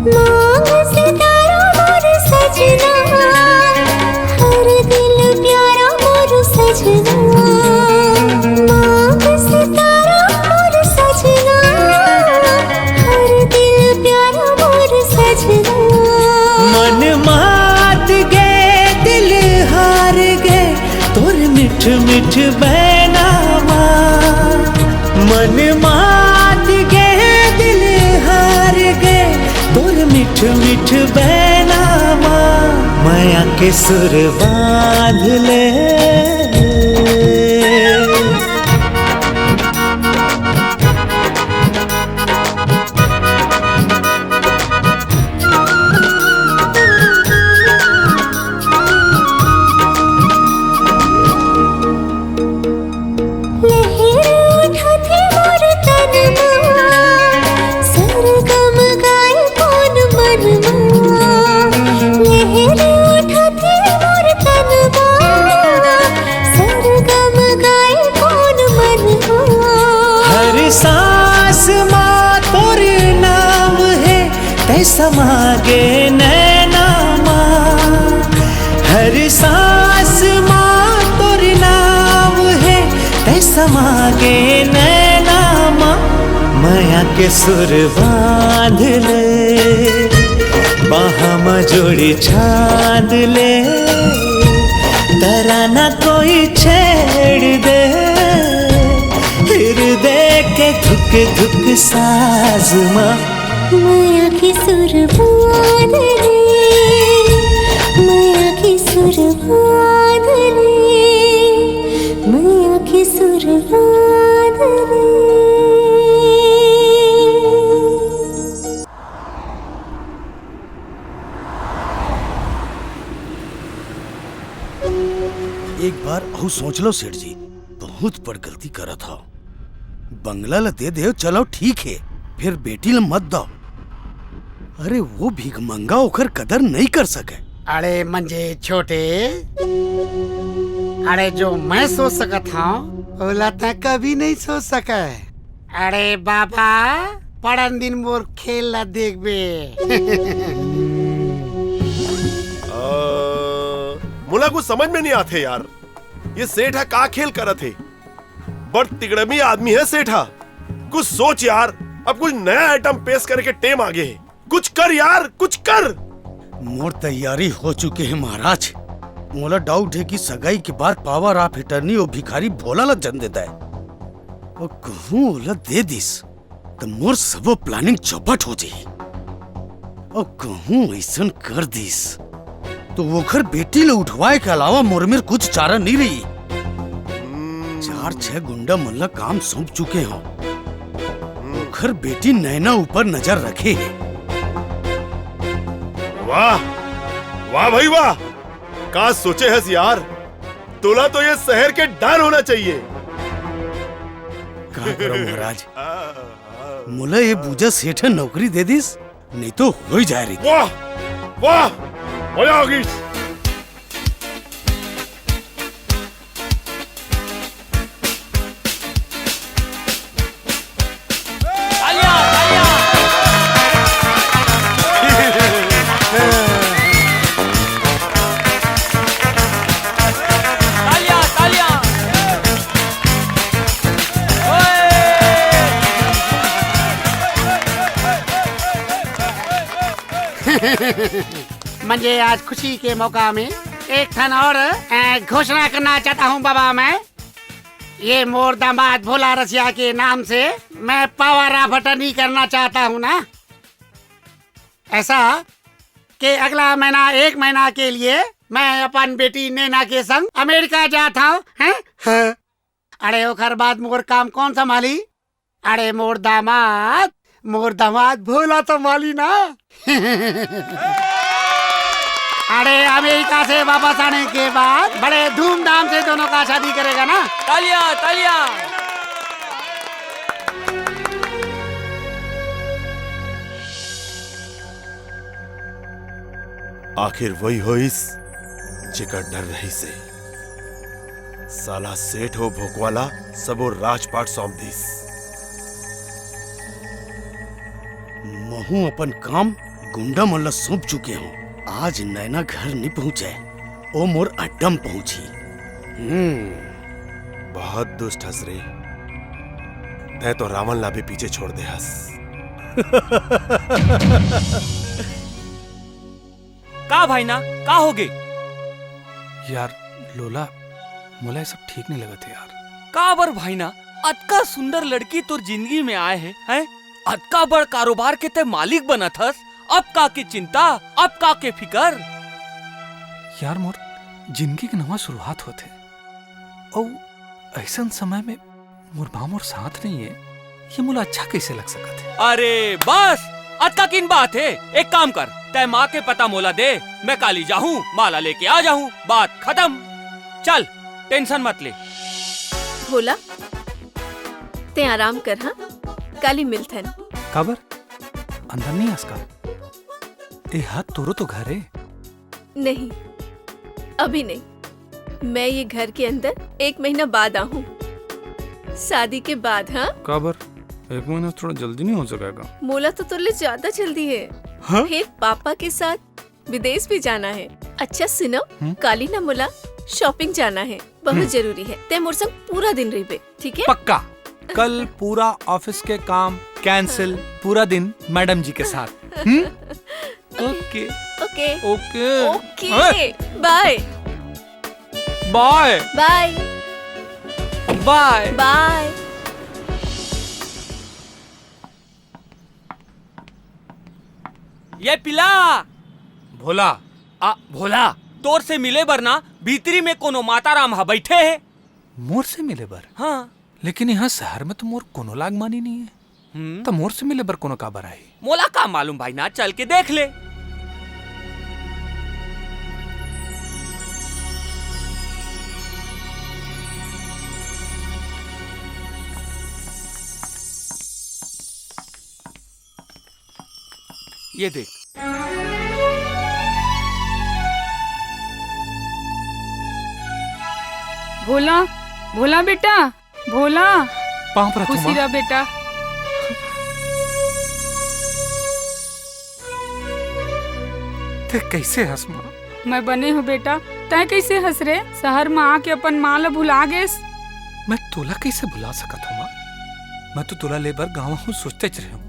मांग सितारा मोर सजना, हर दिल प्यारा मोर सजना। मांग सितारा मोर सजना, हर दिल प्यारा मोर सजना। मन मात गे, दिल हार गे, तोर मिठ मिठ बैना मा। मन मात गे, दिल हार गे, तोर मिठ मिठ बैना मा। मया के सुर बांध ले। लहर उठाथे मोर तन मा, मया के सुर बांध ले, बाह म जोड़ी छांद ले, तराना कोई छेड़ दे, हिरदे के धुक धुक साज म। मया के सुर बांध ले, मया के सुर बांध ले, मया के सुर बांध ले। एक बार अउ सोच लो सेठ जी, बहुत बड़ गलती करत हव। बंगला ल दे देव, चलो ठीक हे, फेर बेटी ल मत दव। अरे वो भिखमंगा, ओखर कदर नइ कर सके। अरे मंजे छोटे, अरे जो मैं सोच सकत हव, ओला तैं कभी नइ सोच सके। अरे बाबा, पड़न दिन मोर खेल ला देखबे। अ, मोला कुछ समझ में नइ आथे यार, ये सेठ ह का खेल करत हे? बड़ तिकड़मी आदमी हे सेठ ह। कुछ सोच यार, अब कुछ नया आइटम पेश करे के टेम आगे हे। कुछ कर यार, कुछ कर। मोर तैयारी हो चुके हे महाराज। मोला डाउट हे कि सगाई के बाद पावर ऑफ अटर्नी वो भिखारी भोला ला झन दे दय। अउ कहूँ ओला दे दिस, त मोर सबो प्लानिंग चौपट हो जाही। अउ कहूँ अइसन कर दिस, त ओखर बेटी ल उठवाए के अलावा मोर मेर कुछ चारा नइ रही। चार छह गुंडा मन ल काम सौंप चुके हव। ओखर बेटी नैना ऊपर नजर रखे हे। वाह, वाह भाई वाह, का सोचे हस यार, तोला तो ये शहर के डॉन होना चाहिए। का करव महाराज, मोला ये बूजा सेठ ह नौकरी दे दिस, नइ तो हो ही जाय रहिस। वाह, वाह, मजा आ गई। तालियां, तालियां। ओए। मंजे आज खुशी के मौका में एक ठन और, अ, घोषणा करना चाहता हूँ बाबा मैं। ये मोर दामाद भोला रसिया के नाम से मैं पावर ऑफ अटर्नी करना चाहता हूँ ना, ऐसा कि अगला महीना, एक महीना के लिए मैं अपन बेटी नैना के संग अमेरिका जात हूँ, हैं? हाँ। अरे ओखर बाद मोर काम कौन संभाली? अरे मोर दामाद, मोर दामाद भोला संभाली ना। अरे अमेरिका से वापस आने के बाद बड़े धूमधाम से दोनों का शादी करेगा ना। तालियां, तालियां। आखिर वही होइस, जेकर डर रहिस हे। साला सेठ हो भोकवाला सबो राजपाट सौंप दिस। महूं अपन काम गुंडा मन ल सौंप चुके हूं। आज नैना घर नी पहुंचे, ओ मोर अड्डा म पहुंची। हम्म। बहुत दुष्ट हस रे, तै तो रावण ला भी पीछे छोड़ दे हस। का भाई ना, का होगे? यार लोला, मोला ये सब ठीक नहीं लगत हे यार। का बर भाई ना, अतका सुंदर लड़की तोर जिंदगी में आए हे, हैं? अतका बड़ कारोबार के तै मालिक बनत हस, अब का के चिंता, अब का के फिकर? यार मोर जिंदगी के नवा शुरुआत होथे, अउ अइसन समय में मोर माँ मोर साथ नहीं हे, ये मोला अच्छा कइसे लग सकत हे? अरे बस, अतका किन बात हे। एक काम कर, तै माँ के पता मोला दे, मैं काली जाहूँ, माँ ला लेके आ जाहूँ, बात खतम। चल, टेंशन मत ले। भोला, तै आराम कर, हाँ? काली मिलथन। काबर? अंदर नहीं आस का? ए हा तोरो तो घर हे। नहीं, अभी नहीं। मैं ये घर के अंदर एक महीना बाद आहूँ। शादी के बाद, हाँ? काबर? एक महीना थोड़ा जल्दी नहीं हो सकेगा? मोला तो तोले ज्यादा जल्दी हे। हाँ? फिर पापा के साथ विदेश भी जाना हे। अच्छा सुनो, हम्म? काली ना मोला shopping जाना हे, बहुत हम्म। जरूरी हे। तै मोर संग पूरा दिन रहिबे, ठीक हे? पक्का। कल पूरा office के काम कैंसिल। पूरा दिन मैडम जी के साथ। हम्म? ओके। ओके। ओके। ओके। बाय। बाय। बाय। बाय। बाय। ये पिला। भोला। आ, भोला, तोर से मिले बर ना भीतरी में कोनो माता राम ह बैठे हे। मोर से मिले बर? हाँ। लेकिन यहाँ शहर में तो मोर कोनो लागमानी नहीं है। हम्म। तो मोर से मिले बर कोनो काबर आही? मोला का मालूम भाई, ना चल के देख ले। ये देख। भोला, भोला बेटा, भोला। पाँव परत हूँ, खुशी माँ। रह बेटा। ते कैसे हस, माँ? मैं बने हूँ बेटा, तैं कैसे हस रे? शहर में आके अपन माँ ला भुला गेस। मैं तोला कैसे भुला सकत हूँ, माँ? मैं तो तोला ले बर गाँव हूँ सोचते च रहे हूँ।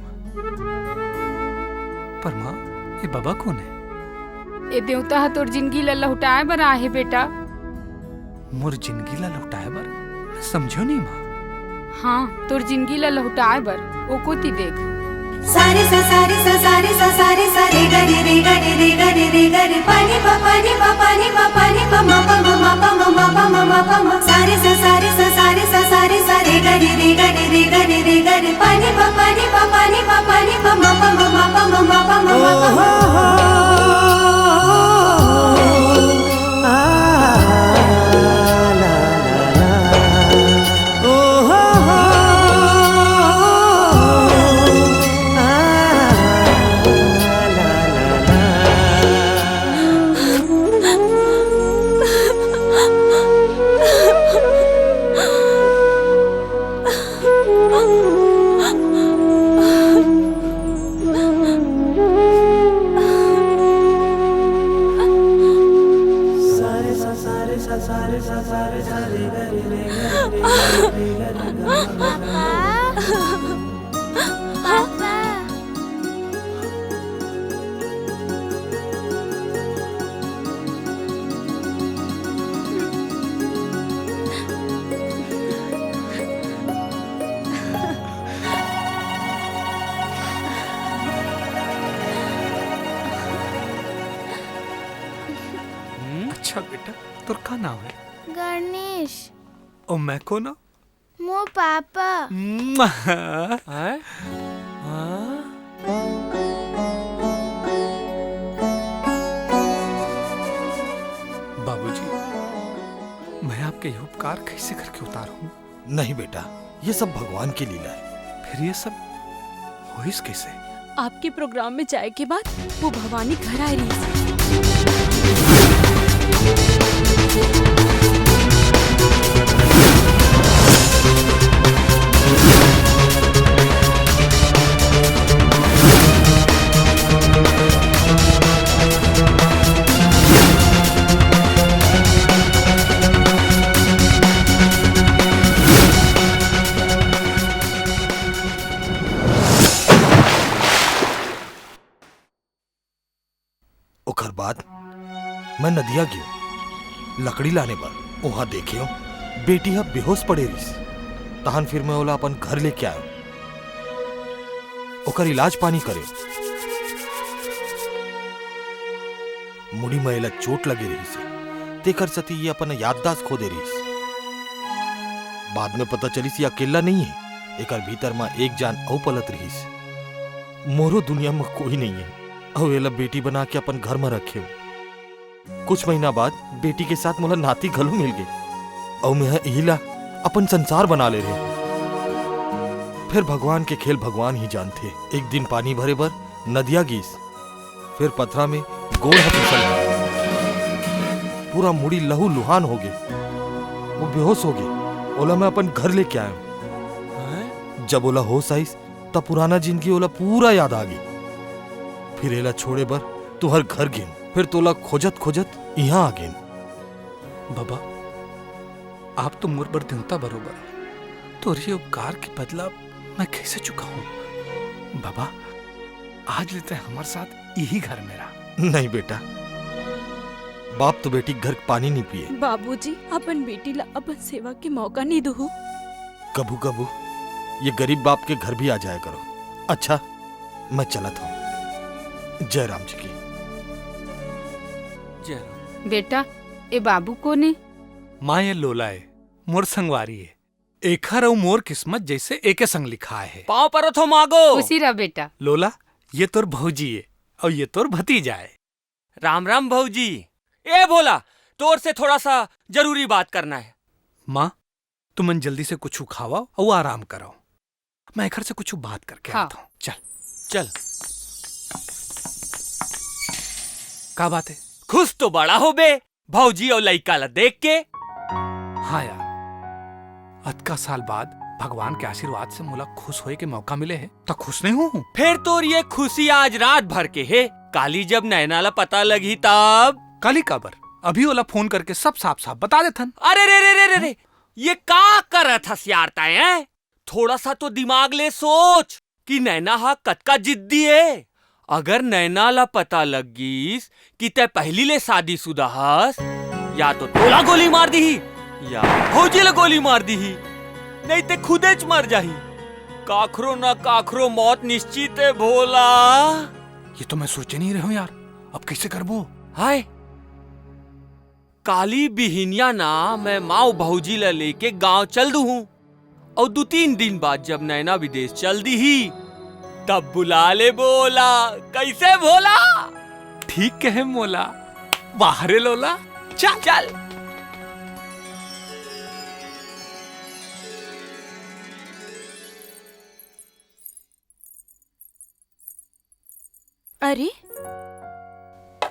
पर माँ, ये बाबा कौन है? ये देवता ह तोर जिंदगी ला लहुटाए बर आए हे बेटा। मोर जिंदगी ला लहुटाए बर? मैं समझो नहीं, माँ। हाँ, तोर जिंदगी ला लहुटाए बर। ओ कोती देख। सारे सा सारे सा सारे सा सारे सा रे ग रे रे ग रे रे ग रे रे ग रे, पानी पा पानी पा पानी पा पानी पा मा पा मा मा पा मा मा पा मा मा पा मा। सारे सा सारे सा सारे सा सारे सा रे ग रे रे ग रे रे ग रे रे ग रे, पानी पा पानी पा पानी पा पानी पा मा पा मा मा पा मा मा पा मा मा पा मा। हम्म? अच्छा बेटा, तोर का नाम है? गणेश। और मैं कौन हूँ? मोर पापा। हैं? हाँ? बाबूजी, मैं आपके ये उपकार कैसे करके उतारूं? नहीं बेटा, ये सब भगवान की लीला है। फिर ये सब होइस कैसे? आपके प्रोग्राम में जाए के बाद वो भवानी घर आए रही। ओकर बाद मैं नदिया गेंव लकड़ी लाने बर। उहाँ देखेंव, बेटी ह बेहोश पड़े रिहिस। तहन फिर मैं ओला अपन घर लेके आएंव, ओकर इलाज पानी करेंव। मुड़ी म एला चोट लगे रिहिस हे, तेकर सेती ये अपन याददाश्त खो दे रिहिस। बाद में पता चलिस, ये अकेल्ला नइये, एकर भीतर म एक जान अउ पलत रिहिस। मोरो दुनिया म कोई नइये। अउ एला बेटी बना के अपन घर म रखेंव। कुछ महीना बाद बेटी के साथ मोला नाती घलो मिल गे, अउ मेंह इही ला अपन संसार बना ले रेहेंव। फेर भगवान के खेल भगवान ही जानथे। एक दिन पानी भरे बर नदिया गीस, फेर पथरा में गोड़ ह फिसल गे। पूरा मुड़ी लहू लुहान हो गे, वो बेहोश हो गे। ओला मैं अपन घर लेके आएंव। जब ओला होश आइस, त पुराना जिंदगी ओला पूरा याद आ गे। फिर एला छोड़े बर तुंहर घर गेन, फिर तोला खोजत खोजत इहाँ आ गेन। बाबा, आप तो मोर बर देवता बरोबर हो, तोर ये उपकार के बदला मैं कैसे चुकाऊं? बाबा, आज ले तैं हमर साथ इही घर में रह। नहीं बेटा, बाप तो बेटी के घर के पानी नहीं पिए। बाबूजी, अपन बेटी ला अपन सेवा के मौका नहीं दुहू। कभू कभू ये गरीब बाप के घर भी आ जाया करो। अच्छा, मैं चलत हूँ। जय राम जी की। जय राम। बेटा, ए बाबू कोन ए? माँ, ये लोला ए, मोर संगवारी ए। एखर अउ मोर किस्मत जइसे एके संग लिखाय हे। पाँव परत हो मागो। खुशी रह बेटा। लोला, ये तोर भौजी ए, अउ ये तोर भतीजा ए। राम राम भौजी। ए भोला, तोर से थोड़ा सा जरूरी बात करना हे। माँ, तुमन जल्दी से कुछु खावव अउ आराम करव। मैं एखर से कुछु बात करके हाँ। आत हूँ। चल। चल। का बात हे? खुश तो बड़ा होबे भौजी अउ लइका ला देख के। हाँ यार, अतका साल बाद भगवान के आशीर्वाद से मोला खुश होए के मौका मिले हे, त खुश नहीं हूँ। फेर तोर ये खुशी आज रात भर के हे, काली जब नैना ला पता लगही तब। काली काबर? अभी ओला फोन करके सब साफ साफ बता देथन। अरे रे रे रे रे रे, ये का करत हस यार तैं, हैं? थोड़ा सा तो दिमाग ले सोच कि नैना हा कतका जिद्दी हे। अगर नैना ला पता लग गिस कि तैं पहिली ले शादीशुदा हस, या तो तोला गोली मार दिही, या भौजी ला गोली मार दिही, नहीं ते खुदेच मर जाही। काखरो न काखरो मौत निश्चित हे भोला। ये तो मैं सोचे नहीं रहेंव यार, अब कइसे करबो? हाय, काली बिहिनिया ना मैं माँ अउ भौजी ला लेके गांव चल दूहूँ, अउ दू तीन दिन बाद जब नैना विदेश चल दिही, तब बुला लेबो ओला। कइसे भोला? ठीक कहे मोला। वाह रे लोला, चल। चल। अरे,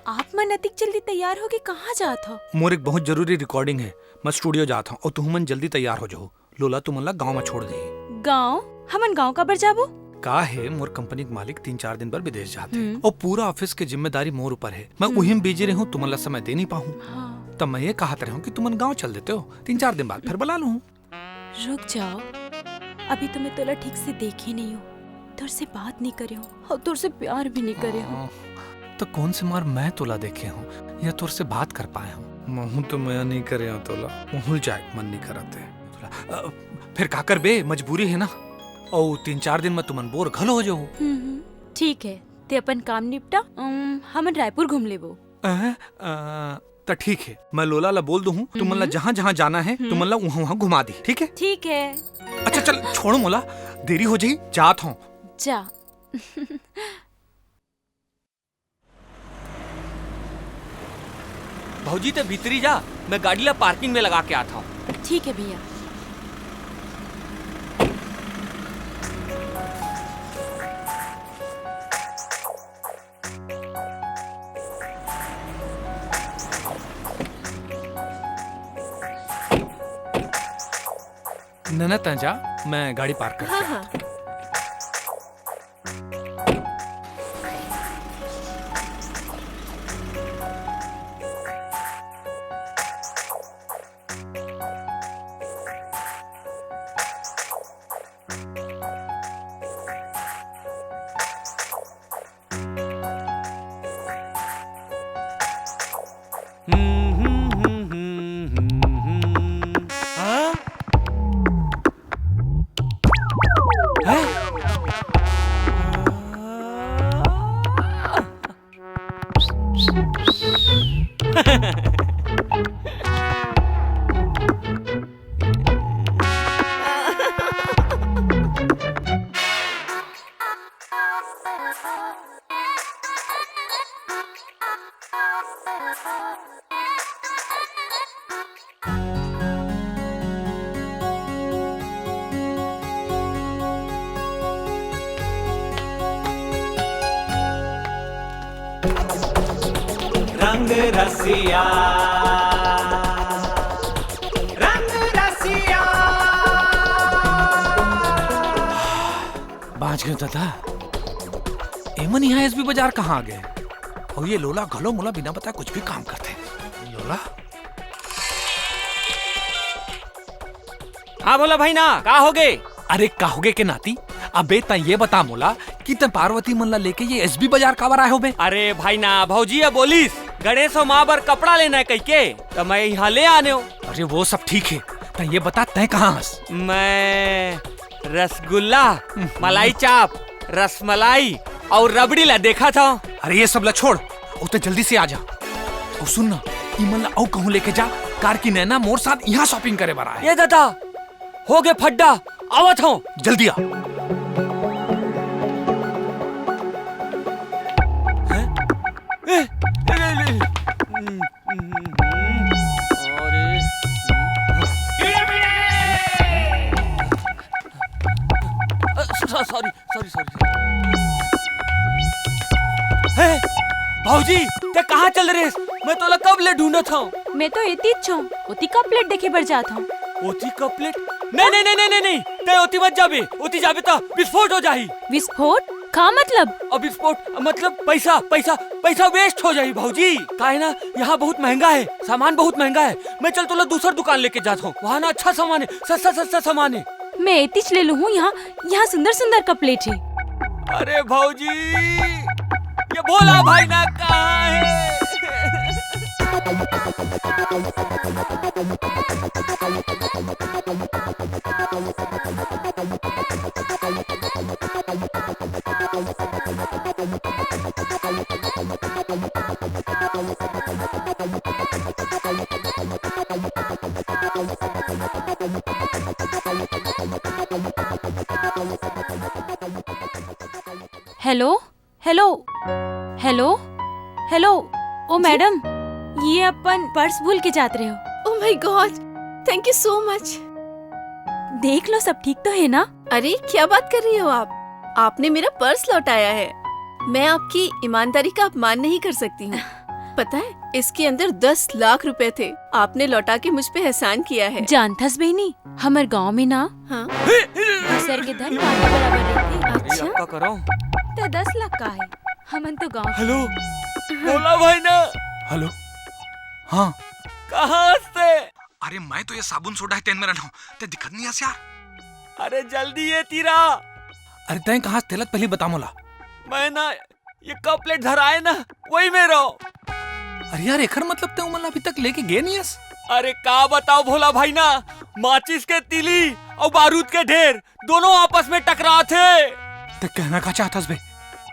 आप मन अतिक जल्दी तैयार होके कहाँ जात हव? मोर एक बहुत जरूरी recording हे, मैं studio जात हूँ अउ तुहू मन जल्दी तैयार हो जाहू। लोला तुमन ला गांव में छोड़ देही। गांव? हमन गांव काबर जाबो? का हे, मोर कंपनी के मालिक तीन चार दिन बर विदेश जात हे हम्म। अउ पूरा office के जिम्मेदारी मोर ऊपर हे। मैं हम्म। उही में busy रहूँ, तुमन ला समय दे नहीं पाहूँ। हाँ। तब मैं ये कहत रहूँ कि तुमन गांव चल देते हो, तीन चार दिन बाद फिर बुला लूँ। रुक जाओ, अभी तो मैं तोला ठीक से देखे नहीं हूँ, तोर से बात नहीं करे हूँ अउ तोर से प्यार भी नहीं करे हूँ। हाँ, तो कौन से मार मैं तोला देखे हूँ या तोर से बात कर पाए हूँ? महू तो मया नहीं करे हूँ तोला, महू ल जाए के मन नहीं करत हे। तोला, अ, फिर का करबे, मजबूरी हे ना। अउ तीन चार दिन में तुमन bore घलो हो जाहू। हम्म, हम्म, ठीक हे, ते अपन काम निपटा, अम, हमन रायपुर घूम लेबो। अ, अ, त ठीक हे, मैं लोला ला बोल दूहूँ, तुमन ला हम्म। जहाँ जहाँ जाना हे, हम्म। तुमन ला उहाँ उहाँ घुमा दी, ठीक हे? ठीक हे। अच्छा चल, छोड़ मोला, देरी हो जाही, जात हूँ। जा। भौजी, ते भीतरी जा, मैं गाड़ी ला parking में लगा के आत हूँ। ठीक हे भैया। नैना, तैं जा, मैं गाड़ी park करके हाँ, आत हूँ। हाँ। हाँ? हैं? रंग रसिया, रंग रसिया। बाँच गेंव दादा। एमन इहाँ एसबी बाजार कहाँ आ गे? अउ ये लोला घलो मोला बिना बताए कुछ भी काम करथे। लोला? हाँ भोला भाई ना, का होगे? अरे का होगे के नाती, अबे तैं ये बता मोला कि तैं पार्वती मन ला लेके ये एसबी बाजार काबर आए हो बे? अरे भाई ना, भौजी ह बोलिस, गणेश अउ माँ बर कपड़ा लेना हे कहिके, त मैं यहाँ ले आने हो। अरे वो सब ठीक हे, तैं ये बता तैं कहाँ हस? मैं रसगुल्ला, हम्म। मलाई चाप, रसमलाई अउ रबड़ी ला देखत हंव। अरे ये सब ला छोड़, अउ तैं जल्दी से आ जा। अउ सुन ना, इमन ला अउ कहूँ लेके जा, काबर कि नैना मोर साथ यहाँ shopping करे बर आए। ये दादा, होगे फड्डा, आवत हंव। जल्दी आ। हैं? ए, ए, ए, ए, हम्म, हम्म, हम्म, अरे, अ, स-, स-, sorry, sorry, sorry, sorry। हे, भौजी, तैं कहाँ चल रहे? मैं तोला कब ले ढूंढत हंव। मैं तो एतीच हंव, ओती का plate देखे बर जात हंव। ओती का plate? नहीं, नहीं, नहीं, नहीं, नहीं, नहीं, तैं ओती मत जाबे, ओती जाबे त विस्फोट हो जाही। विस्फोट? का मतलब? अब विस्फोट मतलब पैसा, पैसा, पैसा waste हो जाही भौजी। काहे ना, यहाँ बहुत महंगा हे, सामान बहुत महंगा हे। मैं चल तोला दूसर दुकान लेके जात हंव, वहाँ ना अच्छा सामान हे, सस्ता सस्ता सामान हे। मैं एतीच ले लूँ हूँ, यहाँ, यहाँ सुंदर सुंदर का plate हे। अरे भौजी, ये भोला भाई ना कहाँ हे? Hello, hello, hello, hello। ओ मैडम, ये अपन पर्स भूल के जात रहे हो। Oh my God, thank you so much। देख लो, सब ठीक तो है ना? अरे, क्या बात कर रही हो आप? आपने मेरा पर्स लौटाया है। मैं आपकी ईमानदारी का अपमान नहीं कर सकती हूँ। पता है, इसके अंदर दस लाख रुपए थे। आपने लौटा के मुझ पे एहसान किया है। जानथस बहिनी, हमर गांव में ना, हाँ। दूसर के धन माटी बराबर रहिथे। अच्छा? का करो? त दस लाख का है, हमन तो गांव के। Hello, भोला भाई ना। Hello, हाँ। कहाँ हस तैं? अरे मैं तो ये साबुन सोडा हे तेन में रहना हूँ, तैं दिखत नहीं हस यार। अरे जल्दी ये तीरा। अरे तैं कहाँ हस तेला त पहली बता मोला। मैं ना ये का plate धराए ना, वही में रहो। अरे यार, एकर मतलब तैं उमन ला अभी तक लेके गे नहीं हस? अरे का बताओ भोला भाई ना, माचिस के तीली अउ बारूद के ढेर दोनों आपस में टकरात हे। तैं कहना का चाहत हस बे?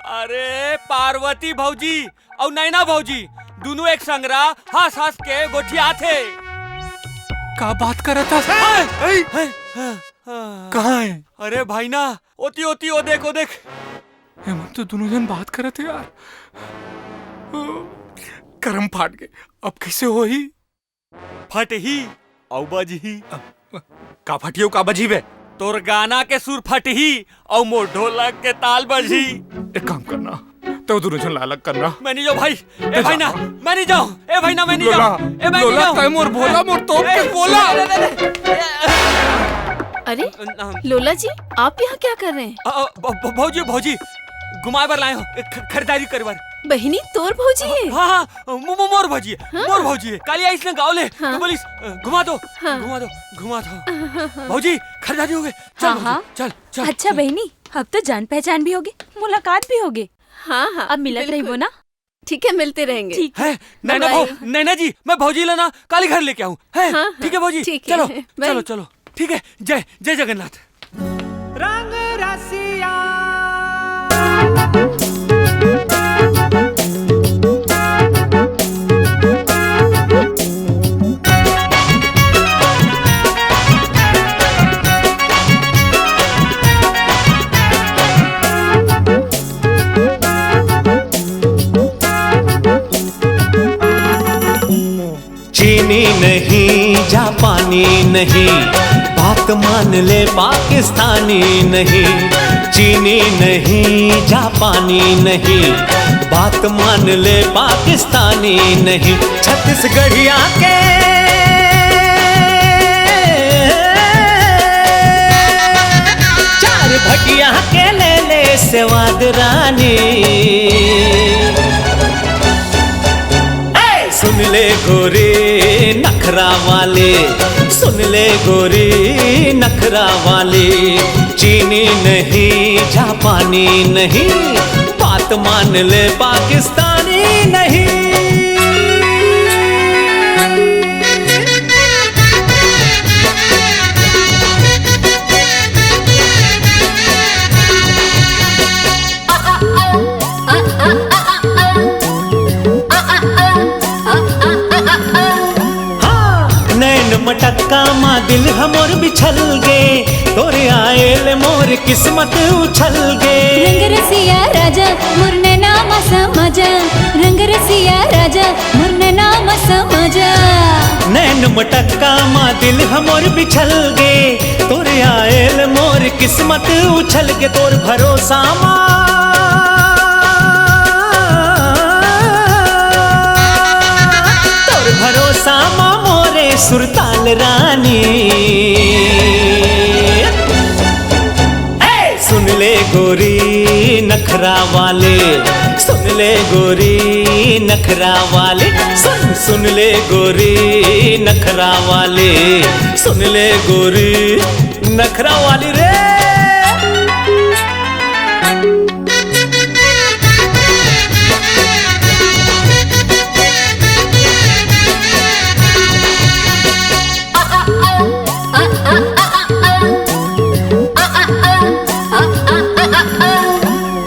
अरे पार्वती भौजी अउ नैना भौजी दोनों एक संग हंस हंस के गोठियात हे। का बात करत हस? हाय! हाय! हाय! हाय! कहाँ हे? अरे भाई ना, ओती, ओती, ओ देख, ओ देख। एमन तो दोनों झन बात करत हे यार। करम फाट गे, अब कइसे होही? फटही अउ बजही। का फटही अउ का बजही बे? तोर गाना के सुर फटही अउ मोर ढोलक के ताल बजही। एक काम करना, तैं दोनों झन ला अलग करना। मैं नहीं जाऊँ भाई, ए भाई ना, मैं नहीं जाऊँ, ए भाई ना, मैं नहीं जाऊँ, ए मैं नहीं जाऊँ। तैं मोर भोला, मोर तोप के भोला। अरे, लोला जी, आप यहाँ क्या कर रहे हैं? अ, अ, भ-, भ-, भौजी, भौजी, घुमाए बर लाए हंव, ख-, खरीदारी करे बर। बहिनी, तोर भौजी हे? हाँ, हाँ, मो-, मो-, मोर भौजी हे, हाँ। मोर भौजी हे। काली आइस ना गाँव ले, हाँ। तो बोलिस, "अ, घुमा दो, हाँ। घुमा दो, घुमा दो।" भौजी, खरीदारी होगे। चल हाँ, भौजी, हाँ। चल, चल, अच्छा चल। बहिनी, अब तो जान पहचान भी होगे, मुलाकात भी होगे। हाँ, हाँ, अब मिलत बिल्कुल। रहिबो ना? ठीक है, मिलते रहेंगे। ठीक है। हैं? नैना bye। भौ-, नैना जी, मैं भौजी ला ना काली घर लेके आहूँ। हैं? हाँ, हाँ, ठीक है भौजी, ठीक है, चलो, bye। चलो, चलो। ठीक है, जय, जय जगन्नाथ। रंग रसिया। चीनी नहीं, जापानी नहीं, बात मान ले पाकिस्तानी नहीं। चीनी नहीं, जापानी नहीं, बात मान ले पाकिस्तानी नहीं। छत्तीसगढ़िया के चार भटिया के ले ले स्वाद रानी। ए, सुन ले गोरी नखरा वाले, सुन ले गोरी नखरा वाली, चीनी नहीं, जापानी नहीं, बात मान ले पाकिस्तानी नहीं। हाँ, नैन मटक्का मा दिल हमर बिछल गे, तोरे आए ले मोर किस्मत उछल गे। रंग रसिया राजा, मोर नैना मा समा जा, रंग रसिया राजा, मोर नैना मा समा जा। नैन मटक्का मा दिल हमर बिछल गे, तोरे आए ले मोर किस्मत उछल गे, तोर भरोसा मा, तोर भरोसा मा मोरे सुरताल रानी। ए, सुन ले गोरी नखरा वाले, सुन ले गोरी नखरा वाले, सुन, सुन ले गोरी नखरा वाले, सुन ले गोरी नखरा वाली रे।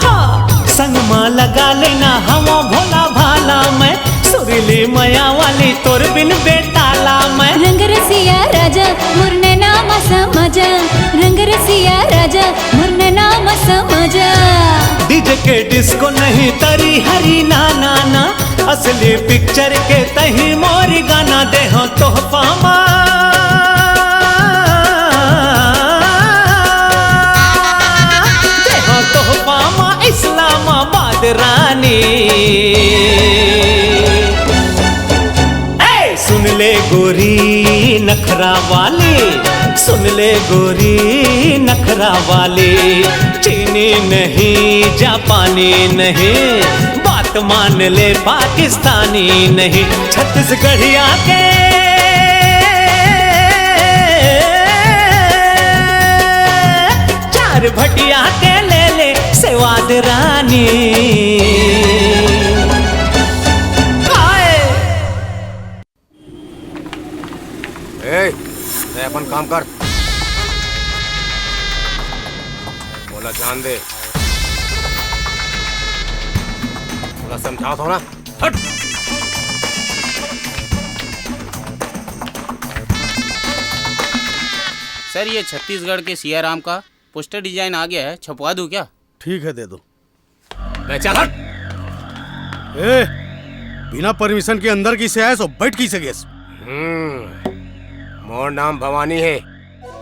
हाँ, संग मा लगा लेना हवा भोला भाला मैं, सुरीली मया वाली तोर बिन बेताला मैं। रंग रसिया राजा, मोर नैना मा समा जा, रंग रसिया राजा, मोर नैना मा समा जा। डीजे के डिस्को नहीं तरी हरी ना ना ना, असली पिक्चर के तही मोरी गाना देहो तोहफा मा। देहो तोहफा मा इस्लामाबाद रानी। ए, सुन ले गोरी नखरा वाली, सुन ले गोरी नखरा वाली, चीनी नहीं, जापानी नहीं, बात मान ले पाकिस्तानी नहीं। छत्तीसगढ़िया के चार भटिया के ले ले स्वाद रानी। हाय। ए, तैं अपन काम कर। मोला जान दे। मोला समझात हों ना। हट। सर, ये छत्तीसगढ़ के सियाराम का पोस्टर डिजाइन आ गया है, छपवा दूं क्या? ठीक है, दे दो। बे चल हट। ए, बिना परमिशन के अंदर कइसे आयस अउ बइठ कइसे गेस? हम्म, मोर नाम भवानी हे।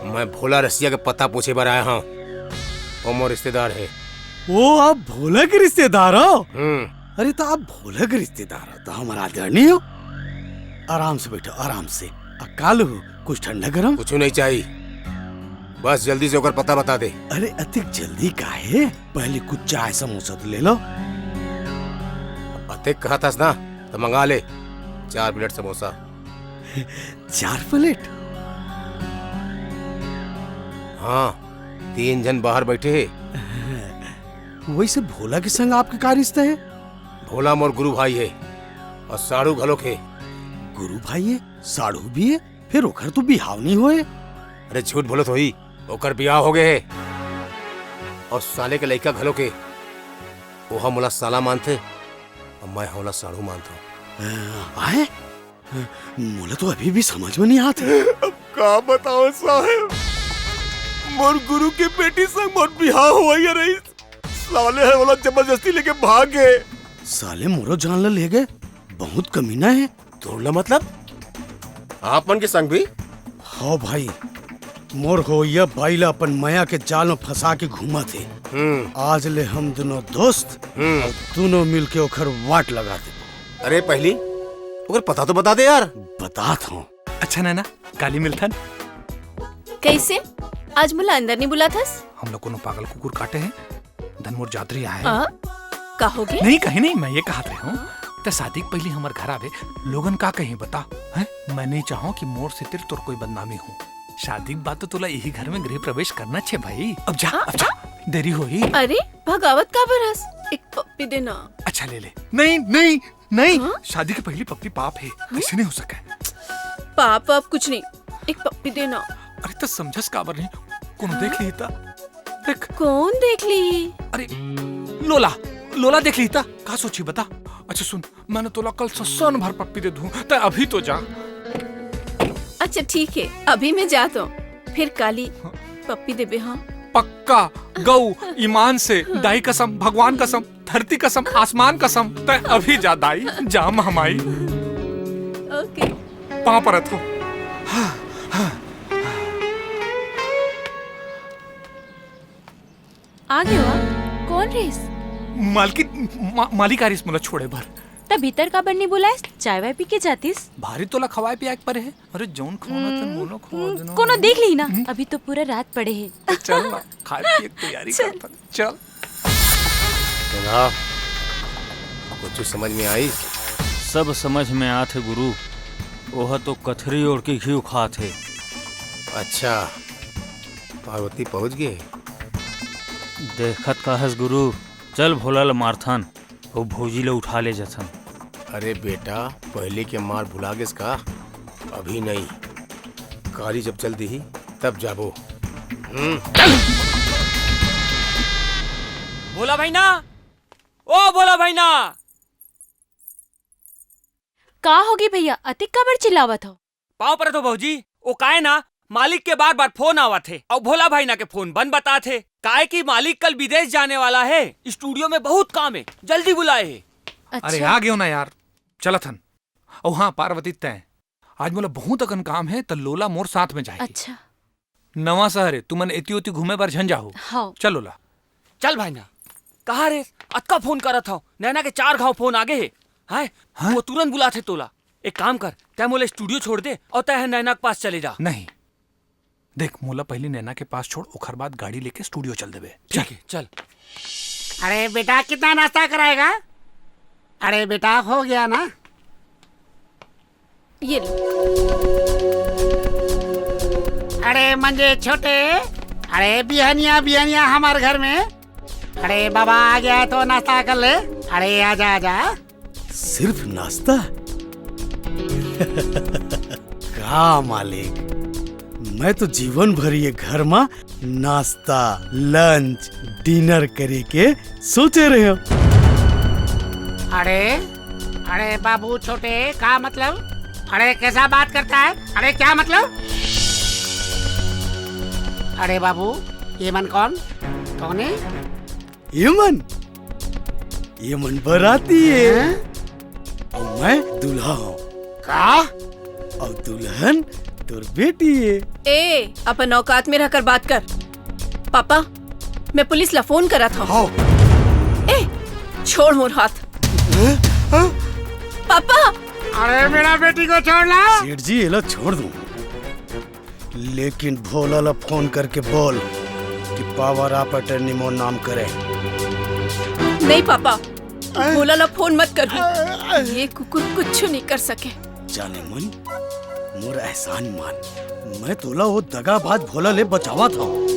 मैं भोला रसिया के पता पूछे बर आय हंव। वो मोर रिश्तेदार हे। ओ, आप भोला के रिश्तेदार हो? हम्म। अरे, त आप भोला के रिश्तेदार हो, त हमर आदरणीय हो। आराम से बइठो, आराम से। आ, का लूहू? कुछ ठंडा गरम? कुछू नहीं चाही, बस जल्दी से ओकर पता बता दे। अरे, अतेक जल्दी काहे? पहली कुछ चाय समोसा तो ले लो। अतेक कहत हस ना, त मंगा ले चार प्लेट समोसा। चार प्लेट? हाँ, तीन झन बाहर बइठे हे। वइसे भोला के संग आपके का रिश्ता हे? भोला मोर गुरु भाई हे अउ साढ़ू घलोक हे। गुरु भाई हे, साढ़ू भी हे, फेर ओकर तो बिहाव नइ होय। अरे झूठ बोलत होही, ओकर बिहाव हो गे हे। अउ साले के लइका घलोक हे, ओहा मोला साला मानथे अउ मैं ओला साढ़ू मानथंव। आय? मोला तो अभी भी समझ में नइ आत हे। अब का बतावंव साहेब, मोर गुरु के बेटी संग मोर बिहाव होवइया रहिस, साले ह ओला जबरदस्ती लेके भाग गे। साले मोरो जान ल ले गे, बहुत कमीना हे। तोर ला मतलब? आप मन के संग भी? हव भाई, मोर होवइया बाई ला अपन मया के जाल म फंसा के घूमत हे। हम्म। आज ले हम दुनों दोस्त हम्म। अउ दुनों मिलके ओखर वाट लगा देबो। अरे पहली ओकर पता तो बता दे यार। बतात हंव। अच्छा नैना, काली मिलथन। कइसे? आज मोला अंदर नइ बुलाथस? हमला कोनो पागल कुकुर काटे हे, धन मोर जात रही आहे। आ? का होगे? नहीं, कहीं नहीं, मैं ये कहत रहे हंव, त शादी के पहिली हमर घर आवे, लोगन का कहीं बता, हैं? मैं नहीं चाहूं कि मोर से तेरे तोर कोई बदनामी हो। शादी के बाद तो तोला यही घर में गृह प्रवेश करना छे भाई। अब जा, हाँ? अब जा, देरी होही। अरे, भगावत काबर हस? एक पप्पी देना। अच्छा, ले ले। नहीं, नहीं, नहीं। हाँ? शादी के पहिली पप्पी पाप हे, ऐसे नहीं हो सके। पाप, पाप कुछ नहीं, एक पप्पी देना। अरे, त समझस काबर नहीं? कोनो देख ली त? देख। कौन देख ली? अरे, लोला, लोला देख ली त? का सोची बता? अच्छा सुन, मैं तोला कल ससन भर पप्पी दे दूं, त अभी तो जा। अच्छा ठीक है, अभी मैं जात हूँ, फिर काली पप्पी देबे। हाँ, पक्का। गऊ, ईमान से, दाई कसम, भगवान कसम, धरती कसम, आसमान कसम, तै अभी जा दाई, जा महमाई। ओके। पाँव परत हो। आ गए हो आप? कौन रहिस? मालकिन, मा-, मालिक आ रहिस मोला छोड़े बर। त भीतर काबर नहीं बुलाइस? चाय वाय पी के जातिस। भारी तोला खवाए पियाए के परे हे। अरे जौन खवाना ते हम्म, मोला खवा हम्म, देना। कोनो देख ली ना, हम्म। अभी तो पूरा रात पड़े हे। तो चल ना, खाए पिए के तैयारी चल। करथन। चल। गंधा, कुछ समझ में आई? सब समझ में आत हे गुरु। ओह तो कथरी ओढ़ के घी खात हे। अच्छा, पार्वती पहुंच गए? देखत का हस गुरु, चल भोला ल मारथन, वो भौजी ल उठा ले जथन। अरे बेटा, पहले के मार भुला गेस का? अभी नहीं, काली जब चल दी तब जाबो। हम्म। भोला भाई ना, ओ भोला भाई ना। का होगे भैया, अतिक काबर चिल्लावत हो? पाँव परत हो भौजी, ओ काय ना, मालिक के बार-बार फोन आवत हे, अउ भोला भाई ना के फोन बंद बतात हे, काहे कि मालिक कल विदेश जाने वाला हे, स्टूडियो में बहुत काम हे, जल्दी बुलाए हे। अच्छा। अरे आ गयो ना यार, चलत हन। अउ हाँ पार्वती, तैं आज मोला बहुत अकन काम हे, त लोला मोर साथ में जाही। अच्छा। नवा शहर हे, तुमन एती ओती घूमे बर झन जाहू। हाँ। चल लोला। चल भाई ना, कहाँ रे? अतका फोन करत हव, नैना के चार घाव फोन आगे हे। हैं? हाँ? वो तुरंत बुलाथे तोला। एक काम कर, तै मोला स्टूडियो छोड़ दे अउ तै नैना के पास चले जा। नहीं, देख, मोला पहली नैना के पास छोड़, ओखर बाद गाड़ी लेके स्टूडियो चल देबे। ठीक हे, चल। अरे बेटा, कितना नाश्ता कराएगा? अरे बेटा, हो गया ना? ये लो। अरे मंजे छोटे, अरे बिहनिया बिहनिया हमार घर में, अरे बाबा आ गया हे तो नाश्ता कर ले। अरे आजा आजा। सिर्फ नाश्ता? का मालिक, मैं तो जीवन भर ये घर मा नाश्ता, लंच, डिनर करे के सोचे रहे हंव। अरे, अरे बाबू छोटे, का मतलब? अरे कैसा बात करता है? अरे क्या मतलब? अरे बाबू, ये मन कौन? कौन है? ये मन, ये मन बराती हे। हैं? अउ मैं दूल्हा हंव। का? अउ दुल्हन तोर बेटी हे। ए, अपन औकात में रहकर बात कर। पापा, मैं पुलिस ला फोन करत हंव। हाँ। ए, छोड़ मोर हाथ। हैं? हाँ? पापा! अरे मेरा बेटी को छोड़ ला। सेठ जी, एला छोड़ दूं। लेकिन भोला ला फोन करके बोल कि power of attorney मोर नाम करे। नहीं पापा, भोला ला फोन मत करो। ये कुकुर कुछ नहीं कर सके। जाने मन, मोर एहसान मान, मैं तोला वो दगाबाज भोला ले बचावत हंव।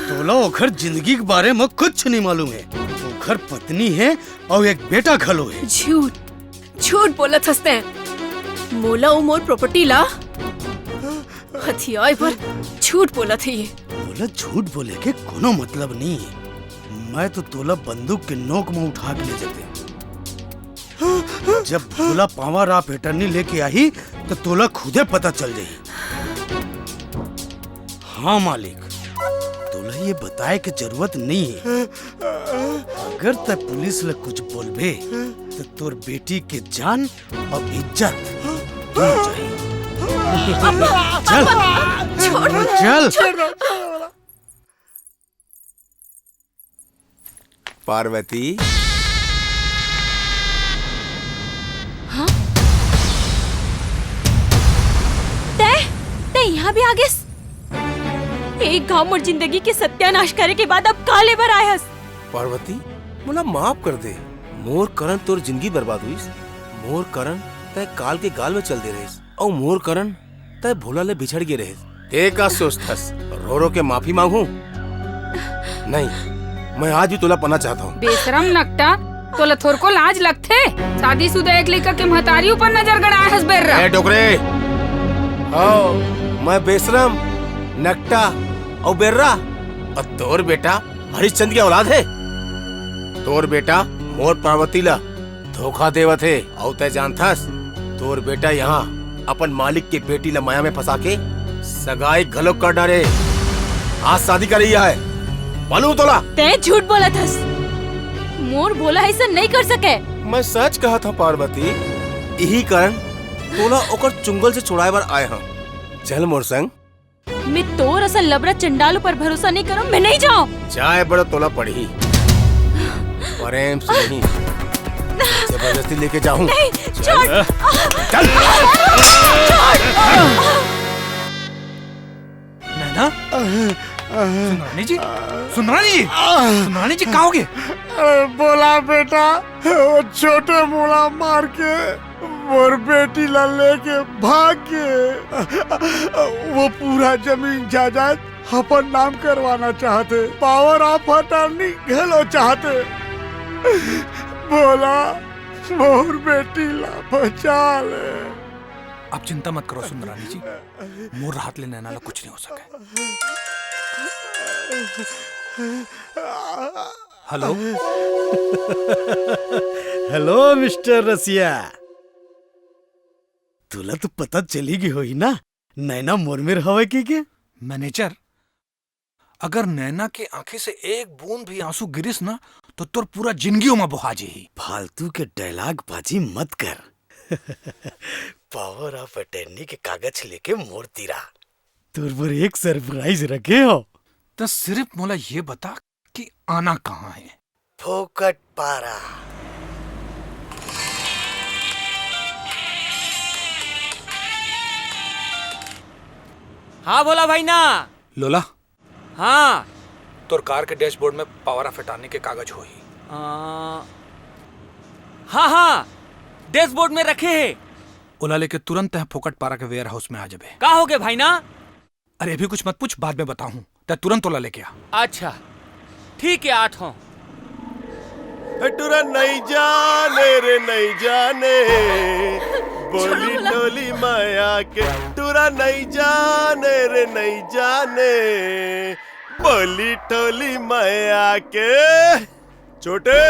तोला ओखर जिंदगी के बारे में कुछ नहीं मालूम हे। ओखर पत्नी हे अउ एक बेटा घलो हे। झूठ, झूठ बोलत हस तैं। मोला अउ मोर प्रॉपर्टी ला हथियाए बर झूठ बोलत हे ये। मोला झूठ बोले के कोनो मतलब नहीं हे। मैं तो तोला बंदूक के नोक में उठा के ले जाते। जब भोला power of attorney लेके आही, तो तोला खुदे पता चल जाही। हाँ मालिक, तोला ये बताए के जरूरत नहीं हे। अगर तै पुलिस ला कुछ बोलबे, तो तोर बेटी के जान अउ इज्जत दूनों जाही। चल, छोड़ दो, चल। छोड़ दो। पार्वती। हाँ? तै, तै यहाँ भी आ गेस? एक घाव मोर जिंदगी के सत्यानाश करे के बाद अब का ले बर आए हस? पार्वती, मोला माफ कर दे। मोर करन तोर जिंदगी बर्बाद हुईस। मोर करन तय काल के गाल में चल दे रहिस, अउ मोर करन तय भोला ले बिछड़ गे रहिस। ते का सोचथस, रो रो के माफी मांगू? नहीं, मैं आज भी तोला पाना चाहता हूँ। बेशरम नकटा, तोला थोरको लाज लगथे? शादीशुदा एक लइका के महतारी ऊपर नजर गड़ाए हस बेर्रा। ए डोकरे, हाँ, मैं बेशरम, नकटा अउ बेर्रा, अउ तोर बेटा हरिश्चंद्र के औलाद हे। तोर बेटा मोर पार्वती ला धोखा देवत हे, अउ तय जानथस, तोर बेटा यहाँ अपन मालिक के बेटी ला मया में फंसा के सगाई घलो कर डारे। आज शादी कर रही है, मालूम तोला? तय झूठ बोलत हस। मोर भोला ऐसा नहीं कर सके। मैं सच कहा था पार्वती, यही कारण तोला ओकर चुंगल से छुड़ाए बर आए हंव। चल मोर संग। मैं तोर असन लबरा चंडाल ऊपर भरोसा नहीं करूं, मैं नहीं जाऊं। जाए बड़ा तोला पड़ही। प्रेम से नहीं, जबरदस्ती लेके जाऊं। नहीं, छोड़। चल। नैना? सुंदरानी जी? सुंदरानी जी? सुंदरानी जी, का होगे? अरे बोला बेटा, वो छोटे मोला मार के मोर बेटी ला लेके भाग गे। वो पूरा जमीन जायदाद अपन नाम करवाना चाहथे, power of attorney घलो चाहथे। बोला, मोर बेटी ला बचा ले। आप चिंता मत करो सुंदरानी जी, मोर हाथ ले नैना ला कुछ नहीं हो सके। हेलो। हेलो मिस्टर रसिया, तुला तो पता चली गई होही ना, नैना मोर मेर हवय कहिके। मैनेजर, अगर नैना के आंखी से एक बूंद भी आंसू गिरिस ना, तो तोर पूरा जिंदगी ओमा बोहा जाही। फालतू के dialogue बाजी मत कर। Power of attorney के कागज लेके मोर तीर आ। तोर बर एक surprise रखे हंव। त सिर्फ मोला ये बता कि आना कहाँ है? फोकट पारा। हाँ, भोला भाई ना। लोला। हाँ। तोर कार के dashboard में power of attorney के कागज होही। आ, हाँ, हाँ, dashboard में रखे हे। ओला लेके तुरंत तैं फोकट पारा के warehouse में आ जाबे। का होगे भाई ना? अरे, अभी कुछ मत पूछ, बाद में बताहूँ। तैं तुरंत ओला लेके आ। अच्छा, ठीक है, आत हूँ। टुरा नहीं जाने रे, नहीं जाने, बोली टोली माया के। टुरा नहीं जाने रे, नहीं जाने, बोली टोली माया के। छोटे,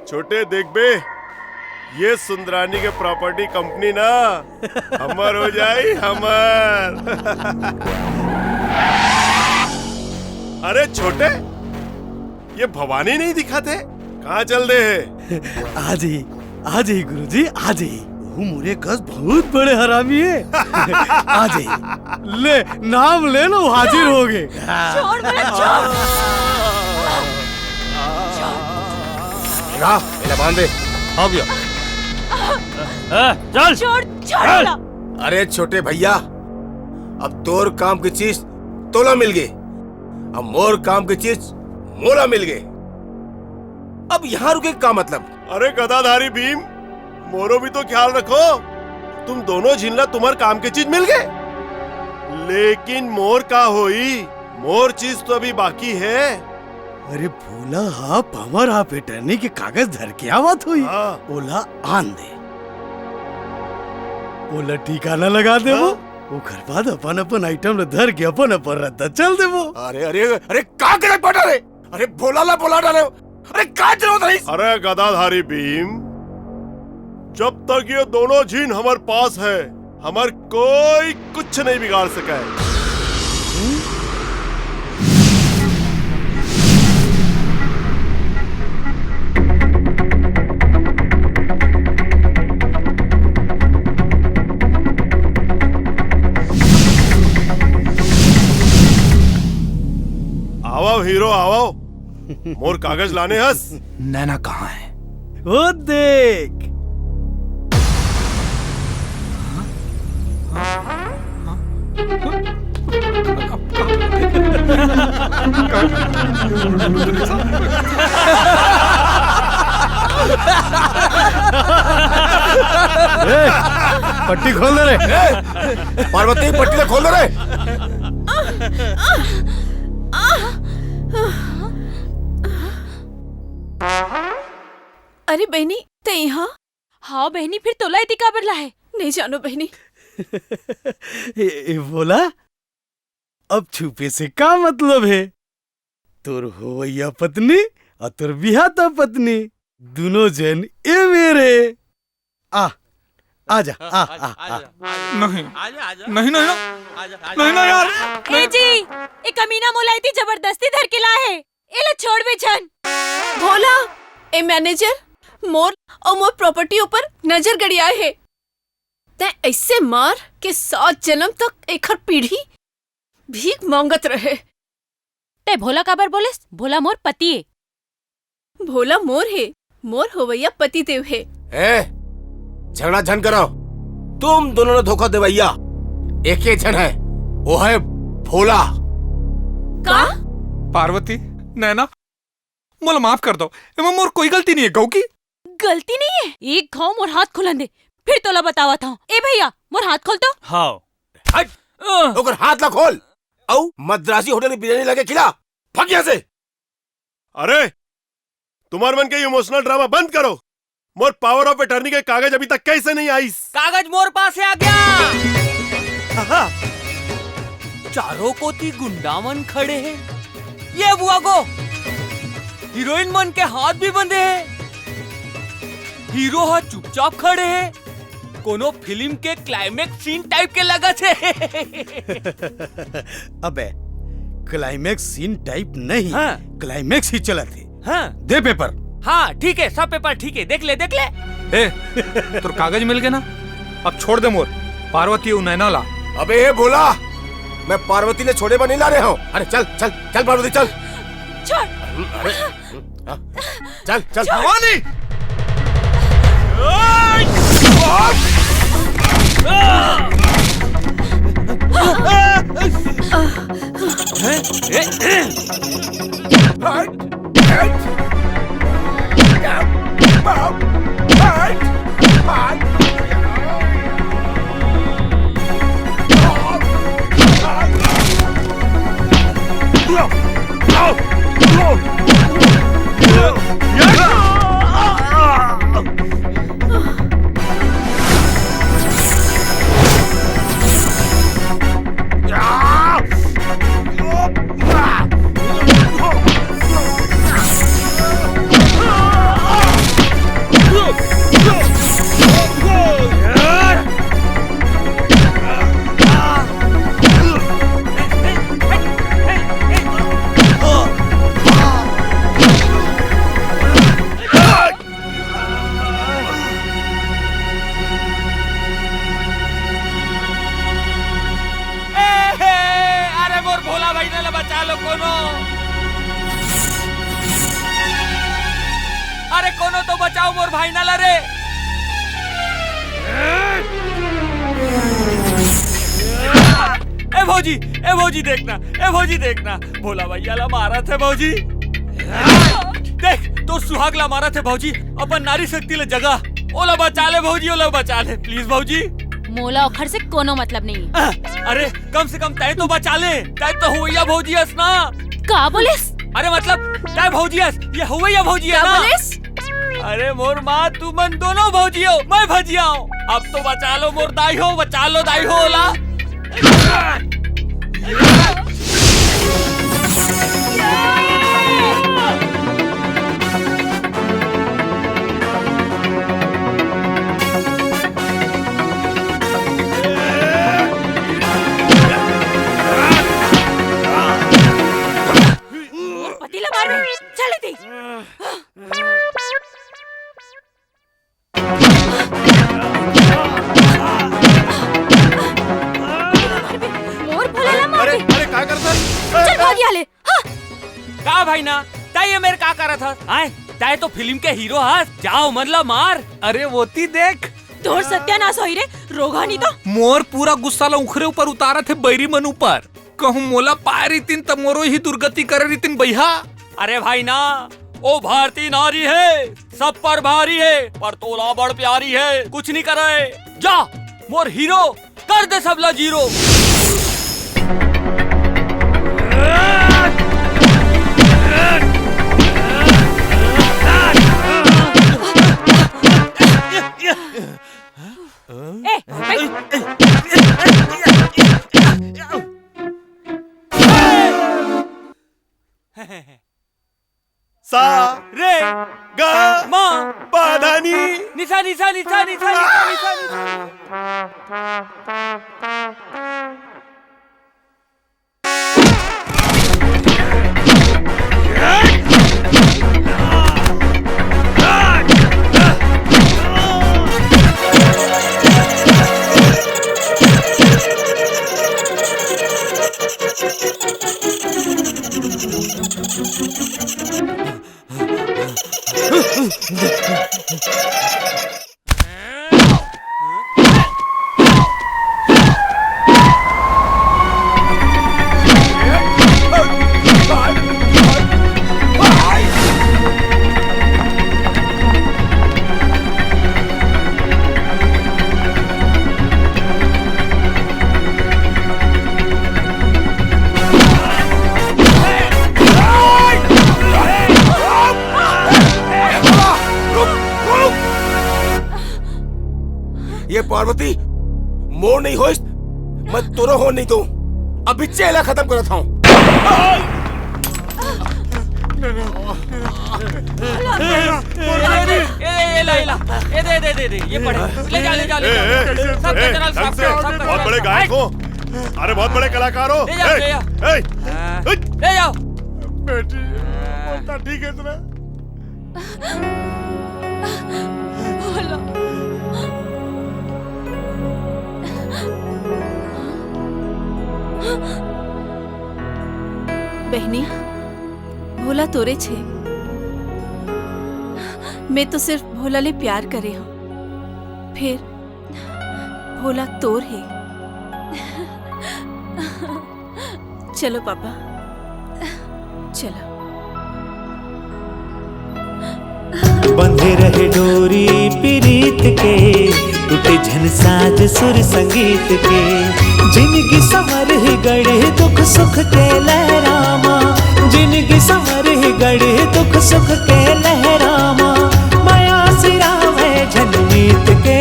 छोटे, देखबे, ये सुंदरानी के property company ना हमर हो जाई, हमर। अरे छोटे, ये भवानी नहीं दिखाते, कहाँ चल दे है? आज ही, आज ही गुरुजी, आज ही। वो मोरे कस बहुत बड़े हरामी है। आज ही। ले, नाम ले लो, हाजिर हो गए। छोड़ मेरा, छोड़। ला, एला बांध दे। आओ भैया। ए, चल। छोड़, छोड़ चल। मेरा। अरे छोटे भैया, अब तोर काम की चीज तोला मिल गई, अब मोर काम की चीज मोला मिल गई। अब यहाँ रुके का मतलब? अरे गदाधारी भीम, मोरो भी तो ख्याल रखो। तुम दोनों झिन ला तुम्हार काम के चीज मिल गए, लेकिन मोर का होई? मोर चीज तो अभी बाकी है। अरे भोला हा power of attorney के कागज धर के आवत होई। हाँ। ओला आन दे, ओला ठिकाना लगा देबो। हाँ। ओकर बाद अपन अपन item ला धर के अपन अपन रद्दा चल देबो। अरे, अरे, अरे, का करत बाटा रे? अरे भोला ला बोला डाले। अरे का जरूरत रही? अरे गदाधारी भीम, जब तक ये दोनों झिन हमर पास है, हमर कोई कुछ नहीं बिगाड़ सके। आवव हीरो, आवव। मोर कागज लाने हस? नैना कहाँ है? वो देख। पट्टी खोल दे रे। पार्वती, पट्टी ला खोल दे रे। अरे बहिनी, तैं इहाँ? हाँ बहिनी, फिर तोला एती काबर लाहे? नहीं जानो बहिनी। ए, ए, भोला, अब छुपे से का मतलब हे? तोर होवइया पत्नी अउ तोर बिहाता पत्नी, दुनों झन ए मेर हे। आ, आ जा, आ, आ, आ। नहीं, नहीं, नहीं, नहीं, नहीं यार। ए जी, ए कमीना मोला एती जबरदस्ती धर के लाहे। एला छोड़बे झन। भोला, ए मैनेजर, मोर अउ मोर प्रॉपर्टी ऊपर नजर गड़ियाए हे। तैं अइसे मार के सात जनम तक एखर पीढ़ी भीख मांगत रहे। तैं भोला काबर बोलेस? भोला मोर पति ए। भोला मोर हे, मोर होवइया पति देव हे। ए, झगड़ा झन करो। तुम दोनों ला धोखा देवइया एके झन हे, वो हे भोला। का? पार्वती, नैना, मोला माफ कर दव, एमा मोर कोई गलती नइ हे, कहूं कि? गलती नइ हे? एक घांव मोर हाथ खुलन दे, फिर तोला बतावत हंव। ए भइया, मोर हाथ खोल तो। हाँ। हट, ओकर हाथ ला खोल। अउ मद्रासी होटल के बिरयानी लाके खिला, भाग यहाँ से। अरे, तुम्हर मन के इमोशनल ड्रामा बंद करो। मोर पावर ऑफ अटर्नी के कागज अभी तक कइसे नइ आइस? कागज मोर पास हे, आ गया। हाँ। चारों कोती गुंडा मन खड़े हे। ये बुआ को हीरोइन मन के हाथ भी बंधे हे। हीरो ह चुपचाप खड़े हे। कोनो फिल्म के क्लाइमेक्स सीन टाइप के लगत हे। अबे, क्लाइमेक्स सीन टाइप नहीं, हाँ। क्लाइमेक्स ही चलत हे। हाँ। दे पेपर। हाँ, ठीक हे, सब पेपर ठीक हे, देख ले, देख ले। ए, तोर कागज मिल गे ना, अब छोड़ दे मोर पार्वती अउ नैना ला। अबे ए भोला, मैं पार्वती ला छोड़े बर नइ ला रहे हंव। अरे चल, चल, चल पार्वती, चल। छोड़। अरे, चल, चल। भवानी! ए, हे, अरे मोर भोला भाई ला बचा लो कोनो। अरे कोनो तो बचाओ मोर भाई ला रे। ए भौजी, ए भौजी देखना, ए भौजी देखना, भोला भैया ला मारत हे भौजी। देख, तोर सुहाग ला मारत हे भौजी, अपन नारी शक्ति ला जगा, ओला बचा ले भौजी, ओला बचा ले, please भौजी। मोला ओखर से कोनो मतलब नहीं। अरे, कम से कम तैं तो बचा ले, तैं तो होवइया भौजी हस ना। का बोलेस? अरे मतलब, तैं भौजी हस, ये होवइया भौजी हे का ना? बोलेस? अरे मोर माँ, तुमन दोनों भौजी हो, मैं भजिया हूँ। अब तो बचा लो मोर दाई हो, बचा लो दाई हो ओला। मोर पति ला मार, चल इती। मोर भोला ला मार अरे, दे। अरे, काय करत हस? चल भाग यहाँ ले। हाँ। का भाई ना, तैं ये मेर का करत हस? आय, तैं तो फिल्म के हीरो हस, जा ओमन ला मार। अरे ओती देख। तोर सत्यानाश होही रे, रोगहा नहीं तो। मोर पूरा गुस्सा ला उखरे ऊपर उतारत हे, बैरी मन ऊपर। कहूँ मोला पाए रहितिन त मोरो ही दुर्गति करे रहितिन बइहा। अरे भाई ना, ओ भारतीय नारी हे, सब पर भारी हे, पर तोला बड़ प्यारी हे, कुछ नहीं करे। जा, मोर हीरो कर दे सबला जीरो। ए, ए, सा रे ग मा पा धा नी। निसा, निसा, निसा, निसा, निसा, निसा, निसा। ये पार्वती मोर नहीं होइस, मैं तोरो हो नहीं दूं। अभी चेला खत्म करत हूँ। ए, ए, ए, ए, ला, ए, ला। ए, दे, दे, दे, दे। ये पढ़े। ले जा, ले जा, ले जा। ए, ए, सबके ए, चैनल ढंग से। सबके, सबके बहुत बड़े गायक हो। अरे, बहुत बड़े कलाकार हो। ले जा, ए, ले जा। ए, हाँ। ए। ले जाओ। बेटी, हाँ। बोलता ठीक है इतना। भोला। बहनी, भोला तोरे छे। मैं तो सिर्फ भोला ले प्यार करे हूँ, फिर भोला तोर हे। चलो पापा, चलो। बंधे रहे डोरी पीरीत के, टूटे झन साज सुर संगीत के। जिनगी संवर ही गढ़े दुख सुख के लहरामा, जिनगी संवर ही गढ़े दुख सुख के लहरामा। मया सिरावे झन मीत के।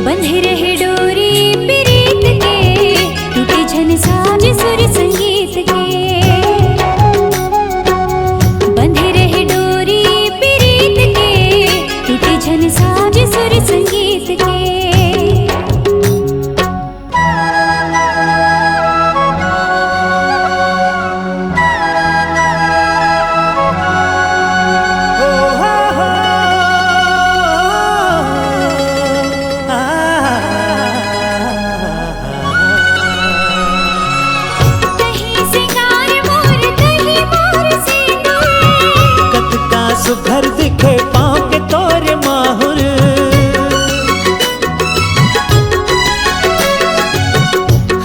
बंधे रहे डोरी पीरीत के, टूटे झन साज सुर संगीत के। बंधे रहे डोरी पीरीत के, टूटे झन साज सुर संगीत के। कहीं सिंगार मोर, कहीं मोर सिंदूर। कतका सुघर दिखे पाँव के तोर माहुर।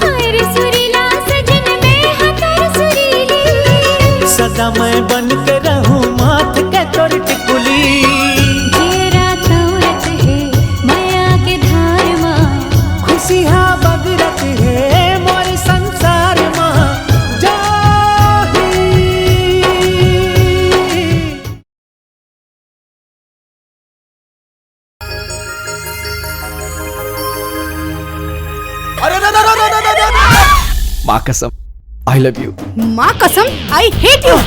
हाय रे सुरीला सजन, मैं हा तोर सुरीली। सदा मैं बन के रहूं माथ के तोर टिकुली। घेरा तौरत हे मया के धार मा। खुशियां बगरत हे मोर संसार मा। जाही। अरे, अरे, अरे, अरे, अरे, अरे, अरे। माँ कसम, I love you। माँ कसम, I hate you।